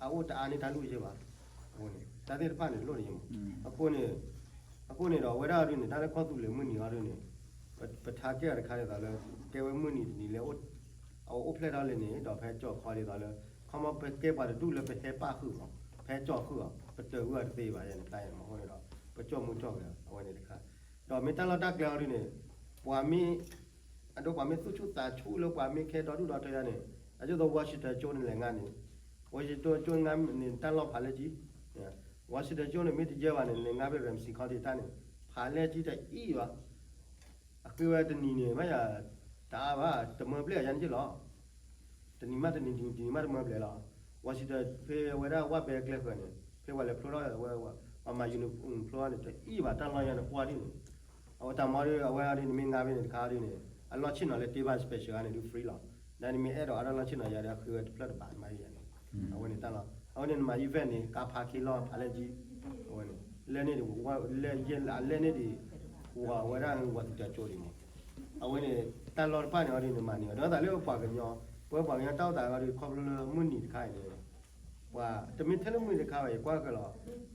အအိၣ်တအါန့ၢ်တၢ်လိၣ်ယဲၢ်ဘၣ်. အဃိန့ၣ် တၢ်သ့ၣ်တဖၣ်န့ၣ်လိၣ်န့ၣ်ယဲၢ်မး. အဃိန့ၣ် အဃိန့ၣ်ဒီး အဝဲဒၣ်ဒုးန့ၣ် တၢ်လၢကီၢ်သူလ့ၤမုၢ်နံၤအီၤဒုးန့ၣ် ပထါကဲအီၤတခါဒ်သိးလၢ ကဲဝဲမုၢ်နံၤတနံၤလၢ အအိၣ်ဖျဲၣ်ထီၣ်လံန့ၣ် ဒီးဖဲကၠီၣ်ခီဒ်သိးလၢ ခီမီပကဲပှၤတဒူၣ်လၢပဟဲပၣ်ဃုာ်အီၤ ဖဲကၠီၣ်ဃုာ်အီၤ ပတၢၢ်ဝံၤအီၤတသ့ဘၣ်ယဲန့ၣ် တၢ်ယဲန့ၣ်မး. အဃိန့ၣ်ဒီး ပကၠီၣ်မူကၠီၣ်ဂဲၤအဝဲန့ၣ်တခါ ဒီးမ့ၢ်တၢ်လီၢ်တၢ်ကျဲအီၤဒုးန့ၣ် ပှၤမ့ၢ် အဒိပှၤမ့ၢ်သူၣ်ဆူၣ်သးဆူၣ်လၢပှၤမ့ၢ်ကဲဒီဒူၣ်ဒီထၢယါန့ၣ် အဒိသိး Washington ကၠိန့ၣ်လဲၤငါန့ၣ် Washington ကၠိငါန့ၣ် တၢ်လီၢ်ဖးလဲၢ်ကံ Washington ကၠိန့ၣ် မ့ၢ်တယဲၢ်ဘၣ်န့ၣ် လဲၤငါဖဲ Ramsey County တၢ်န့ၣ် ဖးလဲၢ်ကံတအံၤဘၣ် အဃ့ဝဲတနံၤန့ၣ် မ့ၢ်ယၤ တအါဘၣ် တမၢပျဲၢ်ယါန့ၣ်က့လီၤ တနံၤမးတနံၤ တနံၤမးတမၢပျဲၢ်လီၤ Washington ဖဲဝဲဒၣ်ဝၣ်ဘဲကျဲဃၢၤန့ၣ် ဖဲပှၤလဲၤဖျိထီၣ်ဝဲ ပှၤမၤ uniform ဖျိထီၣ်န့ၣ် တအံၤဘၣ်တၢ်လီၢ်ညါန့ၣ် ကွၢ်ဒ်န့ၣ် အဝဲတၢ်မၤဒီး အဝဲအီၤဒ်န့ၣ် မ့ၢ်ငါဖဲန့ၣ်တခါဒ်န့ၣ် အလီၢ်ဆ့ၣ်နီၤလၢ Teva Special န့ၣ် ဒုး free လီၤ နမ့ၢ်အဲၣ်ဒိးအါထီၣ်လီၢ်ဆ့ၣ်နီၤယါဒီး အဃ့ဝဲတဖျၢၣ်တဘးမးယါန့ၣ် အဝဲန့ၣ်တၢ်လီၢ် အဝဲန့ၣ်နမၤ event န့ၣ် ကါဖးခ့လီၢ်ဖးလဲၢ်ကံ အဝဲန့ၣ် လဲၢ်န့ၣ်ဒ် လဲၢ်ယဲၢ်လၢလဲၢ်န့ၣ်ဒ် ဝဲဒၣ်ဝဲသူတၢ်ကၠိဒ်မး အဝဲန့ၣ် တၢ်လီၢ်တဖၣ်န့ၣ်အီၤဒ်န့ၣ်မၤန့ၢ်အီၤ ဒီးသးလၢပှၤကညီ ပဝဲပှၤကညီတၢ်အိၣ်သးအီၤဒ် ခီဖျိလၢမုၢ်နံၤတခါအံၤန့ၣ် ပှၤတမ့ၢ်ထဲလၢမုၢ်နံၤတခါဘၣ် ယကွၢ်က့ၤ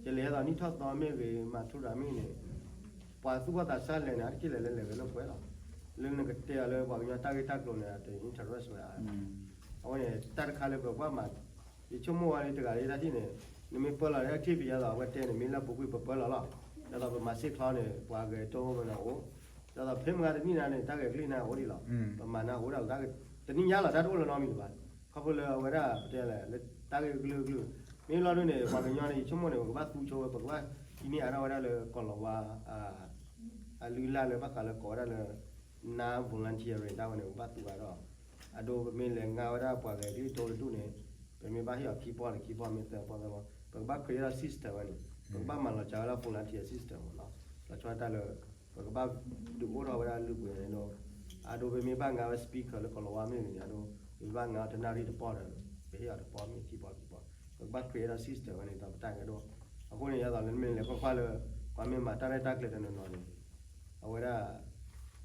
လီၤ ယလဲၤသိးနံၣ်ထီၣ်သီမ့ၢ်ဂ့ၤ မၤထူရၤမ့ၢ်ဂ့ၤန့ၣ် ပှၤသူၣ်ဘီၣ်သးစၢ်လဲၤန့ၣ် အါတက့ၢ်လဲၤလၢလဲၤဝဲလၢပှဲၤလီၤ လၢနကတဲအီၤလၢပှၤကညီတၢ်ဂ့ၢ်တၢ်ကျိၤန့ၣ် တ interest ဝဲ အဝဲန့ၣ် တၢ်တခါလၢပဘၣ်မၤ ယဆိကမိၣ်ဝဲလၢတဂၤလၢတၢ်ထံၣ်န့ၣ် နမ့ၢ်ပၢလီၤလၢ active ယါသိး အဝဲတဲန့ၣ် မ့ၢ်လၢပူၤကွံာ်ပပၢလီၤလီၤ ဒ်သိးပမၤစ့ၢ်ချီန့ၣ် ပှၤဂဲၤတိၢ်ဝဲန့ၣ်အိၣ် ဒ်သိးဖဲမုၢ်ဂၤတနံၣ်နၤန့ၣ် တၢ်ဂဲၤကလံၣ်နၤအိၣ်ဒံးလီၤ ပမၤနၤအိၣ်ဒၣ်လီၤ တနံၣ်ညါလီၤ တၢ်တအိၣ်လၢနီတမံၤလၢၤဘၣ် ခီဖျိလၢအဝဲဒၣ်ပတဲလဲၣ် လၢတၢ်ဂ့ၢ်ကလုာ်ကလုာ် မ့ၢ်လီၤဒ်န့ၣ် ပှၤကညီန့ၣ် ယဆိကမိၣ်န့ၣ် ပကဘၣ်သူဆိဝဲ ပကဘၣ်ဟံးန့ၢ်အါထီၣ်ဝဲဒၣ်လၢကီၢ်လီၤဝါ အလုၢ်အလၢ်လၢဘၣ်ဃးလၢကိးဝဲဒၣ်လၢ non volunteering တၢ်ဝဲန့ၣ် ပကဘၣ်သူအါထီၣ် အဒိပမ့ၢ်လဲၤငါဝဲဒၣ်ပှၤဂဲၤကလံၣ်တိၢ်တဒူၣ်န့ၣ် ပမ့ၢ်ဘၣ်ဟ့ၣ်အီၤခံပီၢ်န့ၣ် ခံပီၢ်မ့ၢ်သၢပီၢ်သၢပီၢ် ပကဘၣ် create system ဝဲန့ၣ် ပကဘၣ်မၤလီၤစှၤဝဲဒၣ် volunteer system မ့ၢ်နီၤ လီၤဆီဒၣ်တၢ်လၢ ပကဘၣ်ဒုးအိၣ်ထီၣ်ဝဲဒၣ်လုၢ်ပှ့ၤန့ၣ်ဒီး အဒိပမ့ၢ်ဘၣ်ငါဝဲ speaker လၢကီၢ်လီၤဝါမ့ၢ်ဂ့ၤန့ၣ် အဒိ ပမ့ၢ်ဘၣ်ငါတနၣ်ရံၣ်တပီၢ်ဒီး ပဟ့ၣ်အီၤတပီၢ်မ့ၢ်ခံပီၢ်ခံပီၢ် ပကဘၣ် create system ဝဲန့ၣ်ဒီးပတၢ်ဂဲၤဒိၣ် အဃိန့ၣ် ယသိးလၢမ့ၢ်လဲၤကွၢ်ကွၢ်လၢ ပှၤမ့ၢ်မၤတၢ်ရဲၣ်တၢ်ကျဲၤတနီၤနီၤန့ၣ် အဝဲဒၣ်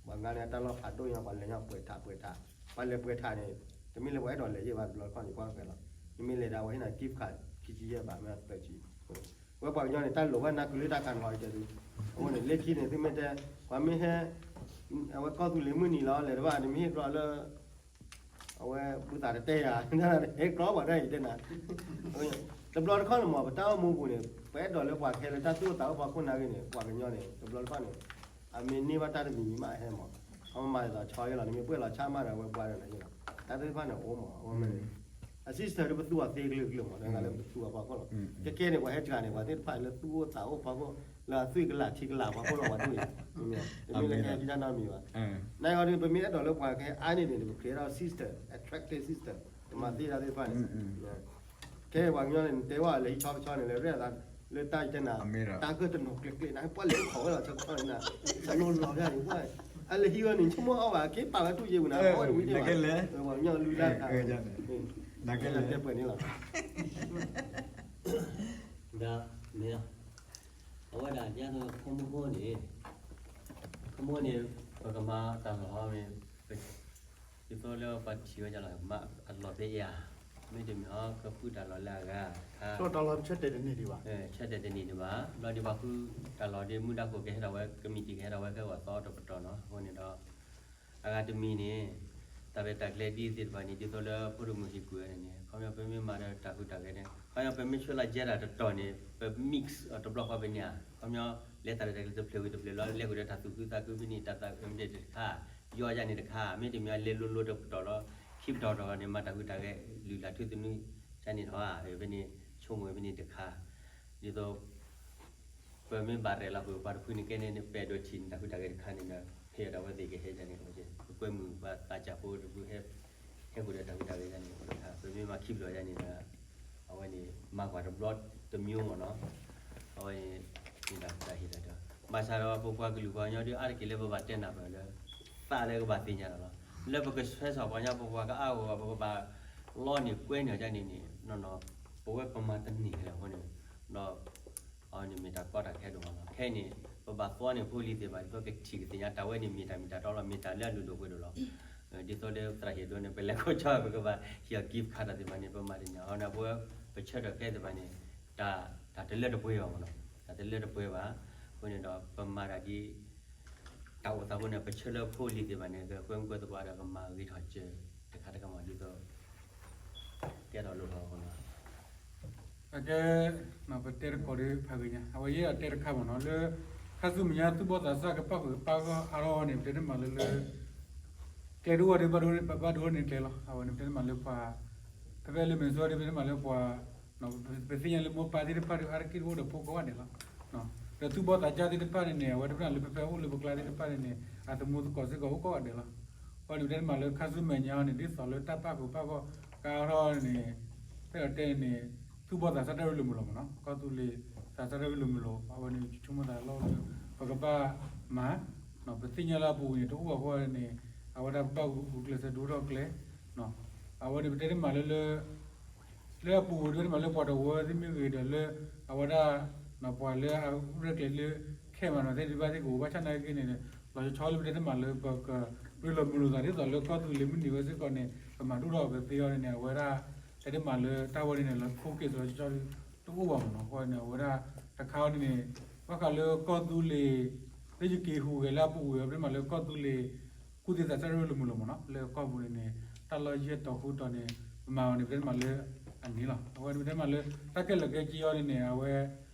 ပှၤငါန့ၣ်တၢ်လီၢ်ဖးဒိၣ်ညါ ပှၤလဲၤညါပှဲၤထးပှဲၤထး ပှၤလဲၤပှၤထးန့ၣ် တမ့ၢ်လၢပှၤအဲၣ်ဒိးလဲၤယဲၢ်ဘၣ်တဘျီတခီၣ်န့ၣ် ကွၢ်က့ၤလီၤ မ့မ့ၢ်လဲၤဒၣ်ဝဲဟ့ၣ်နၤ gift card ခံဆံယဲၢ်ဘး မ့ၢ်သၢဆံ ဝဲပှၤကညီန့ၣ် တၢ်လိၣ်ဘၣ်နၢ်ကုလၢတၢ်ခါန့ၣ်လီၤတဲဒုး အဃိန့ၣ် လၢခံန့ၣ် သုမ့ၢ်တဲ ပှၤမ့ၢ်ဟဲ အဝဲကီၢ်သူလ့ၤမုၢ်နံၤလီၤ လဲၤတဘၣ် နမ့ၢ်ဟ့ၣ်ကျီလၢ အဝဲဘူသးတတဲယၤ ဟဲကျီပှၤတၢ်အံၤတဲနၤ တဘျီတခီၣ်န့ၣ်မ့ၢ် ပတၢ်အိၣ်မူပူၤန့ၣ် ပအဲၣ်ဒိးလၢပှၤကဟဲလၢတၢ်သူၣ်အိၣ်သးအိၣ်ဖီခိၣ်နာ်ဂ့ၤန့ၣ် ပှၤကညီန့ၣ် တဘျီတခီၣ်န့ၣ် အမ့ၢ်န့ၢ်ဘၣ်တၢ်တမံၤမံၤမးအဟဲမး အမ့ၢ်မၤဒ်သိးဆီယဲလီၤ နမ့ၢ်ပှဲၢ်လီၤဆၣ်မးဒီး အဝဲပှၤဒီးနၤယဲလီၤ တၢ်သ့ၣ်တဖၣ်န့ၣ်အိၣ်မး အဝဲမ့ၢ်န့ၣ် အ system ဒ်ပသူအီၤသ့ကလုာ်ကလုာ်မး တဂၤလၢပသူအီၤဖီခိၣ်လီၤ ကဲကဲန့ၣ် ပှၤဟဲတဂၤန့ၣ် ပှၤသ့ၣ်တဖၣ်လၢသူၣ်အိၣ်သးအိၣ်ဖီခိၣ် လၢအသွံၣ်ကလးထံကလးဖီခိၣ်လီၤ ပှၤဒိၣ်အံၤ တမ့ၢ်လၢကဟဲကံတၢ်နီတမံၤဘၣ် နဂီၢ်ဒ် ပမ့ၢ်အဲၣ်ဒိးလၢပှၤကဟဲအါန့ၢ်န့ၣ် ပ create ထီၣ် system attractive system ပမၤသ့တၢ်သ့ၣ်တဖၣ်န့ၣ် ခဲပှၤကညီန့ၣ် နတဲဝဲလဲၤဟံးဆီကဆီန့ၣ် လဲၤရဲၣ်သးလၢတၢ်ယတဲနၤ တၢ်ကၢၢ်တနီၤကျဲကျဲနၤ ပှၤလဲၤအိၣ်ခိးဝဲလီၤဆီကဆီန့ၣ် အလိၤလီၤဒၣ်န့ၣ် အလဲၤဟံးဝဲန့ၣ် ဆိကမိၣ်အီၣ်ဘၣ် က့ၤပာ်ဝဲတူၢ်ယ့ၢ်ဝံၤနၤ အီၣ်ဝဲတဝံၤတ့ၢ်ဘၣ် ပှၤကညီလုၢ်လၢ်တခါ တဲပှဲၤန့ၣ်လီၤ ဒီးမ့ၢ် အဝဲဒၣ်ဒ်သိး ခီမူခိၣ်န့ၣ် ခီမူခိၣ်န့ၣ် ပကမၤတၢ်လီၢ်ဟီမ့ၢ် ဒ်သိးလၢပှၤထံၣ်ဝဲဒၣ်လီၤ မၤအလီၢ်ဖဲအံၤဧါ မ့တမ့ၢ်ဟီ ကဃုတၢ်လီၢ်လၢအဂၤတခါ တၢ်လီၢ်ဆၢတဲာ်တန့ၢ်ဒံးဘၣ် ဆၢတဲာ်တန့ၢ်ဒံးဘၣ် ဘျီဒ်ပှၤဃုတၢ်လီၢ်ဒ်မုၢ်ဒၣ်ခိၣ်ကဟဲထီၣ်ဝဲ ကမံးတံာ်ကဟဲထီၣ်ဝဲခဲဂီၤသီတပတီၢ်နီၤ အဃိန့ၣ်ဒီး အဂၤတမံၤန့ၣ် တၢ်ရဲၣ်တၢ်ကျဲၤဒ်သ့ၣ်တဖၣ်န့ၣ် ဒ်သိးလၢဖိဒိၣ်မုၣ်ဟ့ၣ်ကူၣ်ဝဲန့ၣ်န့ၣ် ခီပညီပမ့ၢ်မၤဒီးတၢ်ဟူးတၢ်ဂဲၤန့ၣ် ခီပညီပမ့ၢ်ဆွဲလီၤကဲတၢ်တတီၤန့ၣ် ပ mix အီၤတဘျီဃီပန့ၣ်ဧါ ခီပညီ လဲၤတၢ်ရဲၣ်တၢ်ကျဲၤတဖျၢၣ်ဝံၤတဖျၢၣ်လီၤ လဲၤဃုာ်ဒီးတၢ်သူၣ်ခုသးခုဖဲန့ၣ် တၢ်သးမ့ၢ်တခါ ယီယါန့ၣ်တခါ မ့တမ့ၢ်လဲၤလိၤလိၤတပတီၢ်လီၤ ခံပတီၢ်တတီၢ်န့ၣ် မၤတၢ်ဟူးတၢ်ဂဲၤ လုၢ်လၢ်ထူသနူကန့ၣ်ထီၣ်ဧါ ဖဲန့ၣ် ဆိကမိၣ်ဖဲန့ၣ်တခါ ဒ်သိး ပမ့ၢ်ဘၣ်ရဲၣ်လီၤဃုာ်ပှၤတဖုန့ၣ်ကဲန့ၣ် ပအဲၣ်ဒိးထံၣ်န့ၣ် တၢ်ဟူးတၢ်ဂဲၤတခါန့ၣ်ဒီး ဖဲအံၤဒီးအဝဲသ့ၣ်ကဟဲယါန့ၣ် ပကွဲမုာ်ပှၤသးစၢ်ဖိတဖုဟဲ ဟဲဃုာ်ဒီးတၢ်ဟူးတၢ်ဂဲၤယါန့ၣ် ပမ့ၢ်မၤခံဘျီယါန့ၣ်ဒီး အဝဲန့ၣ် မၤကွၢ်တဘျီတမံၤမ့ၢ်နီၤ အဝဲန့ၣ် မ့ၢ်ဒၣ်တၢ်ဟ့ၣ်တၢ်ဒီး ဘၣ်ဆၣ်ဒီးပပှၤကလုာ်ပှၤကညီဒ်အါတက့ၢ်လၢပဘၣ်တဲနၢ်ပၢၢ်လၢ သးလၢကဘၣ်သ့ၣ်ညါလီၤလီၤ လၢပကဆှဲစၢ်ပှၤကညီပပှၤကအါဂီၢ် ပကဘၣ်လီန့ၢ်ကွဲန့ၢ်ယါန့ၣ်န့ၣ် ပဝဲပမၤတန့ၢ်လၢၤအဃိန့ၣ် ဒီး အဝဲန့ၣ်မ့ၢ်တၢ်ကီတၢ်ခဲဒိၣ်မးလီၤ. ခဲအံၤန့ၣ် ပဘၣ်သီန့ၢ်ဖိလံၤသ့ၣ်တဖၣ် ဒ်သိးကထံၣ်ကသ့ၣ်ညါ တၢ်ဝဲန့ၣ်မ့ၢ်တၢ်မ့ၢ်တၢ်တီလီၤ, မ့ၢ်တၢ်လၢအလုၢ်ဒိၣ်ပှ့ၤဒိၣ်လီၤ. ဒ်သိးလၢသရၣ်ဟ့ၣ်ဒိန့ၣ် ပလဲၤခီၣ်ဆၢ ပကဘၣ်ဟ့ၣ်အီၤ gift card တၢ်သ့ၣ်တဖၣ်န့ၣ် ပမၤတန့ၢ်အီၤန့ၣ် ပဝဲပဆၢထၢၣ်ခဲသ့ၣ်တဖၣ်န့ၣ် တၢ် တၢ်တလၢတပှဲၤဘၣ်မးလီၤ. တၢ်တလၢတပှဲၤဘၣ်. အဃိန့ၣ်ဒီး ပမၤတၢ်ဒ် တၢ်အိၣ်သးအဃိန့ၣ် ပဆၢလၢဖိလံၤသ့ၣ်တဖၣ်န့ၣ် ကကွဲမုာ်ကွဲသပှၢ်ဒီး ကမၤဂ့ၤထီၣ်စၢၤတခါတခါမး ဒ်သိး ကဲထီၣ်လိၣ်ထီၣ်အဃိန့ၣ် အကဲ ပတဲတကိးဒီးဖးဂ့ၤညါ အဝဲယဲအတဲတခါမးနီၤ လၢ ခါဆူမဲာ်ညါသူၣ်ဘီၣ်သးစၢ်ကပၣ်ဃုာ်ကပၣ်ဂီၢ်အါထီၣ်န့ၣ် ပတဲတမးလၢလၢ ကျဲတအိၣ်ဒီး ဘၣ်ဒိန့ၢ်ကျဲလီၤ. အဝဲန့ၣ် ပတဲတမးလၢပှၤ ဖဲဖဲလၢ Minnesota ဒီး ပတဲတမးလၢပှၤ ပသ့ၣ်ညါလၢမိၢ်ပၢ်သ့ၣ်တဖၣ်ဒီး အါတက့ၢ်တအိၣ်ဒီးဖိကိးဂၤဒဲးလီၤ. ဒီးသူၣ်ဘီၣ်သးစၢ်သ့ၣ်တဖၣ်န့ၣ်န့ၣ် အဝဲတဖၣ်န့ၣ်လၢဖဲဖဲအိၣ်လၢပကျါသ့ၣ်တဖၣ်န့ၣ်န့ၣ် အသမူသကိးစ့ၢ်ကီးအိၣ်ကိးဂၤဒဲးလီၤ. အဃိန့ၣ် ပတဲတမးလၢခါဆူမဲာ်ညါန့ၣ် ဒ်သိးလၢတၢ်ပာ်ဃုာ်ပာ်ဂီၢ်ကါထီၣ်န့ၣ် ဖဲအတဲန့ၣ် သူၣ်ဘီၣ်သးစၢ်တၢ်ရ့လိာ်မုာ်လိာ်မးနီၤ, ကီၢ်သူလ့ၤသးစၢ်တၢ်ရ့လိာ်မုာ်လိာ် အဝဲန့ၣ် ဆိကမိၣ်သးလီၤလၢ ပကဘၣ်မၤ ပသ့ၣ်ညါလၢအပူၤကွံာ်န့ၣ် တအိၣ်ဘၣ်အဃိန့ၣ် အဝဲဒၣ်ပဘၣ်ဂုာ်ကျဲးစၢးဒိၣ်ထီၣ်ကျဲ အဝဲန့ၣ် ပတဲတမးလၢလၢ လၢအပူၤကွံာ် ပတဲတမးလၢပှၤတဝၢသ့ၣ်မ့ၢ်ဂ့ၤဒီးလၢ အဝဲဒၣ် ပှၤလၢအရဲၣ်ကျဲၤလၢ ခဲမးနီၤ သ့ၣ်ဒံးဘၣ်သ့ၣ်ကအိၣ်ဘၣ်ဆၣ်နာ်က့န့ၣ် လီၤဆီလၢပတဲတမးလၢပကရ့လိာ်မုာ်လိာ်သး ဒ်သိးလၢကီၢ်သူလ့ၤမုၢ်နံၤဝဲစ့ၢ်ကီးန့ၣ် ပမၤဒိၣ်ထီၣ်ပသ့အီၤန့ၣ် အဝဲဒၣ် ပတဲတမးလၢတၢ်ဝဲန့ၣ်န့ၣ် လီၤခိၣ်က့ၤလီၤဆီဆီ တအိၣ်ဘၣ်မးနီၤ. အဃိန့ၣ် အဝဲဒၣ်တခါအံၤန့ၣ် ဘၣ်ဃးလၢကီၢ်သူလ့ၤ လၢယက့ၤဟူးဂဲၤလၢအပူၤကွံာ် ပတဲတမးလၢကီၢ်သူလ့ၤ ကူၣ်သ့သးစၢ်ရ့လိာ်မုာ်လိာ်မးနီၤ လၢကီၢ်ပူၤန့ၣ်န့ၣ် တၢ်လီၢ်ယဲၢ်တီၤဃုတီၤန့ၣ် ပမၤအီၤန့ၣ် ပတဲတမးလၢအန့ၣ်လီၤ. အဝဲန့ၣ် ပတဲတမးလၢ တၢ်ခဲလၢာ်ခဲဆ့အီၤန့ၣ်န့ၣ် အဝဲ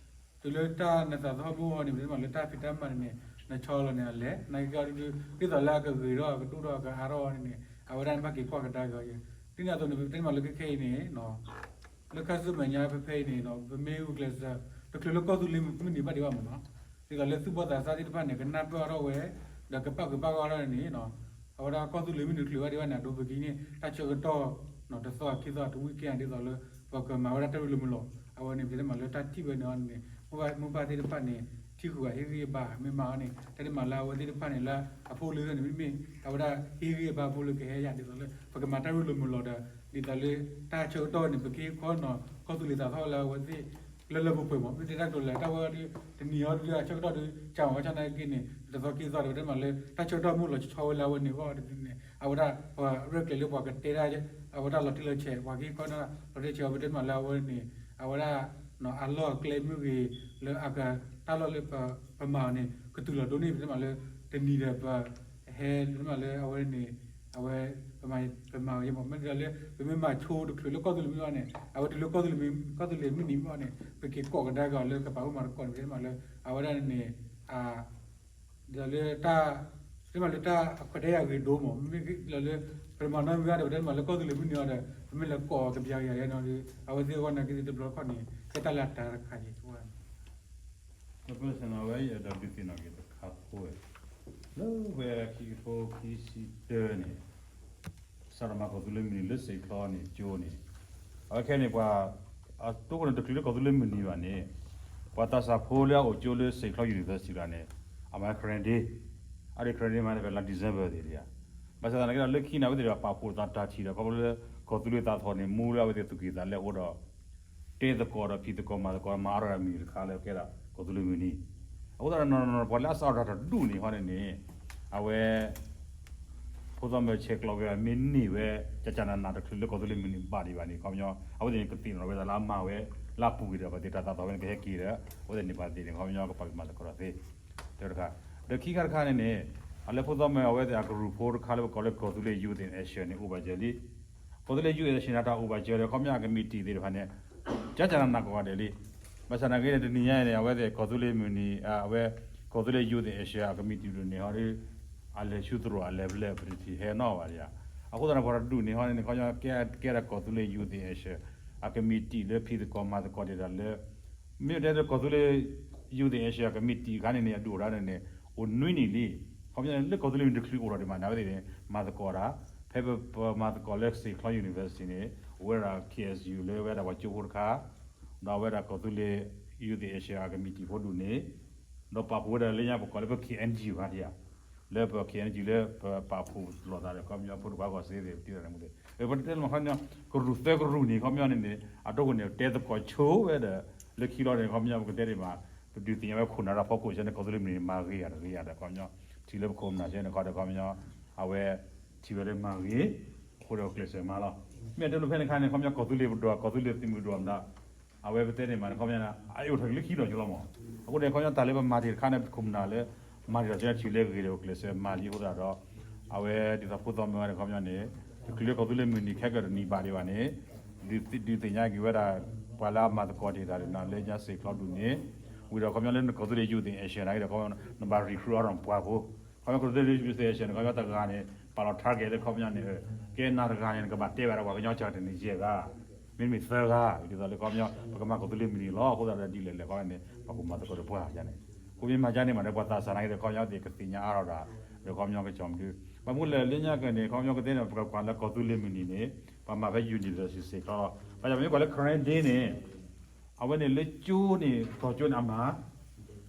တုၤလၢတၢ်နသးသဟီၣ်မုၢ်အီၤန့ၣ် ပတဲတမးလၢတၢ်ဖံးတၢ်မၤန့ၣ်န့ၣ် နဆီလီၤန့ၣ် အလဲၤ နာ်က့အီၤဒုး ဒ်သိးလၢအကဂ့ၤထီၣ် အကဒိၣ်ထီၣ် အကအါထီၣ်အီၤန့ၣ်န့ၣ် အဝဲဒၣ်နဘၣ်က့ၤကွၢ်ကဒါက့ၤအီၤ ဒ်န့ၣ်အသိးန့ၣ် ပတဲတမးလၢခဲခဲအံၤန့ၣ် လၢခါဆူမဲာ်ညါဖဲဖဲအံၤန့ၣ် ပမ့ၢ်ဂုာ်ကျဲးစၢး တချုးလၢကီၢ်သူလ့ၤမုၢ်နံၤဘၣ်ဒံးဘၣ်မးနီၤ ဒ်သိးလၢသူၣ်ဘီၣ်သးစၢ်သ့ၣ်တဖၣ်န့ၣ် ကနၢ်ပၢၢ်အါထီၣ်ဝဲ ဒီးကပာ်ဃုာ်ပာ်ဂီၢ်ထီၣ်န့ၣ် အဝဲဒၣ်ကီၢ်သူလ့ၤမုၢ်နံၤတချုးဘၣ်ဒံးဘၣ်န့ၣ် အဒိပကံန့ၣ် တၢ်ဆၢကတီၢ် တသီခံသီတဝံၣ်ကဲ ဒ်သိးလၢ ပကမၤဝဲဒၣ်တၢ်ရ့လိာ်မုာ်လိာ် အဝဲန့ၣ် ပတဲတမးလၢတၢ်ထံၣ်ဝဲန့ၣ်အီၤန့ၣ် မိၢ်ပၢ်သ့ၣ်တဖၣ်န့ၣ် ထံၣ်ဃုာ်အဟ့ၣ်ဂံၢ်အဘါ မ့ၢ်မၤအီၤန့ၣ် ပတဲတမးလၢအဝဲသ့ၣ်တဖၣ်န့ၣ် လၢအဖိလံၤန့ၣ် မ့မ့ၢ် အဝဲဒၣ်ဟ့ၣ်ဂံၢ်အဘါဖိလၢကဟဲယၤ ဒ်သိးလၢ ပကမၤတၢ်ရ့လိာ်မုာ်လိာ်ဒီး ဒ်သိးလၢ တၢ်ဆၢကတီၢ်န့ၣ် ပကဟ့ၣ်ခီနီၤ ကီၢ်သူလ့ၤသးသဟီၣ်လၢအဝဲသ့ၣ် လၢလၢပှဲၤပှဲၤမး မ့ၢ်တဲတၢ်ကတိၤလဲၣ် တၢ်ဝဲဒၣ် တနံၤအီၤဒုး အဆၢကတီၢ်ဒုး ကးမးဝဲဆၣ်နာ်က့န့ၣ် တသီခံသီဒီး ပတဲတမးလၢ တၢ်ဆၢကတီၢ်မ့ၢ်လီၤဆီဝဲလၢအဝဲန့ၣ်အဂီၢ်ဒ်န့ၣ် အဝဲဒၣ် ပှၤရဲၣ်ကျဲၤလၢပှၤကတဲဒၣ် အဝဲဒၣ်လီၤတံၢ်လီၤဆဲး ပှၤကဟ့ၣ်ခီနီၤ လီၤတံၢ်ဆဲးအီၤ ပတဲတမးလၢအဝဲန့ၣ် အဝဲဒၣ် အလီၢ်အကျဲမ့ၢ်ဂ့ၤ လၢအက တၢ်လီၢ်လၢ ပမၤအီၤန့ၣ် ကတုၤလီၤဒိၣ်န့ၢ် ပတဲတမးလၢ တနံၤဒီးပ ဟဲ ပတဲတမးလၢအဝဲန့ၣ် အဝဲ ပမၤ ပမၤအီၤယဲမး မ့ၢ်ဒ်သိးလၢ ပမ့ၢ်မၤဆိတချုးလၢကီၢ်သူလ့ၤမုၢ်နံၤဘၣ်န့ၣ် အဝဲတုၤလၢကီၢ်သူလ့ၤမုၢ် ကီၢ်သူလ့ၤမုၢ်နံၤမ့ၢ်ဘၣ်န့ၣ် ပက့ၤကိးကဒါက့ၤအီၤလၢကပာ်ဖှိၣ်မၤသကိးန့ၣ် ပတဲတမးလၢ အဝဲဒၣ်န့ၣ်န့ၣ် ဒ်သိးလၢတၢ် ပတဲမးလၢတၢ်အခွဲးတၢ်ယာ်ဂ့ၤဒိၣ်မး မ့ၢ်လီၤလၢ ပတမၤနီတမံၤဘၣ်ဒီး ပတဲတမးလၢကီၢ်သူလ့ၤမုၢ်နံၤအီၤဒီး ပမ့ၢ်လဲၤကိးကဘျါက့ၤယၤန့ၣ်ဒီး အဝဲသ့ၣ်အဂီၢ်နာ်က့သ့ၣ်တဘျီတခီၣ်န့ၣ် ကဲတၢ်လၢအတၢ်တခါန့ၣ် အဝဲအဲၣ်ဒိးဒုးသ့ၣ်နီၣ်က့ၤတခါဖိဝဲ လၢဝဲခံကထိခံဆံတၢန့ၣ် စးထီၣ်မၤကီၢ်သူလ့ၤမုၢ်နံၤလၢစံာ်ချီန့ၣ်ကၠိန့ၣ် အဝဲခဲန့ၣ် ပှၤ အတိၢ်ခိၣ်န့ၣ်တချုးလၢကီၢ်သူလ့ၤမုၢ်နံၤဘၣ်န့ၣ် ပှၤသးစၢ်ဖိလၢအအိၣ်ကၠိလၢစံာ်ချီ University ကျါန့ၣ် အမၤ credit အဒိ credit မၤန့ၣ် ဖဲလါ December သ့ၣ်တဖၣ် ဘၣ်ဆၣ်သနာ်က့ဒီးလၢခံန့ၣ် အဝဲသ့ၣ်တဖၣ်ပာ်ဖှိၣ်သးတၢ်ထံၣ်ဒီး ခီဖျိလၢ ကီၢ်သူလ့ၤသးသဟီၣ်န့ၣ် မူလၢအဝဲသ့ၣ်သူၣ်ကံၢ်သးလဲအဃိဒီး တဲသကိးဒီးဖံးသကိးမၤသကိးမၤအါထီၣ်တၢ်မုၢ်နံၤတခါလၢကဲဒၣ်ကီၢ်သူလ့ၤမုၢ်နံၤ အဃိသတးဒီးနီၢ်နီၢ်ပှၤလၢအစးထီၣ်တၢ်တဒူၣ်န့ၣ်ခီန့ၣ်န့ၣ် အဝဲ ဖိသီၣ်မၢဆဲးကျိးက့ၤမ့ၢ်န့ၢ်ဝဲ ကကနနတချုးလၢကီၢ်သူလ့ၤမုၢ်နံၤဘၣ်ဒံးဘၣ်န့ၣ် ခီပညီ အဝဲသ့ၣ်န့ၣ်ကသ့ၣ်နီၣ်ထီၣ်ဝဲဒၣ်လၢအမၤဝဲ လၢအပူၤကွံာ်ဒီး ပှၤသ့ၣ်တၢ်သးသဟီၣ်ဝဲန့ၣ်ကဟဲက့ၤဒီး အဝဲသ့ၣ်န့ၣ်ပှၤသ့ၣ်န့ၣ် ခီပညီကပာ်ကမၤသကိးတၢ်သ့ တၢတခါ ဒီးခံခါတခါန့ၣ်န့ၣ် အလၢဖိသီၣ်မၢအဝဲသ့ၣ်အကရူၢ်ဖိတခါလၢ ပကိးလၢကီၢ်သူလ့ၤ Youth in Asia န့ၣ် အိၣ်ဘၣ်စၢၤလံ ကီၢ်သူလ့ၤ Youth in Asia န့ၣ် တၢ်အိၣ်ဘၣ်စၢၤဒီး ခီပညီအကမံးတံာ်သ့ၣ်တဖၣ်န့ၣ် ကကနနကိးဂၤဒဲးလံ ဘၣ်ဆၣ်သနာ်က့န့ၣ် တနံၤညါအံၤန့ၣ် အဝဲသ့ၣ်ကီၢ်သူလ့ၤမုၢ်နံၤ အဝဲ ကီၢ်သူလ့ၤ Youth in Asia အကမံးတံာ်ဒူၣ်န့ၣ်ဟီဒီး အလဲၤဆူသရိာ်အလဲၤဖဲလဲၣ် ပတထံၣ်ဟဲနီၣ်ဘၣ်ဒံးဧါ အဃိသတးန့ၣ် ပှၤတဒူၣ်န့ၣ်ဟီန့ၣ် ခီပညီကဲဒၣ်ကီၢ်သူလ့ၤ Youth in Asia အကမံးတံာ်လၢဖံးသကိးမၤသကိးတ့ၢ်တၢ်လၢ မ့ၢ်တဲလၢကီၢ်သူလ့ၤ Youth in Asia အကမံးတံာ်အခါန့ၣ်န့ၣ် အဒိၣ်အထါန့ၣ်န့ၣ် အိၣ်နွံနံၣ်လံ ခီပညီလၢကီၢ်သူလ့ၤမုၢ်နံၤတချုးအိၣ်ထီၣ်ဒံးဘၣ်န့ၣ် အဝဲသ့ၣ်န့ၣ် မၤသကိးတၢ် ဖဲပမၤသကိးလၢစံာ်ချီ University န့ၣ် အိၣ်ဝဲဒၣ် K S U လၢဝဲဒၣ်ပှၤကၠိဖိတခါ ဒီးအဝဲဒၣ်ကီၢ်သူလ့ၤ Youth in Asia အကမံးတံာ်ဖိဒူၣ်န့ၣ် ဒီးပာ်ဖှိၣ်ဝဲဒၣ်လၢညါပကိးလၢပ K N G ဘၣ်ဒံးဧါ လၢပ K N G လၢပပာ်ဖှိၣ်လိာ်သးဒီး ခီပညီဖိတကွၢ်ကီၢ်စ့သ့ၣ် ပတံၤတၢ်န့ၣ်မူသ့ၣ် ပတဲလၢမၤခီပညီ ကရူၢ်သၢကရူၢ်န့ၣ် ခီပညီန့ၣ်န့ၣ် အဒိကန့ၣ် တဲသကိးဆိဝဲဒီး လၢခံလီၤန့ၣ် ခီပညီပကတဲဒံးမး ပဒုးသ့ၣ်ညါဝဲခိၣ်နၢ်တၢ်ဖီခိၣ်ဆဲန့ၣ် ကီၢ်သူလ့ၤမုၢ်နံၤမၤဂ့ၤဧါတဂ့ၤဧါဒီး ခီပညီ ထံၣ်လၢပခိၣ်ပနၢ်ဆဲန့ၣ်ခီဒီး ခီပညီ အဝဲ ထံၣ်ဝဲလၢမၤဂ့ၤ အဃိဒီးကျဲးစၢးမၤလီၤ. မ့ၢ်တဲလၢဖဲန့ၣ်အခါန့ၣ် ခီပညီကီၢ်သူလ့ၤပဒိၣ် ကီၢ်သူလ့ၤသုးမုၢ်ဒိၣ်မတၤ အဝဲပတဲန့ၣ်မးန့ၣ် ခီပညီ အအိၣ်ထီၣ်က့ၤလၢခံဒီးကလီၤမး. အဃိန့ၣ် ခီပညီတၢ်လၢပမၤတ့ၢ်တခါန့ၣ် ပခိၣ်ပနၢ်လၢ မၤတ့ၢ်ဒီးကထံၣ်လၢဂ့ၤဒီးကျဲးစၢးမၤလံအဃိသတးဒီး အဝဲဒ်သိးဖိသီၣ်မၢဝဲန့ၣ် ခီပညီန့ၣ် တချုးလၢကီၢ်သူလ့ၤမုၢ်နံၤခဲကၢၢ်တနံၤဘၣ်ဒံးဘၣ်န့ၣ် ဒုးသ့ၣ်ညါက့ၤဝဲဒၣ် ပှၤလၢအမၤသကိးတ့ၢ်တၢ်ဒ်န့ၣ် လၢညါစံာ်ချီဒူၣ်န့ၣ် ဝံၤဒီးခီပညီလၢနကီၢ်သူလ့ၤ Youth in Asia န့ၣ်ဒီး ခီပညီ နဘၣ် recruit အါထီၣ်ပှၤဖိ ခီပညီကီၢ်သူလ့ၤ Youth in Asia န့ၣ် ခီပညီတဂၤန့ၣ် ပာ်လီၤ target လၢခီပညီန့ၣ် ကဲနၤတဂၤန့ၣ် နကဘၣ်တဲဘၣ်ဒီးပှၤကညီကၢ်တန့ၢ်ယဲၢ်ဂၤ, မ့တမ့ၢ်သၢဂၤ, ဒ်သိးလၢခီပညီ ပကမၤကီၢ်သူလ့ၤမုၢ်နံၤလီၤ. အဃိသတးဒီးဒ်လဲၣ်လဲၣ်ခီပညီန့ၣ် ပှၤကူၣ်မၤသကိးတပှၢ်ယါန့ၣ်, ဃိမ့ၢ်မၤယါန့ၣ်မးဒီး ပှၤသးစၢ်နာ်က့ဒီး ခီပညီသ့ၣ်ကသ့ၣ်ညါအါထီၣ်ဒၣ် ဒီးခီပညီကစီၤမဒု, ဘၣ်မနုၤလဲၣ်လၢညါကန့ၣ် ခီပညီကသ့ၣ်န့ၣ် ပကကွၢ်လၢကီၢ်သူလ့ၤမုၢ်နံၤန့ၣ် ပှၤမၤဖဲ university စ့ၢ်ကီးလီၤ. ဘၣ်ဆၣ်မ့ၢ်ကွၢ်လၢ Karen Day န့ၣ် အဝဲန့ၣ်လၢကၠိန့ၣ် ကီၢ်ကၠိန့ၣ်အမၤ,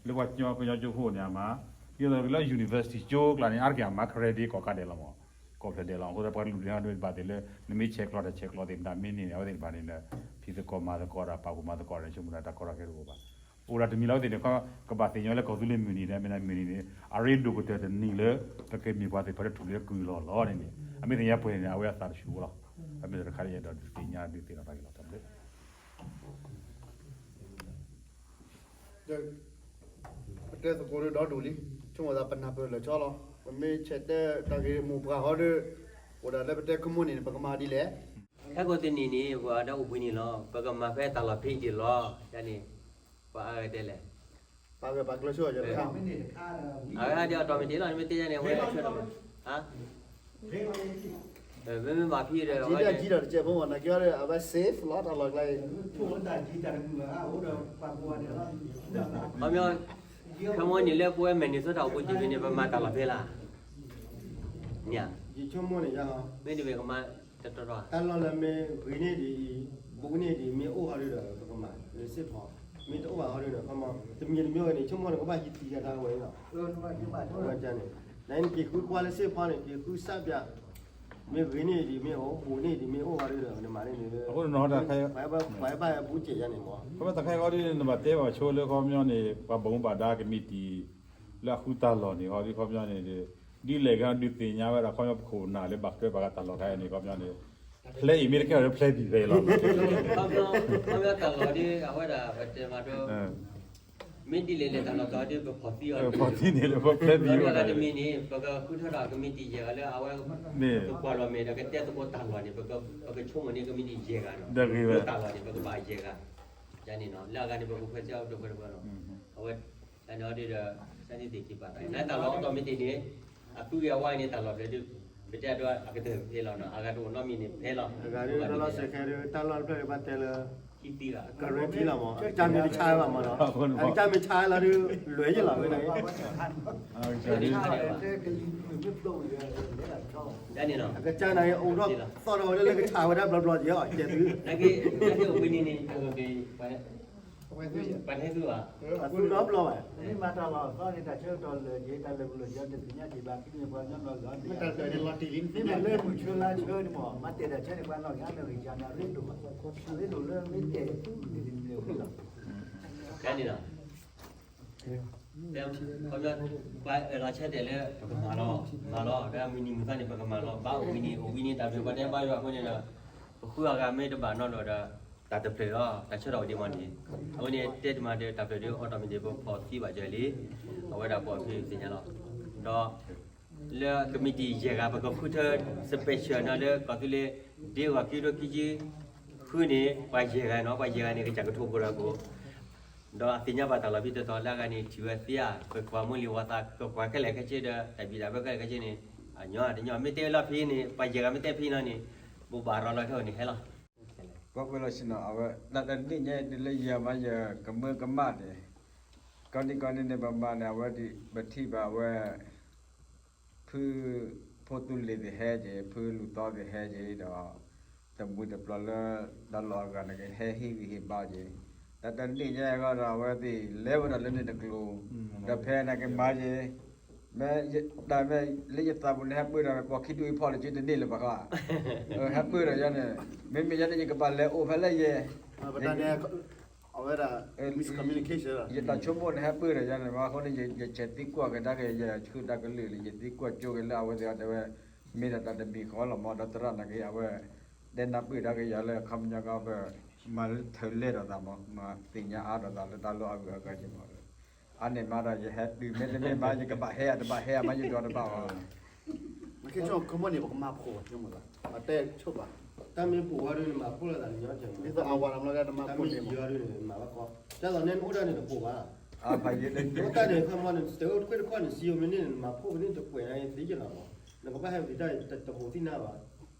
လၢပှၤကညီကညီကၠိခိၣ်န့ၣ်အမၤ, ဒ်သိးလၢ university ကၠိကျါန့ၣ် အါတက့ၢ်အမၤ Karen Day ကိးကါဒဲးလီၤမး, ကိးဖျၢၣ်ဒဲးလီၤ. အဃိသတးပှၤကလုာ်ဒုးဟီဒုးဘၣ်သ့ၣ်လၢ နမ့ၢ်ဆဲးကျိးတၢ်ဆဲးကျိးသ့ၣ်မတၤမ့ၢ်န့ၢ်န့ၣ် အဝဲသ့ၣ်တဖၣ်န့ၣ် ဖံးသကိးမၤသကိးဒီး ပာ်ဃုာ်မၤသကိးဒီး ဆိကမိၣ်တၢ်တၢ်ကီတၢ်ခဲတအိၣ်ဘၣ်. အိၣ်ဒၣ်တမံၤလီၤဝဲသ့ၣ်န့ၣ် ကဘၣ်သ့ၣ်ညါလၢကီၢ်သူလ့ၤမုၢ်နံၤဒီး မ့ၢ်နမုၢ်နံၤန့ၣ် အရ့ဒိၣ်ကတၢၢ်တနံၤလၢ ပကမ့ၢ်ပှၤသ့ၣ်တဖၣ်လၢထူၣ်လၢကုၢ်လီၤလီၤန့ၣ်န့ၣ် အမ့ၢ်သ့ၣ်ညါပှဲၤန့ၣ် အဝဲအသးတဆူၣ်လီၤ. အမ့ၢ်တခါလၢယအဲၣ်ဒိးဒုးသ့ၣ်ညါဒုးသ့ၣ်နီၣ်ထီၣ်က့ၤလီၤ. ပတဲသကိးဒီးဒီဒူၣ်လံ, ဆိကမိၣ်သးပနၢ်ပၢၢ်လၢာ်ဆီလီၤ. ပမ့ၢ်ဆဲးတဲတၢ်ဂ့ၢ်မိၢ်ပှၢ်ဟီဒီး အိၣ်ဒၣ်လၢပတဲခီမိန့ၣ် ပကမၤဒ်လဲၣ်. ဟဲကိးတနံၤန့ၣ် ပှၤဒီးအိၣ်ဘှံးနံၤလီၤ. ပကမၤဖဲတၢ်လီၢ်ဖဲအံၤဒ်လီၤ. ယန့ၣ် ပှၤအါဂၤတဲလဲၣ်. ပာ်ဂဲၤပာ်ကျၢၤဆိ အဝဲဟဲဒ်အီၣ်တီၣ်မ့ၢ်တ့ၢ်လီၤ နမ့ၢ်တဲယါန့ၣ် အဝဲဆၢထီၣ်မး, မ့မ့ၢ်ဘၣ်ဖံဒီး အဝဲ ကံဒီးတကဲးဖိမး နကဲအီၤဒီး အဝဲ safe လီၤ တၢ်လီၢ်ကျါအံၤ, ခီပညီ ခီမီန့ၣ်လၢပဝဲ Minnesota အိၣ်ဘူးတံၢ်ဖဲန့ၣ် ပမၤတၢ်လီၢ်ဖဲလၢ်, န့ၣ်, ယဆိကမိၣ်န့ၣ်ယါလီၤ, မ့တမ့ၢ်ကမၤတတီၤတီၤ, တၢ်လီၢ်လၢမ့ၢ်ဂ့ၤန့ၢ်ဒံးအံၤ, ဘူးန့ၢ်ဒံး မ့ၢ်အိၣ်ဟီဒုဒီး ပကမၤလၢ safe ထီၣ်, မ့ၢ်တအိၣ်ဘၣ်ဟီဒုဒီး ခီမီ တမံၤတမံၤန့ၣ် ဆိကမိၣ်န့ၣ် ကဘၣ်ဟံးသံယါတၢ်ဝဲအံၤလီၤ, ဝဲန့ၣ်, နက့ၤဃုကွၢ်လၢ safe ထီၣ်န့ၣ် က့ၤဃုစၣ်ပၠး, မ့ၢ်ဂ့ၤန့ၢ်ဒံးမ့ၢ်အိၣ် ဘူးန့ၢ်ဒံးမ့ၢ်အိၣ်ဟီဒုဒီး နမၤန့ၣ်န့ၣ်, ပှၤဘၣ်ဘူးစဲးယါန့ၣ်မး, ခီဖျိတၢ်ခဲအံၤဃီဒီး နဘၣ်တဲဘၣ်ဆိလၢခီပညီန့ၣ် ပှၤဘၣ်မူဘၣ်ဒါကမံးတံာ် လၢအဃုတၢ်လီၢ်န့ၣ် ဟီဒုခီပညီန့ၣ်ဒီး ဒ်လဲၣ်ဂ့ၤဒုးသ့ၣ်ညါဝဲဒၣ် ခီပညီပခိၣ်နၢ်လၢဘၣ်ထွဲပှၤဂၤတၢ်လီၢ်ခါအံၤန့ၣ် ခီပညီန့ၣ် ဖျဲအံၤမ့ၢ်တကဲထီၣ်လၢဖျဲဘံၣ်ဖဲအံၤလီၤ, ခီပညီတၢ်လီၢ်ဒ်အဝဲဒၣ် ပတဲမးဒီး မ့ၢ်ဒ်လဲၣ်လဲၣ်တၢ်လီၢ်တတီၤဒ်ပဖီၣ်သံအီၤ, ဖီၣ်သံန့ၣ်လၢပဖျဲဘံၣ်အီၤ, တမံၤန့ၣ် ပကဃုထၢဒီးကမံးတံာ်ယဲၢ်ဂၤလၢအဝဲ ပကွၢ်လီၤမဲာ်ဒီးကတဲသကိးတၢ်လီၢ်န့ၣ် ပကဆိကမိၣ်န့ၢ်ကမံးတံာ်ယဲၢ်ဂၤဒီး လၢတၢ်လီၢ်န့ၣ် ပကဘၣ်ယဲၢ်ဂၤ, ယန့ၣ်နီၤ လၢအဂၤန့ၣ် ပကခွဲးစၢ်အီၤတခွဲးတခွဲးလီၤ, အဝဲ ယန့ၣ်အီၤဒ်ဒီး စၢ်သ့ၣ်တဖၣ်ဘၣ် နတၢ်လီၢ်အီၣ်တီၢ်မ့ၢ်တ့ၢ်န့ၣ် အသူဂ့ၤအဝါန့ၣ်တၢ်လီၢ်ဖျဲးဒုး ပတဲအဒိအကတၢၢ်ဖဲလီၤနီၤ အဂၤတအိၣ်နီတမံၤန့ၣ်ဖဲလီၤ, တၢ်လီၢ်တဖျၢၣ်ဒုးဘၣ်တဲလၢ ဟံးသံဂၤ ကရၢထံလီၤမး အကစၢ်မ့ၢ်တဆါဘၣ်မးနီၤ အကစၢ်မ့ၢ်ဆါလီၤဒုး လွဲၢ်ယ့ၢ်လီၤဝဲန့ၣ် ယန့ၣ်နီၤ အကစၢ်န့ၣ်အိၣ်ထီၣ်သီၣ်ထီၣ်ဝဲဒၣ်လၢကဆါဝဲဒၣ်ဘျီဘျီယဲၢ်အီၤကဲသု တၢ်က့တၢ်က့အိၣ်ဘှံးနံၤန့ၣ် ပှၤဟဲသုဘၣ် ပှၤဟဲသုဘၣ် မ့ၢ်မၤတၢ်လီၢ်အသီန့ၣ် တၢ်ဆၢကတီၢ်လၢာ်က့ၤ တၢ်လၢာ်ပူၤလၢာ်က့ၤ တသ့ၣ်ညါက့ၤဘၣ် ကမ့ၢ်ပှၤကညီနီၢ်ဂၤ မ့ၢ်တၢ်လၢာ်န့ၣ်လီၤတံၢ်လံ မ့မ့ၢ်လၢမုၢ်ဆၢလါဆၢန့ၣ်မ့ၢ် မၤတဲာ်တၢ်ဆၢန့ၣ် ပှၤနီၢ်ဂၤမ့ၢ်ဂ့ၤကၢ်န့ၣ် အရ့ဒိၣ်မး အရ့ဒိၣ်လၢမ့ၢ်တဲာ်န့ၣ်န့ၣ်ဝံၤလီၤ ကဲန့ၣ်လီၤ ခီပညီ ပှၤအၢၣ်လီၤဆၢတဲာ်လၢ ပကမၤလီၤ မၤလီၤ ဒီးမုၢ်နံၤမုၢ်သီန့ၣ် ပကမၤလီၤ ဘၣ်အိၣ်ဝံၤန့ၣ် အိၣ်ဝံၤန့ၣ် တၢ်ဘျုးပှၤတဲဘၣ်ယွၤအဃိန့ၣ်ဒီး ပဃုအဂၤမ့ၢ်တဘၣ်နီတဘျီဒီး တၢ်တဖျၢၣ်လီၤ တၢ်ဆၢထီၣ်ဝဲဒ်မးန့ၣ် အဝဲန့ၣ်တဲတမံၤဒီး တၢ်ဖျၢၣ်ဒုးအီၣ်တီၢ်မ့ၢ်ဒ် ပဖီၣ်သံဘၣ်ကၢၤလံ အဝဲဒၣ်ပှၤဖံးသ့ၣ်ညါလီၤ ဒီး လၢကမံးတံာ်ယဲၢ်ဂၤ ပကဃုထၢ special နီၤလၢကီၢ်သူလ့ၤ ဒ့ဂီၤခံကထိခံဆံဃုန့ၣ် ပှၤယဲၢ်ဂၤနီၤ ပှၤယဲၢ်ဂၤန့ၣ် ကစၢ်ကထိဖိဒီးကိး ဒီးအသ့ၣ်ညါဘၣ်တၢ်လီၢ်ဖံးတတီၤလၢအဂၤန့ၣ် ထံၣ်ဝဲသ့ဧါ ပကွၢ်မိၢ်လံၤဝါသး ကကွၢ်ခဲလၢာ်ခဲဆ့ဒီး တၢ်ဘံၣ်တၢ်ဘၢခဲလၢာ်ခဲဆ့န့ၣ် အညီတညီ မ့ၢ်တဲလီၤဖံးန့ၣ် ပှၤယဲၢ်ဂၤမ့ၢ်တဲဖံးနီၤန့ၣ် ဘိးဘၣ်ရၤလီၤခဲအံၤန့ၣ်ဟဲလီၤ ကွၢ်ကွၢ်လီၤဆ့ၣ်နီၤ အဝဲ တၢ်တနံၣ်ညါဒ်လၢယၤမးယကမၢကမၣ်န့ၣ် ကီၢ်နံၣ်ကီၢ်နံၣ်န့ၣ် ပမၤန့ၣ် အဝဲဒ်ပထံၣ်ဘၣ်အဝဲ ဖု ဖိသူလ့ၤသ့ၣ်ဟဲက့ၤ ဖုလူၤသီသ့ၣ်ဟဲက့ၤဒီး တမှံၤတပျီၤလၢ တၢ်လီၢ်အဂၤန့ၣ်က့ၤ ဟဲဟ့ၣ်ဂံၢ်ဟ့ၣ်ဘါက့ၤ တၢ်တနံၣ်ညါအဂီၢ်ဒီး အဝဲသ့ၣ်လဲၤဝဲဒၣ်လၢန့ၣ်တကျိၤ ဒီးဖဲန့ၣ်က့ၤမၤက့ၤ မ့ၢ်တၢ်မ့ၢ်လၢယသးပူၤန့ၣ် ဟဲပၢၢ်ဒီး ပိာ်ခံဒူၣ်အံၤဖီၣ်လၢက့ၤတန့ၢ်လၢၤဘၣ်ဃီ ဟဲပၢၢ်ဒီးယၤန့ၣ် မ့မ့ၢ်ယၤန့ၣ် ယကဘၣ်လဲၤအိၣ်ဖဲလဲၣ်ယဲ အဝဲဒၣ် miscommunication ယတၢ်ဆိကမိၣ်န့ၣ် ဟဲပၢၢ်ဒီးယၤန့ၣ် ဘၣ်အဃိန့ၣ် ယဆဲးသံကွၢ်ကဒါက့ၤ ယဆူၣ်တၢ်ကလုာ်လံ ယသံကွၢ်ကၠိက့ၤလၢအဝဲသ့ၣ်အီၤတဲဝဲ မ့ၢ်ဒၣ်တၢ်တမံၤဃီလီၤမး ဒီးသရၣ်နာ်က့ၤ အဝဲ တဲနၢ်ပၢၢ်ဒါက့ၤယၤလၢ ခီပညီကီး ပမၤလၢထၢၣ်လဲၢ်ဒီးသးမး မၤသ့ၣ်ညါအါဒီးသးလၢတၢ်လီၢ်အဂုၤအဂၤက့ၤမး အါန့ၢ်မးဒီး ယဟဲတုၤမ့တမ့ၢ်မး ယကဘၣ်ဟဲအတဘၣ်ဟဲအမး ယဒွးတဘၣ်အီၤ မ့ၢ်ဆိကမိၣ်န့ၣ် ပကမၤဖှိၣ်ဘၣ် ဆိကမိၣ်သး ပတဲဆိၣ်ဘၣ် တၢ်မ့ၢ်ပှဲၤဝဲဒၣ်န့ၣ် မၤဖှိၣ်လိာ်သးတညီတၢ် ဒ်သိးအဝၤတဘျီကတၢၢ် တမၤဖှိၣ်န့ၣ် မၤဘၣ်ကီး တၢ်သိးန့ၣ် နအိၣ်ဒၣ်န့ၣ်တပှဲၤဘၣ် အိၣ်တၢ်န့ၣ် ခီမီန့ၣ် တအိၣ်တခွဲတခီန့ၣ် စံယိၤမ့ၢ်န့ၣ် နမၤဖှိၣ်ပန့ၣ်တပှဲၤန့ၣ် သ့ယလီၤမး နကဘၣ်ဟဲဝံၤတၢ်တဟူးသ့ၣ်နၢ်ဘၣ်.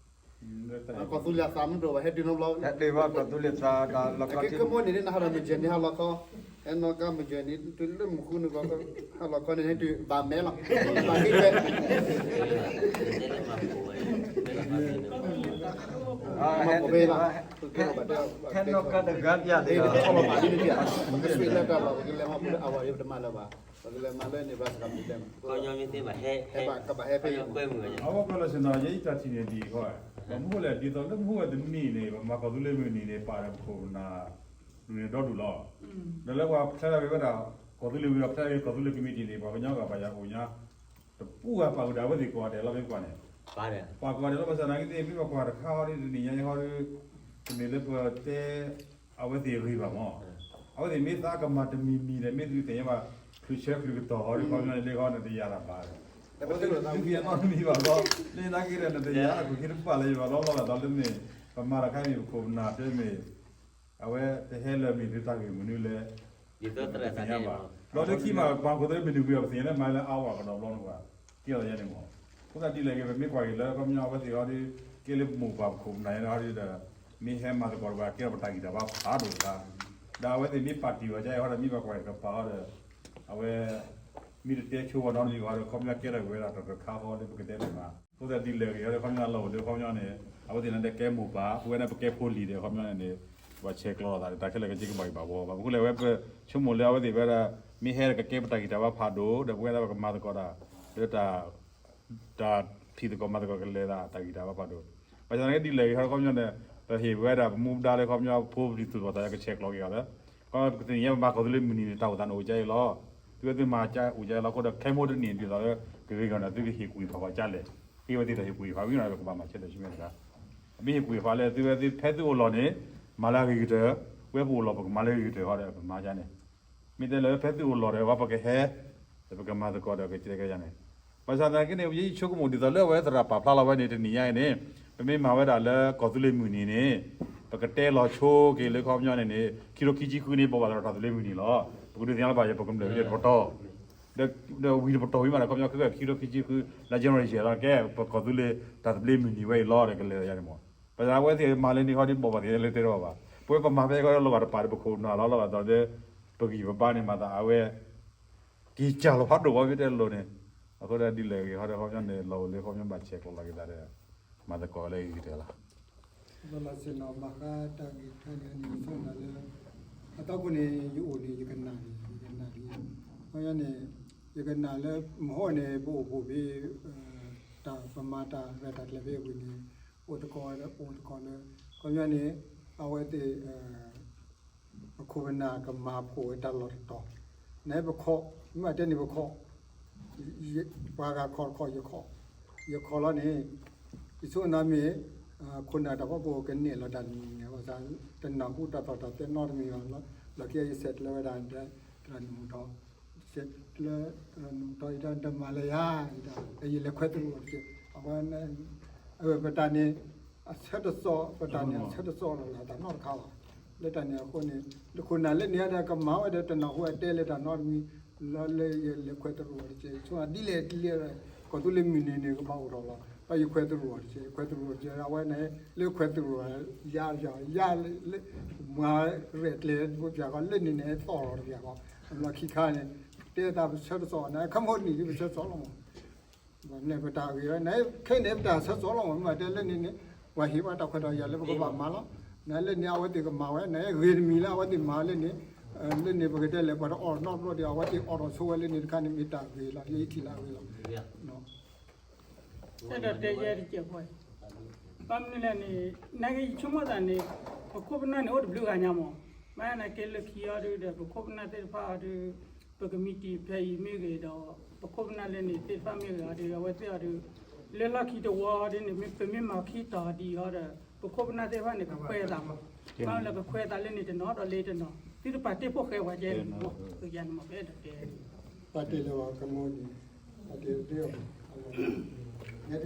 ကီၢ်သူလ့ၤအသးမုၢ်ဒိၣ်ဘၣ် ဟဲတုၤနီတဘျီ, ဟဲတုၤဘၣ်ကီၢ်သူလ့ၤသးဒီးလီခီ, ကမီၢ်န့ၣ်န့ၣ် နဟးဒီးမုၢ်ကၠဲၤန့ၣ် ဟးလီခီ, ဟဲနီၢ်ကါမုၢ်ကၠဲၤန့ၣ် တုၤလၢမုၢ်ဃုနဂီၢ် ဟးလီခီန့ၣ် ဟဲတုၤဘၣ်မဲလီၤ, ဘၣ်က့ၤဝဲ ဟဲနီၢ်ကါတဂၤပျၢ်န့ၣ် ပကလဲၤမၤလၢအဝဲအံၤ ပတမၤလၢၤဘၣ်, ပကလဲၤမၤလၢန့ၣ်ဘၣ်စကမုၢ်လဲၣ်, ကဘၣ်ဟဲဖဲ အဝဲကွဲးလီၤဆ့ၣ်နီၤ ယဲအံၤတၢ်ထံၣ်န့ၣ်ဒ်အံၤဃီ, ပမ့ၢ်လၢဒ်သိးလၢမုၢ်ဝဲတနံၤန့ၣ် ပမၤကီၢ်သူလ့ၤမုၢ်နံၤန့ၣ် ပာ်ဒီးပခိၣ်ပနၢ် ဒူၣ်န့ၣ်ဒီဒူၣ်လီၤ, ဒီးလၢပှၤဖျဲလီၤက့ၤဝဲဒၣ် ကီၢ်သူလ့ၤဝံၤဒီးဖျဲလီၤက့ၤကီၢ်သူလ့ၤကမံးတံာ်န့ၣ် ပှၤကညီဂၤဘၣ်ယၤအိၣ်ညါ တပူၤဂၤပာ်ဃုာ်ဒီးအဝဲသ့ၣ်ကိးဂၤဒဲးလီၤ မ့ၢ်ကွၢ်န့ၣ်, ပာ်ဃုာ်ဂၤဒဲးလီၤ ဘၣ်ဆၣ်သနာ်က့သ့ၣ် မ့ၢ်ပကွၢ်တခါဃီဒီး တနံၤညါအံၤဃီဒီး တမ့ၢ်လၢပတဲ အဝဲသ့ၣ်အဂ့ၢ်ဘၣ်မး, အဝဲသ့ၣ်မ့ၢ်သးကမၤတမံၤမံၤဒီး မ့ၢ်သုသ့ၣ်ညါဘၣ် ချုးဆၢချုးကတီၢ်ဃီဒီး ခီပညီန့ၣ်လၢဃီနတယာ်တၢ်ဘၣ်ဒီး အဝဲသ့ၣ်သုသ့ၣ်ညါနီတမံၤဘၣ်ဃီ, လၢနာ်က့ဒီး နတယာ်အခိၣ်ခံတပာ်လၢၤဘၣ်လီၤလီၤဘၣ်ဒီးလၢန့ၣ် ပမၤတခါမ့ၢ်ပခိၣ်ပနၢ်တဲမ့ၢ် အဝဲတဟဲလၢာ်မ့ၢ်သုတၢ်ဂ့ၢ်မနုၤလဲၣ်, ဒ်သိးသရၣ်သ့ၣ်ညါဘၣ်, ဒီးလၢခံမး ပှၤကီၢ်သူလ့ၤမုၢ်နံၤဝံၤဒီး ပသ့ၣ်ညါလၢမၤလၢအါဝဲကဒီးဘျီန့ၣ်ဘၣ်, ကဲလီၤယဲန့ၣ်မး, အဃိသတးဒ်လဲၣ်ဂ့ၤ ပမ့ၢ်ကွၢ်က့ၤလၢခီပညီအဝဲသ့ၣ်ဃီဒီး ကဲလၢပမိၢ်ပၢ်ပခိၣ်ပနၢ်ယဲန့ၣ်ဃီဒီး မ့ၢ်ဟဲမၤသကိးတဘၣ် ကဲထီၣ်ပတၢ်ဂံၢ်တၢ်ဘါဖးဒိၣ်တခါ, ဒီးအဝဲသ့ၣ်မ့ၢ်ပာ်တ့ၢ်ဝဲဒ်အံၤဃီဒီး မ့ၢ်ဘၣ်ကွၢ်က့ၤတကပၤဃီဒီး အဝဲ မ့ၢ်တတဲဆိဝဲနီတမံၤဃီဒီး ခီပညီကဲထီၣ်က့ၤဝဲဒၣ်တၢ်တခါဃီလၢပကတဲတ့ၢ်မး, အဃိသတးဒ်လဲၣ်ဂ့ၤဃီဒီး ခီပညီလီၢ်အိၣ်လၢခီပညီန့ၣ် အဝဲသ့ၣ်န့ၣ်တဲကဲမိၢ်ပၢ် ပဝဲန့ၣ်ပကဲဖိလံၤဒီး ခီပညီန့ၣ်န့ၣ် ပှၤဆဲးကျိးလိာ်သးဒီး တၢ်ခဲလၢာ်ကက့ကဘၣ်ဂံၢ်ဘၣ်ဘှီဘၣ်, ပဃိလဲၣ်ဝဲပဆိကမိၣ်လၢအဝဲသ့ၣ်ဝဲဒၣ် မ့ၢ်ဟဲဒီးကကဲပတၢ်ဂံၢ်တၢ်ဘါဖးဒိၣ် ဒီးပဝဲဒၣ်ပကမၤသကိးတၢ် လၢတၢ် တၢ်ဖံးသကိးမၤသကိးကလဲၤသးတၢ်ဂံၢ်တၢ်ဘါဖးဒိၣ်, ဘၣ်ဆၣ်သနာ်က့ဒ်လဲၣ်ဂ့ၤဃီဒီး ခီပညီန့ၣ် ပဟ့ၣ်ဝဲဒၣ်ပမူပဒါလၢခီပညီဖိပလံၤသူၣ်ထီၣ်သးလၢကဆဲးကျိးက့ၤအီၤလၢ ခီပညီပကသ့ၣ်ညါပမၤကီၢ်သူလ့ၤမုၢ်နံၤန့ၣ် တၢ်အိၣ်သးန့ၣ်အိၣ်ကါအံၤလီၤ, သုဝဲသုမၤကါအိၣ်ကါအံၤလီၤ အဃိဒီးခဲမိၢ်တနံၣ်ဒ်သိးလၢ ကဂ့ၤကီၤန့ၣ် သုကဟ့ၣ်ကူၣ်ဟ့ၣ်ဖးပှၤကါလဲၣ်, ဃ့ဝဲသ့ၣ်တၢ်ဟ့ၣ်ကူၣ်ဟ့ၣ်ဖးဝံၤဒီး ပကဘၣ်မၤဆဲးဒီးဆူမဲာ်တဂၤ, အမ့ၢ်ဟ့ၣ်ကူၣ်ဟ့ၣ်ဖးလၢသုဝဲသ့ၣ်ဖဲသုအိၣ်လီၢ်န့ၣ် မၤလၢအဂ့ၤကတၢၢ်, ဝဲပအိၣ်လီၢ်ပကမၤလၢအဂ့ၤကတၢၢ်ဃီဒီး ပမၤကါန့ၣ် မ့ၢ်တဲလၢဖဲသုအိၣ်လီၢ်ဒီး ပှၤပကဟဲ ဒီးပကမၤသကိးဒီးကတဲကယၤန့ၣ်, ဘၣ်ဆၣ်သနာ်က့န့ၣ် ယဆိကမိၣ်ဒ်သိးလၢအဝဲသရၣ်ပာ်ဖျါလီၤဝဲန့ၣ် တနံၤညါအံၤန့ၣ် ပမ့ၢ်မၤဝဲဒၣ်လၢကီၢ်သူလ့ၤမုၢ်နံၤန့ၣ် ပကတဲလီၤဆိက့ၤလၢခီပညီန့ၣ်န့ၣ် ခံထိခံဆံဃုန့ၣ် ဘိးဘၣ်သရၣ်တၢ်သူလ့ၤမုၢ်နံၤလီၤ, ပကဒုးသ့ၣ်ညါလၢဘၣ်ယဲ ပကမျၢၢ်တပတီၢ် ဒီးဝံၤတပတီၢ်ဝံၤမးဒီး ခီပညီခဲကဲခံထိခံဆံဃု လၢ generation လီၤ ကဲ ပကီၢ်သူလ့ၤတၢ်သဘျ့မုၢ်နံၤဝဲအံၤလီၤဒီး ကလဲၤယါန့ၣ်မး, ဘၣ်ဆၣ်အဝဲသ့ၣ်မၤလၢန့ၣ်ဃီဒီး ဘိးဘၣ်သ့ၣ်ညါလၢတဲထီၣ်ဘၣ်, ပဝဲပမၤဖဲဃီဒီး လီၤဂာ်တပာ်ဒီးပခိၣ်ပနၢ်လီၤ လီၤဂာ်ဒီး ပဂံၢ်ပဘါန့ၣ်မၤသးအဝဲ က့ၤစၢ်လီၤဖးဒိၣ်ဝဲမ့ၢ်တဲလိၤန့ၣ်, အဃိဒီးဒ်လဲၣ်ဂ့ၤဃီဒီး ခီပညီန့ၣ် လီၢ်အိၣ်လၢခီပညီဘၣ်ဆဲးကျိးလီၤက့ၤသးဒီး မၤသကိးလၢအဂ့ၤကတၢၢ်လီၤ. ဘၣ်လီၤဆ့ၣ်နီၤမၤဃါတၢ်ဂ့ၢ်တခါန့ၣ် ယဆိကမိၣ်လၢ အသီခိၣ်န့ၣ် ယအိၣ်န့ၣ် ယကနၣ်န့ၣ် ယကနၣ်လံ, ခီပညီန့ၣ် ယကနၣ်လၢမဟီၣ်န့ၣ် ပအိၣ်ဖှိၣ်ဖဲ တၢ်ပမၤတၢ်ရဲၣ်တၢ်ကျဲၤဖဲအပူၤန့ၣ် အိၣ်သကိးအိၣ်သကိးလၢ ခီပညီန့ၣ် အဝဲသ့ၣ် ပခိၣ်ပနၢ်ကမၤဖှိၣ်ဝဲတၢ်လီၢ်တတီၤ, နပခီၣ် မ့ၢ်တဲန့ၣ်ပခီၣ်, ပှၤဂၤခီၣ်တခီၣ် ယခီၣ်, ယခီၣ်လီၤန့ၣ် ယဆိကမိၣ်မ့ၢ် ခိၣ်နၢ်တၢ်ဖီခိၣ်ကန့ၢ်လီၤတၢ်နံၤန့ၣ် ဘၣ်ဆၣ် တနၢ်ဟူတၢ်သီၣ်တၢ်သဲနီတမံၤဘၣ်လီၤ, လီၢ်ခံအံၤယဆဲးကျၢဝဲဒၣ် သရၣ်နူၢ်မူထီၣ် ဆဲးကျၢ သရၣ်နူၢ်မူထီၣ် ယတၢ်မၤလၢယၤ ယလဲၤခွဲးသရူးအီၤတက့ၢ်, အဝဲ ပတၢ်န့ၣ် အဆၢတစီၣ် ပတၢ်န့ၣ် အဆၢတစီၣ်လီၤလၢတၢ်နီတခါဘၣ်, လၢတၢ်န့ၣ်အဃိန့ၣ် တခိၣ်နၢ်လၢန့ၣ်ဒီး ကမၤဝဲဒီးတနၢ်ဟူအတဲလၢတၢ်နီတမံၤ လၢလၢယလဲၤခွဲးသရူးအီၤတက့ၢ်, ဆိဒ်လဲၣ်ဒ်လဲၣ် ကီၢ်သူလ့ၤမုၢ်နံၤန့ၣ် ကဘၣ်အိၣ်ထီၣ်လီၤ, ဘၣ်ယခွဲးသရူးအီၤတက့ၢ်, ခွဲးသရူးအီၤတက့ၢ် အဝဲန့ၣ် လၢခွဲးသရူးအီၤ ယၤ ယၤ လၢ မၤရဲၣ်ကျဲၤတပျၢ်ဃီ လၢန့ၣ်န့ၣ် သီၣ်လီၤတပျၢ်ဃီ, ဘျီခံခါန့ၣ် တဲသးပဆၢတစီၣ်န့ၣ် ခီမီနံၤဒ်ပဆၢတစီၣ်လီၤမး ဘၣ်မနုၤပတၢ်ဂ့ၢ်ဝဲ နခဲန့ၣ် ပတၢ်ဆၢတစီၣ်လီၤမး မ့ၢ်တဲလၢန့ၣ်န့ၣ် ပှၤဟ့ၣ်ဘၣ်တၢ်ခွဲးတၢ်ယာ်လၢပကဘၣ်မၤလီၤ, နလၢန့ၣ် အဝဲသ့ၣ်ကမၤဝဲ နဂ့ၤတမံၤလၢအဝဲသ့ၣ်မၤလၢန့ၣ်, လၢန့ၣ်ပကတဲလဲၣ် ပှၤတအီၣ်နီတဘျီဒီး အဝဲသ့ၣ်အီၣ်ထီၣ်ဆိဝဲလၢန့ၣ်တခါန့ၣ် မ့ၢ်တၢ်ဂ့ၤလီၤ ယအံးထံၣ်လၢအဂ့ၤလီၤ. အဲၣ်ဒိးတဲယဲတစဲးဖိ, ဘၣ်မနုၤလဲၣ်န့ၣ် နာ်က့ယဆိကမိၣ်သးန့ၣ် ပခိၣ်ပနၢ်န့ၣ်အိၣ်တဘျုးဂၤညါမး, ဘၣ်နာ်က့လၢခံအီၤဒုးဒီး ပခိၣ်ပနၢ်သ့ၣ်တဖၣ်အီၤဒုး ပကမံးတံာ်ဖဲအံၤမ့ၢ်ဂ့ၤဒီး ပခိၣ်ပနၢ်လၢန့ၣ်သ့ၣ်တဖၣ်မ့ၢ်ဂ့ၤအီၤဒုး အဝဲသ့ၣ်အီၤဒုး လၢလီၢ်ခံတဝီအီၤဒုးန့ၣ် ပမ့ၢ်မၤခံတီၤဒ်အံၤအီၤဒီး ပခိၣ်ပနၢ်သ့ၣ်တဖၣ်န့ၣ် ကခွဲးသးမး, ဘၣ်မနုၤလဲၣ် ကခွဲးသးလၢန့ၣ်တနီၤဒီးလၢတနီၤ သုတပာ်တ့ၢ်ဖိၣ်ဃဲဝဲကဲန့ၣ်မး, ယၤန့ၣ်မး ပအဲၣ်ဒိးတဲ ပာ်တ့ၢ်လၢၤဘၣ် ကမီၤန့ၣ် ပာ်တ့ၢ်တ့ၢ်အီၤ, ညါ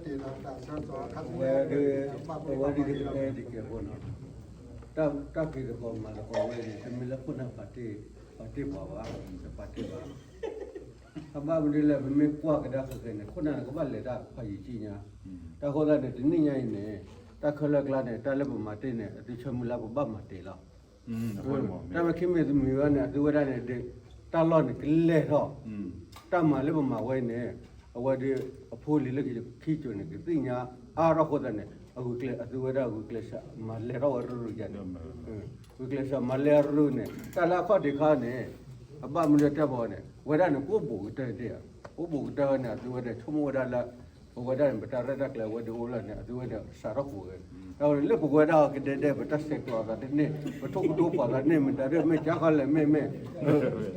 တနံၤညါတ့ၢ်ဒီးတၢ်ဆၢကတီၢ်အခါ တၢ်ဖံးသကိးမၤသကိးဝဲန့ၣ် တမ့ၢ်လၢခိၣ်နၢ်ပာ်တ့ၢ်ပှၤဘၣ်, တပာ်တ့ၢ်ဘၣ်. အဘၣ်မနုၤလဲၣ် ပမ့ၢ်ကွၢ်ကဒါဃဲၤဃဲၤန့ၣ် ခိၣ်နၢ်န့ၣ် ကဘၣ်လဲၤတၢ်ဖးယံာ်ကံညါ, တၢ်ဃိသတးန့ၣ် တနံၣ်ညါအံၤန့ၣ် တၢ်ခဲလၢာ်ကျါန့ၣ် တၢ်လၢပမၤတ့ၢ်န့ၣ် အသုဆၢမုၢ်လၢ်ပဘၣ်မၤတ့ၢ်လီၤ. တၢ်မ့ၢ်ခံမ့ၢ်တမံၤဝဲန့ၣ် အသုဝဲဒၣ်န့ၣ် တၢ်လီၢ်န့ၣ်ကလဲၤထီၣ်, တၢ်မၤလၢပမၤဝဲအံၤန့ၣ် အဝဲဒီးအဖိလံၤလၢခံကၠိန့ၣ် ကသ့ၣ်ညါအါထီၣ်ဃိသတးန့ၣ် အဂုာ်ကျဲး အသုဝဲဒၣ်ဂုာ်ကျဲးစၢးမၤလဲၤထီၣ်ဝဲရုၢ်ရုၢ်ယါန့ၣ်, ဂုာ်ကျဲးစၢးမၤလဲၤရုၢ်န့ၣ် တၢ်လၢအခီၣ်ထံးခါန့ၣ် အဘၣ်မနုၤတဲဘၣ်န့ၣ် ဝဲဒၣ်န့ၣ် ကအိၣ်ဘူးကတၢၢ်တ့ၢ်ဧါ, အိၣ်ဘူးကတၢၢ်ဝဲန့ၣ် အသုဝဲဒၣ်ဆိကမိၣ်ဝဲဒၣ်လၢ ပဝဲဒၣ်န့ၣ် ပတၢ်ရဲၣ်တၢ်ကျဲၤဝဲဒၣ်အိၣ်လၢန့ၣ် အသုဝဲဒၣ်စးထီၣ်ဃုာ်ဝဲ, တၢ်ဝဲန့ၣ် လၢပဝဲဒၣ်အီၤကဒဲဒဲ ပတၢ်ဆဲးကျိးအသးတန့ၢ် ပထိၣ်ကဒိဖီၣ်သးန့ၣ် မတၤဒၣ်မ့ၢ်ကၢ်ခီလဲၣ် မ့ၢ်မ့ၢ်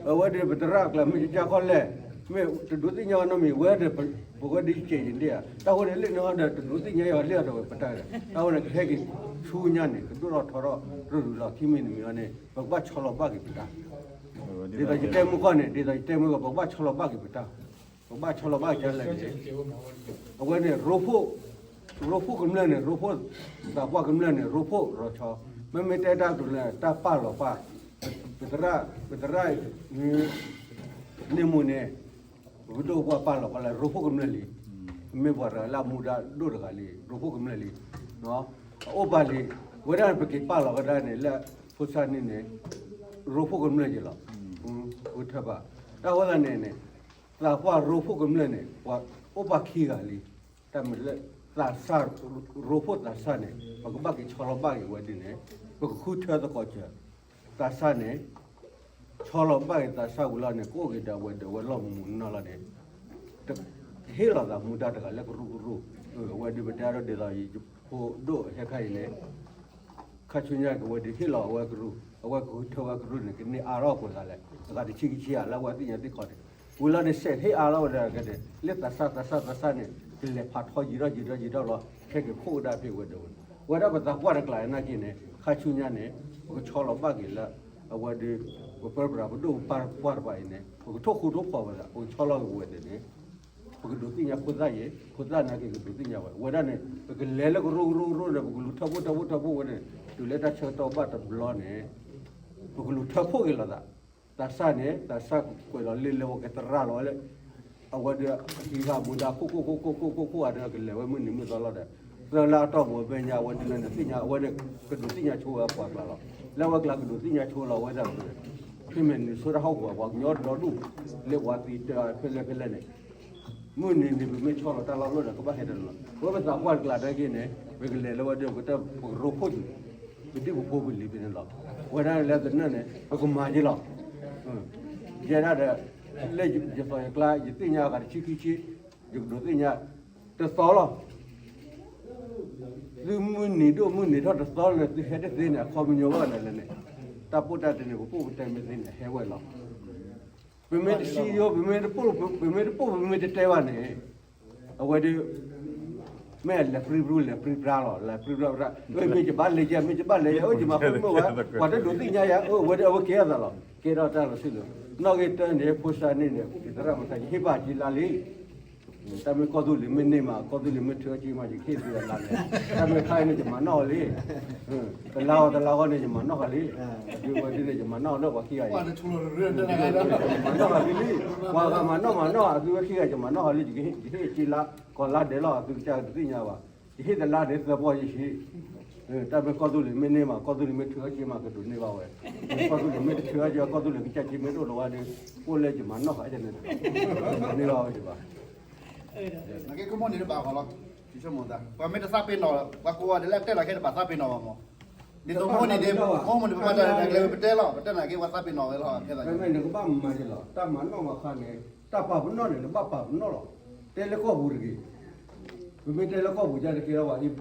အဝဲဒၣ်ပတရၣ်ကျဲၤမ့ၢ်ကၢ်ခီလဲၣ် မ့ၢ်တဒိးသ့ၣ်ညါအီၤနီတမံၤ ဝဲဒၣ် ပဝဲဒၣ်ကဲးယံၤဒၣ်ဧါ, တၢ်ဃိန့ၣ် လၢနဟီဒီး တဒိးသ့ၣ်ညါအီၤလၢအတဝဲပတၢ်ဒီး တၢ်ဃိန့ၣ် ကဟဲက့ၤဆူညါန့ၣ် ကဒိၣ်ထီၣ်ထီထီၣ်ရုၢ်ရုၢ်လီၤ ခံမံၤတမံၤအီၤန့ၣ် ပကဘၣ်ဆီလီၤဘၣ်က့ၤပတၢ်, ဒ်သိးယတဲမုၢ်ကီၢ်န့ၣ် ဒ်သိးယတဲမုၢ်ကီၢ် ပကဘၣ်ဆီလီၤဘၣ်က့ၤပတၢ်, ပကဘၣ်ဆီလီၤဘၣ်ကလဲၣ်န့ၣ် အဝဲန့ၣ် ရိဖှိၣ်ကမျၢၢ်န့ၣ် ရိဖှိၣ်သးပှၢ်ကမျၢၢ်န့ၣ် ရိဖှိၣ်ရီၤဆီ, မ့မ့ၢ်တဲတၢ်ကမျၢၢ် တၢ်ပာ်လီၤပာ်, ပသရၣ် ပသရၣ် န့ၣ်မိၢ်န့ၣ် ပဒိၣ်ပှၢ်ပာ်လီၤပာ်လၢရိဖှိၣ်ကမျၢၢ်လံ, မ့ၢ်ပှၤတဂၤလၢအမူဒါဒိၣ်တဂၤလံ ရိဖှိၣ်ကမျၢၢ်လံ, အအိၣ်ပာ်လံ, ဝဲဒၣ်ပက့ၤပာ်လီၤဝဲဒၣ်န့ၣ် လၢဖိသၣ်န့ၣ်န့ၣ် ရိဖှိၣ်ကမျၢၢ်က့ၤလီၤ, ကထၢပာ်, တၢ်ဃိသတးန့ၣ်န့ၣ် သးပှၢ်ရိဖှိၣ်ကမျၢၢ်န့ၣ် ပှၤအိၣ်ပာ်ခံဂၤလံ, တၢ်မ့ၢ်လၢ သးစၢ် ရိဖှိၣ်သးစၢ်န့ၣ် ပကဘၣ်က့ၤဆီလီၤဘၣ်က့ၤဝဲဒ်န့ၣ် ပကဃုထၢသကိးစၢၤ, သးစၢ်န့ၣ် ဆီလီၤဘၣ်က့ၤသးစၢ်ဝံၤလီၤန့ၣ် ကအိၣ်က့ၤဒီးအဝဲဒီးဝဲလီၢ်မူမူနီၢ်နီၢ်လီၤန့ၣ် ဟ့ၣ်လီၤသးမူဒါတဂၤလၢကရူၢ်ကရူၢ်, အဝဲဒၣ်ပတဲဒီးဒ်သိးယဖိဒိၣ်ဟဲခါအံၤန့ၣ် ခါဆူညါကဝဲဒၣ်ဟ့ၣ်လီၤအဝဲကရူၢ်, အဝဲကဃုထၢဝဲကရူၢ်န့ၣ် ကန့ၢ်အါထီၣ်ကွံာ်သးလဲၣ်, အဂၤတဆံခံဆံဧါ လၢအဝဲသ့ၣ်ညါသ့ၣ်ခီန့ၣ်, ဝံၤလီၤန့ၣ် စဲးဟ့ၣ်အါထီၣ်ဝဲဒၣ်ကဒဲး လၢသးစၢ်သးစၢ်သးစၢ်န့ၣ် ကလဲၤဖးထီယံာ်ထီၣ်ယံာ်ထီၣ်ယံာ်ထီၣ်လီၤ, ဟဲက့ၤခိၣ်ဝဲဒၣ်ဖဲဝဲဒၣ်ဝဲ, ဝဲဒၣ်ပသးပှၢ်တကျါနာ်က့န့ၣ် ခါဆူညါန့ၣ် ပကဆီလီၤဘၣ်က့ၤလၢ အဝဲဒၣ် ပပၢပြးပဒိၣ်ပပှၢ်တဖၣ်အံၤန့ၣ် ပကထိၣ်ဃူထိၣ်ဖိးဝဲဒၣ် ပကဆီလီၤက့ၤဝဲဒၣ်န့ၣ် ပကဒိးသ့ၣ်ညါဖိသၣ်ယဲၤ, ဖိသၣ်နာ်က့ၤကဒိးသ့ၣ်ညါဝဲ, ဝဲဒၣ်န့ၣ် ပကလဲၤလၢကရူၢ်ကရူၢ်ကရူၢ်န့ၣ် ပကလူၤထၢဖှိၣ်ထၢဖှိၣ်ထၢဖှိၣ်ဝဲန့ၣ် တုၤလၢတၢ်ဆၢကတီၢ်ဘၣ်တဘျီန့ၣ် ပကလူၤထၢဖှိၣ်က့ၤလိာ်သး, သးစၢ်န့ၣ် သးစၢ်ကွဲးလီၤလၢလၢဝဲကသရၣ်လီၤဝဲလၢ အဝဲဒၣ်အဟံးဃာ်မူဒါခိၣ်ခိၣ်ခိၣ်ခိၣ်ခိၣ်ခိၣ်ခိၣ်ဧါဒီးကလဲၤဝဲမုၢ်နံၤမုၢ်သီလီၤဒီး သၢလၢအတီၢ်ပူၤအမဲာ်ညါ အဝဲဒၣ်လၢနသ့ၣ်ညါ အဝဲဒၣ်ကဒိးသ့ၣ်ညါဆိဝဲအပှၤကျါလီၤ. လၢအဝဲကျါကဒိးသ့ၣ်ညါဆိလီၤဝဲဒၣ် ဖဲမဲာ်နံၤဆိတၢ်ဟီၣ်ကဝီၤ ပှၤကညီဒီဒူၣ် လၢပှၤသံတၢ်ဖဲလဲၣ်ဖဲလဲၣ်န့ၣ် မုၢ်နံၤန့ၣ် ပမ့ၢ်ဆီလီၤတၢ်လီၢ်လီၢ်ဒီး ကဘၣ်ဟဲဒီးလီၤ. ဝဲပသးပှၢ်တကျါနာ်က့န့ၣ် ပကလဲၤလၢဝဲဒၣ် ပကရိဖှိၣ်က့ၤ ပဒံၣ်ပဖိပလံၤဖဲန့ၣ်လီၤ. ဝဲဒၣ်လၢသနၢၣ်န့ၣ် ပကမၤက့ၤလီၤ. ယဲဒၣ်ဒီး လၢယသီယကျါ ယသ့ၣ်ညါအဂၤတဆံခံဆံ ယကဒိးသ့ၣ်ညါ တသီလီၤ. သုမုၢ်နံၤဒိၣ်မုၢ်နံၤထီၣ်တသီလၢသုဟဲတသ့န့ၣ် အခီပညီဘၣ်န့ၣ်လဲၣ်န့ၣ် တၢ်ပိၢ်တၢ်တဲန့ၣ် ပပိၢ်ပတဲမ့ၢ်သ့န့ၣ် ဟဲဝဲလီၤ. ပမ့ၢ်တစံယိ ပမ့ၢ်တပိၢ် ပမ့ၢ်တပိၢ် ပမ့ၢ်တတဲဘၣ်န့ၣ် အဝဲဒၣ် မ့ၢ်လဲၤပြံပြူလဲၤပြံပြါလီၤ လဲၤပြံပြါပြါ မ့ၢ်ယဘၣ်လဲၤယဲ မ့ၢ်ယဘၣ်လဲၤယဲ အိၣ်ယမၤဃုမုၢ်ဝဲ ပှၤတဒိးသ့ၣ်ညါယၤ အိၣ်ဝဲဒၣ်အဝဲကဲအသးလီၤ ကဲထီၣ်တၢ်လီၤဆ့လီၤ နီၣ်ဂံၢ်တၢန့ၣ် ဖိစါန့ၣ်န့ၣ် ယသရၣ်မတၤ ယဟ့ၣ်ဘၣ်က့ၤလါလံ တၢ်မ့ၢ်ကီၢ်သူလ့ၤမ့ၢ်န့ၢ်မး ကီၢ်သူလ့ၤမ့ၢ်ထုးအီၣ်က့ၤမး ယကဟ့ၣ်သုအလါလဲၣ် တၢ်မ့ၢ်ခါအံၤန့ၣ် ယမၤနီၣ်အီၤလံ တလါအီၤတလါအီၤန့ၣ် ယမၤနီၣ်ဃာ်လံ ဒ်ဝဲဒ်န့ၣ် ယမၤနီၣ်အီၤလၢပှၤခံဂၤအံၤ ယမၤနီၣ်ဃာ်သုလံ ပှၤဂၤမၤနီၣ်မၤနီၣ် အသုဝဲခံဂၤ ယမၤနီၣ်ဃာ်လံ ယကဟ့ၣ်က့ၤလါ ကီၢ်လါဒဲးလီၤ အသုကစၢ်တသ့ၣ်ညါဘၣ် ယဟ့ၣ်တလါန့ၣ် သၢပီၢ်ယဟံး တၢ်မ့ၢ်ကီၢ်သူလ့ၤမ့ၢ်န့ၢ်မး ကီၢ်သူလ့ၤမ့ၢ်ထုးအီၣ်က့ၤမး ကဒိးန့ၢ်ဘၣ်ဝဲ ကီၢ်သူလ့ၤမ့ၢ်တထုးအီၣ်က့ၤ ကီၢ်သူလ့ၤကစၢ်က့ၤမ့ၢ်တအိၣ်လီၤဝဲဒီး အိၣ်လၢယမၤနီၣ်ဃာ်န့ၣ် န့ၢ်ဘၣ်ဝဲဒၣ်ဘၣ် နကဲကမိၣ်န့ၣ်တဘၣ်ဃီလီၤ ယဆိကမိၣ်သး ပှၤမ့ၢ်တသးပ့ၤနီၣ် ပှၤကိးဂၤဒဲးလၢအတဲလီၤခဲတဘၣ်သးပ့ၤနီၣ်ဘၣ်မး ဒ်သိးမိၢ်န့ၣ်ဒ် မိၢ်မ့ၢ်န့ၣ် ပဘၣ်တၢ်လဲၤပတဲလီၤ ပတဲနာ်က့ ပှၤသးပ့ၤနီၣ်ဝဲလီၤ ခဲလၢာ် နကဘၣ်မၤက့ၤလီၤ တၢ်မၤနီၣ်မၤဃါန့ၣ် တၢ်ပာ်ပနီၣ်န့ၣ် နဘၣ်ပာ်ပနီၣ်လီၤ တဲလၢကီၢ်ပူၤတဂ့ၤ ပမ့ၢ်တဲလၢကီၢ်ပူၤကတကဲလီၤဘၣ်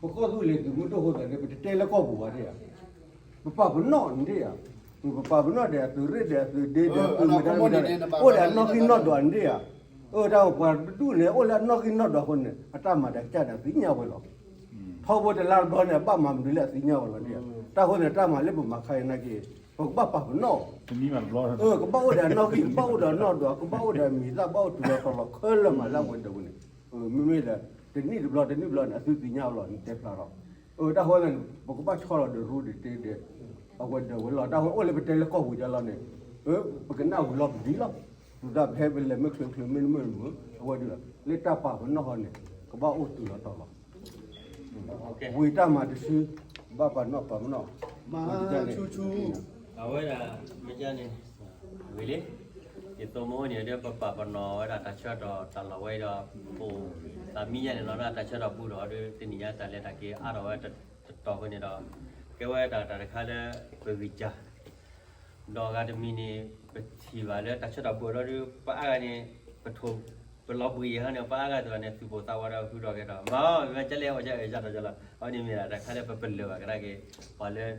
ပကီၢ်သူလ့ၤသုးမုၢ်ဒိၣ်အဃိသတးန့ၣ် ပတတဲလၢကီၢ်ပူၤဘၣ်ဒၣ်ဧါ ပပာ်ပနီၣ်န့ၣ်ဧါ ပပာ်ပနီၣ်ဒီးအသုးရ့ၣ်ဒီးအသုးဒ့ဒီးအသုးမတၤမတၤ အိၣ်ဒီးအနီၣ်ဂံၢ်နီၣ်ဒွးန့ၣ်ဧါ အၢ တၢ်ပှၤတဒူၣ်န့ၣ် အိၣ်လၢအနီၣ်ဂံၢ်နီၣ်ဒွးအဃိန့ၣ် အတၢ်မၤဒီးကစၢ်ဒီးသ့ၣ်ညါဝဲလီၤ ထီဘိတလါတဘျီန့ၣ် အဘၣ်မၤမနုၤလၢအသ့ၣ်ညါဝဲလီၤန့ၣ်ဧါ တၢ်ဃိန့ၣ် တၢ်မၤလၢပမၤခါအံၤနာ်က့ ပကဘၣ်ပာ်ပနီၣ် ကဘၣ်အိၣ်ဒီးအနီၣ်ဂံၢ် ကဘၣ်အိၣ်ဒီးအနီၣ်ဒွး ကဘၣ်အိၣ်ဒီးအမံၤသၣ် ဘၣ်အိၣ်တုၤလီၤတီၤလီၤခဲလၢာ်မးလၢအဝဲဒၣ်ဝဲန့ၣ် မ့မ့ၢ်ဒီး တနံၣ်တဘျီ တနံၣ်တဘျီန့ၣ် အသုသ့ၣ်ညါဝဲလီၤ နတဲဖျါထီၣ် တၢ်ဃိန့ၣ် ပကဘၣ်ဆီလီၤဒီးရူဒံးတဲဒီး အဝဲဒၣ်ဝဲလီၤ တၢ်ဃိအိၣ်လၢပတဲလၢကီၢ်ပူၤဒ်လီၤန့ၣ် ပကနၣ်ဝံၤလီၤပဒံလီၤ ဒ်ပဟဲပလဲၤမ့ၢ်ချုးချုးမ့ၢ်မုာ်မုာ် အဝဲဒၣ် လၢတၢ်ပာ်ပနီၣ်ဟီန့ၣ် ကဘၣ်အိၣ်တုၤလီၤတီၤလီၤ. ဝံၤတၢ်မၤတစု ဘၣ်ပာ်နီၣ်ပာ်ပနီၣ် မၤဆူၣ်ဆူၣ် အဝဲဒၣ် မ့ၢ်ကန့ၣ် ဝံၤလံ ယသိမိၣ်န့ၣ်ဒီး ပပာ်ပနီၣ်ဝဲဒၣ်တၢ်ဆၢကတီၢ်တၢ်လီၢ်ဝဲဒီး ပအိၣ်သးမံယါန့ၣ်လီၤ တၢ်ဆၢကတီၢ်ဘူးဒီး ဒ်တနံၤညါတၢ်လဲၤတၢ်က့ၤအါထီၣ်ဝဲတတီၤဃီန့ၣ်ဒီး ကဲဝဲတၢ်တခါလၢပဂံၢ်စၢ် ဒီးအဂၤတမံၤန့ၣ် ပထံၣ်ဘၣ်လၢတၢ်ဆၢကတီၢ်ဘူးဒီး ပှၤအါဂၤန့ၣ် ပထိၣ် ပလီၤဘှံးအံၤဟီန့ၣ် ပှၤအါဂၤတဂၤန့ၣ် သူၣ်ပိၢ်သးဝးဒီးဃုထီၣ်က့ၤဒီး မ့ၢ်မ့ၢ်ဒၣ်တၢ်ခါလၢပပလၢၢ်ဘၣ်ကဒါက့ၤ ပှၤလၢ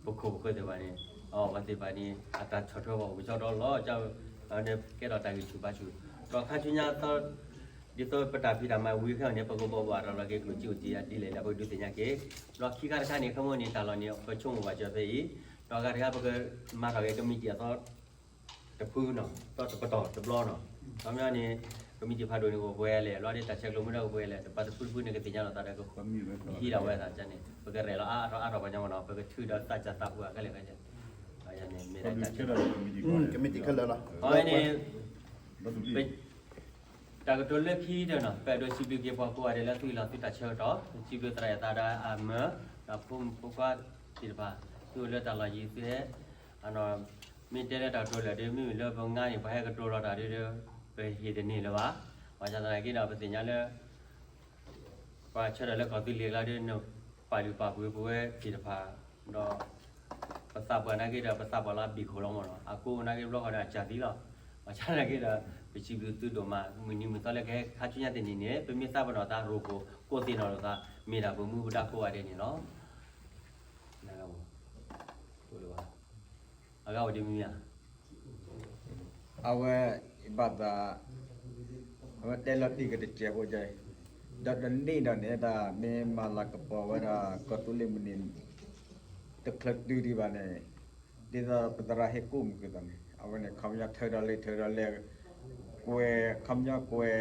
ပခိၣ်ပဃၢၤသ့ၣ်တဖၣ်န့ၣ် အဝဲသ့ၣ်တဖၣ်န့ၣ် အတၢ်ဆီၣ်ထွဲပှၤအိၣ်ကစီဒီလီၤ ကဲဒီးတၢ်ဂံၢ်ဆူၣ်ဘါဆူၣ် ဒီးခါဆူညါသီ ဒ်သိးပတၢ်ဖံးတၢ်မၤဝံၤခဲအံၤန့ၣ် ပကဘီၣ်ဘၣ်တၢ်လီၢ်က့ၤကျိၣ်စ့အိၣ်က့ၤယၤဒ်လဲၣ်လၢပကဒုးသ့ၣ်ညါက့ၤ ဒီးခံခါတခါန့ၣ် ခီမီန့ၣ် တၢ်လီၢ်န့ၣ် ပဆိကမိၣ်ဘၣ်စၢၤဖဲအံၤ ဒီးအဂၤတခါပကမၤထီၣ်က့ၤကမံးတံာ်အသီ တဖုနီၤ တပတီၢ်တဘျီနီၤ ခီမီန့ၣ် ကမံးတံာ်ဖးဒိၣ်န့ၣ် အိၣ်ပှဲၤလဲၣ် လီၤဒ်တၢ်ဆဲးကျိးမုၢ်ဒီးအိၣ်ပှဲၤလဲၣ် တပၤတဖုတဖုန့ၣ် ကသ့ၣ်ညါလိာ်သးဒီးကဟံးဒၣ်ဝဲသးန့ၣ် ပကရဲၣ်လီၤအါအါထီၣ်အါထီၣ်ပှၤညီမနီၤ ပကထုးဒီးသးစၢ်သးပှၢ်ခဲလၢာ်ခဲဆ့ န့ၣ်မ့ၢ်ဒၣ်တၢ်ဆဲး ကမံးတံာ်ခဲလၢာ်လီၤ အဝဲန့ၣ် တၢ်ကတိၤလၢခံတနီၤ ပအဲၣ်ဒိးစံးဘျုးက့ၤပှၤကိးဂၤဒဲးလၢသုဟ့ၣ်လီၤသုတၢ်ဆၢကတီၢ် စံးဘျုးသရၣ်ယသးဒီးအမၢ ဒီးဖိမုၣ်ဖိခွါသ့ၣ်တဖၣ် သုအိၣ်လၢတၢ်လီၢ်ယံၤသုဟဲ မ့ၢ်တဲလၢတၢ်ကတိၤလၢာ်ဒီး မ့မ့ၢ်လၢပငါန့ၣ် ပှၤဟဲကတိၤလီၤတၢ်ဒီး ပဟ့ၣ်တန့ၢ်လၢၤဘၣ်. ဘၣ်ဆၣ်သနာ်က့ဒီး ပသ့ၣ်ညါလၢ ပှၤဆၢထၢၣ်လၢကီၢ်သူလ့ၤကျါဒီး နပာ်လုၢ်ပာ်ပှ့ၤပဝဲသ့ၣ်တဖၣ် ဒီး ပသးပှၢ်နာ်က့ဒီး ပသးပှၢ်လၢအဘံၣ်ခိၣ်လီၤမ့ၢ်နီၤ အကိးနာ်က့ဘျီဃီန့ၣ် အစၢ်သံလီၤ. ဘၣ်ဆၣ်သနာ်က့ဒီး ပစံးဘျုးသုဒိၣ်မး မုၢ်နံၤမုၢ်သီလၢကဟဲခါဆူညါတနံၤန့ၣ် ပမ့ၢ်သးပ့ၤနီၣ်သးရိၤခိၣ် ကိးသ့ၣ်နီၣ်လိာ်သး မ့ၢ်ဒၣ်ပမူပဒါကိးဂၤဒဲးန့ၣ်လီၤ. အဂၤအိၣ်ဒ်မ့ၢ်ဧါ အဝဲ ဘၣ်သး အဝဲတဲလီၤတံၢ်က့ၤတစဲးဖိကဲ ဒီးတနံၣ်ဒီးန့ၣ် တၢ်မ့ၢ်မၤလၤကပီၤဝဲဒၣ် ကီၢ်သူလ့ၤမုၢ်နံၤ တချုးတုၤဒံးဘၣ်န့ၣ် ဒ်သိးပသရၣ်ဟ့ၣ်ကူၣ်မုာ်က့ၤသးန့ၣ် အဝဲန့ၣ် ခီပညီထၢဒီးလံ ထၢဒီးလဲၢ် ကွဲး ခီပညီကွဲး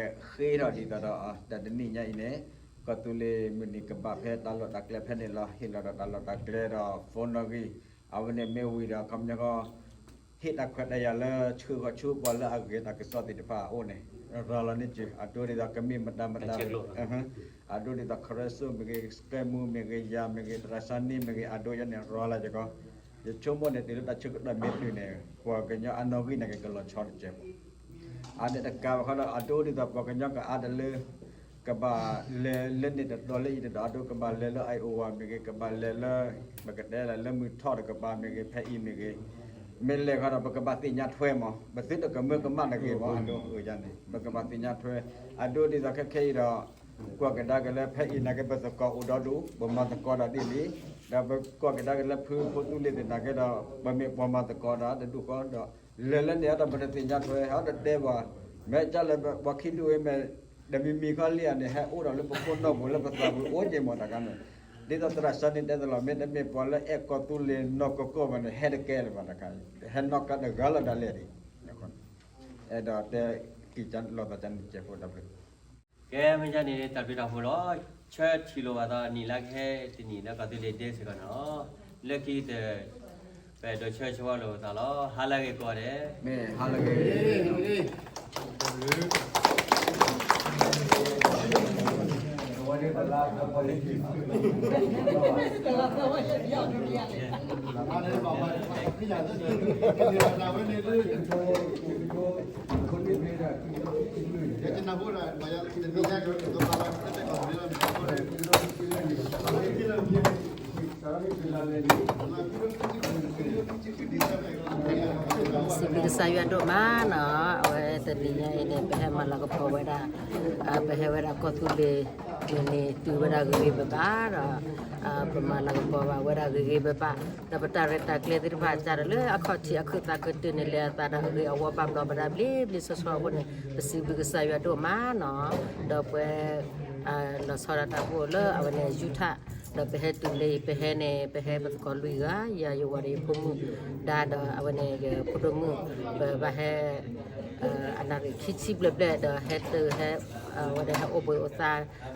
ဃ့ထီၣ်ဒ်သိးဒီး တၢ်တနံၣ်ညါအံၤန့ၣ် ကီၢ်သူလ့ၤမုၢ်နံၤကဘၣ်ဖဲတၢ်လီၢ်တၢ်ကျဲဖဲန့ၣ်လီၤ. ဟ့ၣ်လီၤဒီးတၢ်လီၢ်တၢ်ကျဲဒီး phone နီၣ်ဂံၢ် အဝဲန့ၣ်မ့ၢ်ဝံၤဒီး ခီပညီဃီ ဟ့ၣ်တၢ်ခွဲးတၢ်ယာ်လၢဆှၢဃီၤဆူပှၤလၢအဂ့ၤတၢ်ကစီၣ်သ့ၣ်တဖၣ်အအိၣ်န့ၣ် ရၤလီၤန့ၢ်က့ၤ အဒိဒ်သိးကမ့ၢ်မတၤမတၤ အဒိဒ်သိး ခရၢစိမ့ၢ်ဂ့ၤ စကဲမူမ့ၢ်ဂ့ၤ ယၤမ့ၢ်ဂ့ၤ သရၣ်စၢ်န့ၣ်မ့ၢ်ဂ့ၤ အဒိယၤန့ၣ် ရၤလီၤယကီး ယဆိကမိၣ်န့ၣ် တုၤလၢတၢ်ဆၢကတီၢ်မ့ၢ်တုၤန့ၣ် ပှၤကညီအနီၣ်ဂံၢ်န့ၣ်က့ၤကလီၤဆီတစဲးဖိ အါန့ၣ်တကးဘၣ်ဃီဒီး အဒိဒ်သိးပှၤကညီကအါတလၢ ကဘၣ်လဲၤလၢန့ၣ်တတီၤလၢအံၤတတီၤ အဒိကဘၣ်လဲၤလၢ Iowa မ့ၢ်ဂ့ၤ ကဘၣ်လဲၤလၢ ပကတဲလၢမုၢ်ထီၣ်တကပၤမ့ၢ်ဂ့ၤ ဖဲအံၤမ့ၢ်ဂ့ၤ မ့ၢ်လဲၤဃီဒီး ပကဘၣ်သ့ၣ်ညါထွဲမး ပသုတကမၢကမၣ်တဂ့ၤမး အဒိန့ၣ် ပကဘၣ်သ့ၣ်ညါထွဲ အဒိဒ်သိးခဲခဲအံၤဒီး ကွၢ်ကဒါက့ၤလၢဖဲအံၤနာ်က့ ပသကိးအိၣ်ဒီဒူၣ် ပမၤသကိးဒီးဒ်လံ ဒီးပကွၢ်ကဒါက့ၤလၢဖုဖိသူလ့ၤသနာ်က့ဒီး ပမ့ၢ်ပှၤမၤသကိးဒီးတဒူၣ်ဃီဒီး လဲၤလၢန့ၣ်ဒီး ပတသ့ၣ်ညါထွဲ ဟဲတတဲဘၣ် မ့ၢ်ကလဲၣ်ပှၤခံဒူၣ်ဝဲမ့ၢ် တမံၤမံၤခီလံဧါန့ၣ် ဟဲအိၣ်ဒီးလၢပခိၣ်နူာ်ပူၤလၢပသးပူၤအိၣ်က့ၤမးတခါန့ၣ် ဒ်သိးသရၣ်စၢ်န့ၣ်တဲသးလီၤ မ့တမ့ၢ်ပှၤလၢအဲၣ်ကီၢ်သူလ့ၤနီၢ်ကီၢ်ကီၢ်ဘၣ်န့ၣ် ဟဲတကဲလၢၤဘၣ်တခါ ဟဲနီၢ်ကါတဂၤလၢၤဒၣ်လဲာ်ဒံး အဲၣ်ဒိးတဲကံၢ်လိာ်သးကန့ၣ်စဲးဖိတၢ်ဘျုး ကဲ မ့ၢ်ဒ်န့ၣ် တၢ်ဘျုးတၢ်ဖှိၣ်လီၤ. ဆၢထံၣ်လိာ်ဘၣ်သးနံၣ်လၢကဟဲတနံၣ်လၢကီၢ်သူလ့ၤဒ့စ့ၢ်ကီးန့ၣ်လီၤ. လၢခံတၢၢ် ပအဲၣ်ဒိးဆၢဆၢဝါလိာ်သးလီၤ. ဟါလၢအဂ့ၤကိးဂၤဒဲး မ့ၢ်ဟါလၢအဂ့ၤ စံးဘျုးကစၢ်ယွၤဒိၣ်မးနီၤ, အဝဲတနံၤညါအံၤန့ၣ် ပဟဲမၤလၤကပီၤဝဲဒၣ် ပဟဲဝဲဒၣ်ကီၢ်သူလ့ၤ မုၢ်နံၤတုၤဝဲဒၣ်ဂ့ၤဂ့ၤဘၣ်ဘၣ်ဒီး ပမၤလၤကပီၤဘၣ်ဝဲဒၣ်ဂ့ၤဂ့ၤဘၣ်ဘၣ်, ဒီးပတၢ်ရဲၣ်တၢ်ကျဲၤသ့ၣ်တဖၣ် စးထီၣ်လၢအခီၣ်ထံးအခုၣ်သးခုၣ်တုၤန့ၣ် လဲၤအသးဒီးအဂ့ၤအဝီဘၣ်ဘျီးဘၣ်ဒၣ်ဘျ့ဘျ့ဆှီဆှီအဃိန့ၣ် ပစံးဘျုးကစၢ်ယွၤဒိၣ်မးနီၤ, ဒီးပဝဲ လီၤဆီဒၣ်တၢ်အိၣ်လၢအဝဲန့ၣ် ယူထၣ်, ဒီးပဟဲတုၤလၢအံၤ ပဟဲန့ၣ် ပဟဲပသကိးလွံၢ်ဂၤ ယၤယဝၤဒီးယဖိမုၣ်ဒါဒီးအဝဲန့ၣ် ယဖိဒိၣ်မုၣ် ပဘၣ်ဟဲ အနၣ်ရံၣ်ခံဆံဘျဲၣ်ဘျဲၣ် ဒီးဟဲတုၤဟဲ အဝဲဒၣ်ဟဲအိၣ်ဘှံးအိၣ်သါ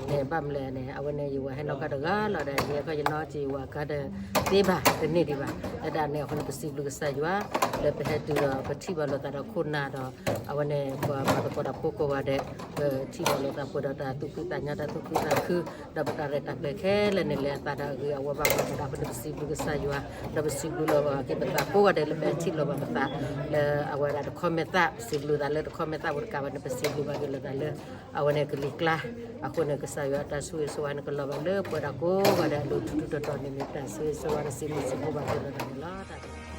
န့ၣ် ဘၣ်မနုၤလဲၣ်န့ၣ် အဝဲန့ၣ် ယဝၤဟဲနီၣ်ကါတဂၤလီၤဒီး ယဲခီယနီၣ်က့ၤယဝၤကါဒီး သ့ဘၣ်တန့ၢ်ဒံးဘၣ်. လၢတၢ်န့ၣ်အဃိန့ၣ် ပစံးဘျုးကစၢ်ယွၤ လၢပဟဲတုၤဒီးပထံၣ်ဘၣ်လိာ်သးဒီးခိၣ်နၢ်ဒီး အဝဲန့ၣ် ပှၤမၤသကိးတၢ်ဖိကိးဂၤဒဲး ပထံၣ်ဘၣ်လိာ်သးပှဲၤဒီးတၢ်သူၣ်ခုသးညီ တၢ်သူၣ်ခုသးခု ဒီးပတၢ်ရဲၣ်တၢ်ကျဲၤခဲလၢာ်န့ၣ် လဲၤအသးဒီးအဂ့ၤအဝါဘၣ်ဝဲဒၣ်အဃိန့ၣ် ပစံးဘျုးကစၢ်ယွၤ ဒီးပစံးဘျုးလီၤက့ၤပသးကိးဂၤဒဲးလၢပဟဲထံၣ်လိာ်ဘၣ်ပသး လၢအဝဲဒၣ်တခီမဲာ်သၣ် ပစံးဘျုးသးလၢတခီမဲာ်သၣ်ပူၤတကးဘၣ်န့ၣ် ပစံးဘျုးဘၣ်က့ၤလိာ်သးလၢ အဝဲန့ၣ်ကလံၤကျါ အဃိန့ၣ် ကစၢ်ယွၤအတၢ်ဆိၣ်ဂ့ၤဆိၣ်ဝါန့ၣ် ကလီၤဘၣ်လၢပဝဲဒၣ်ကိးဂၤဒဲးအလိၤထူထူတီတီန့ၣ် မ့ၢ်တၢ်ဆိၣ်ဂ့ၤဆိၣ်ဝါဒီးစံးဘျုးစံးဖှိၣ်ဘၣ်က့ၤလိာ်သးန့ၣ်လီၤ.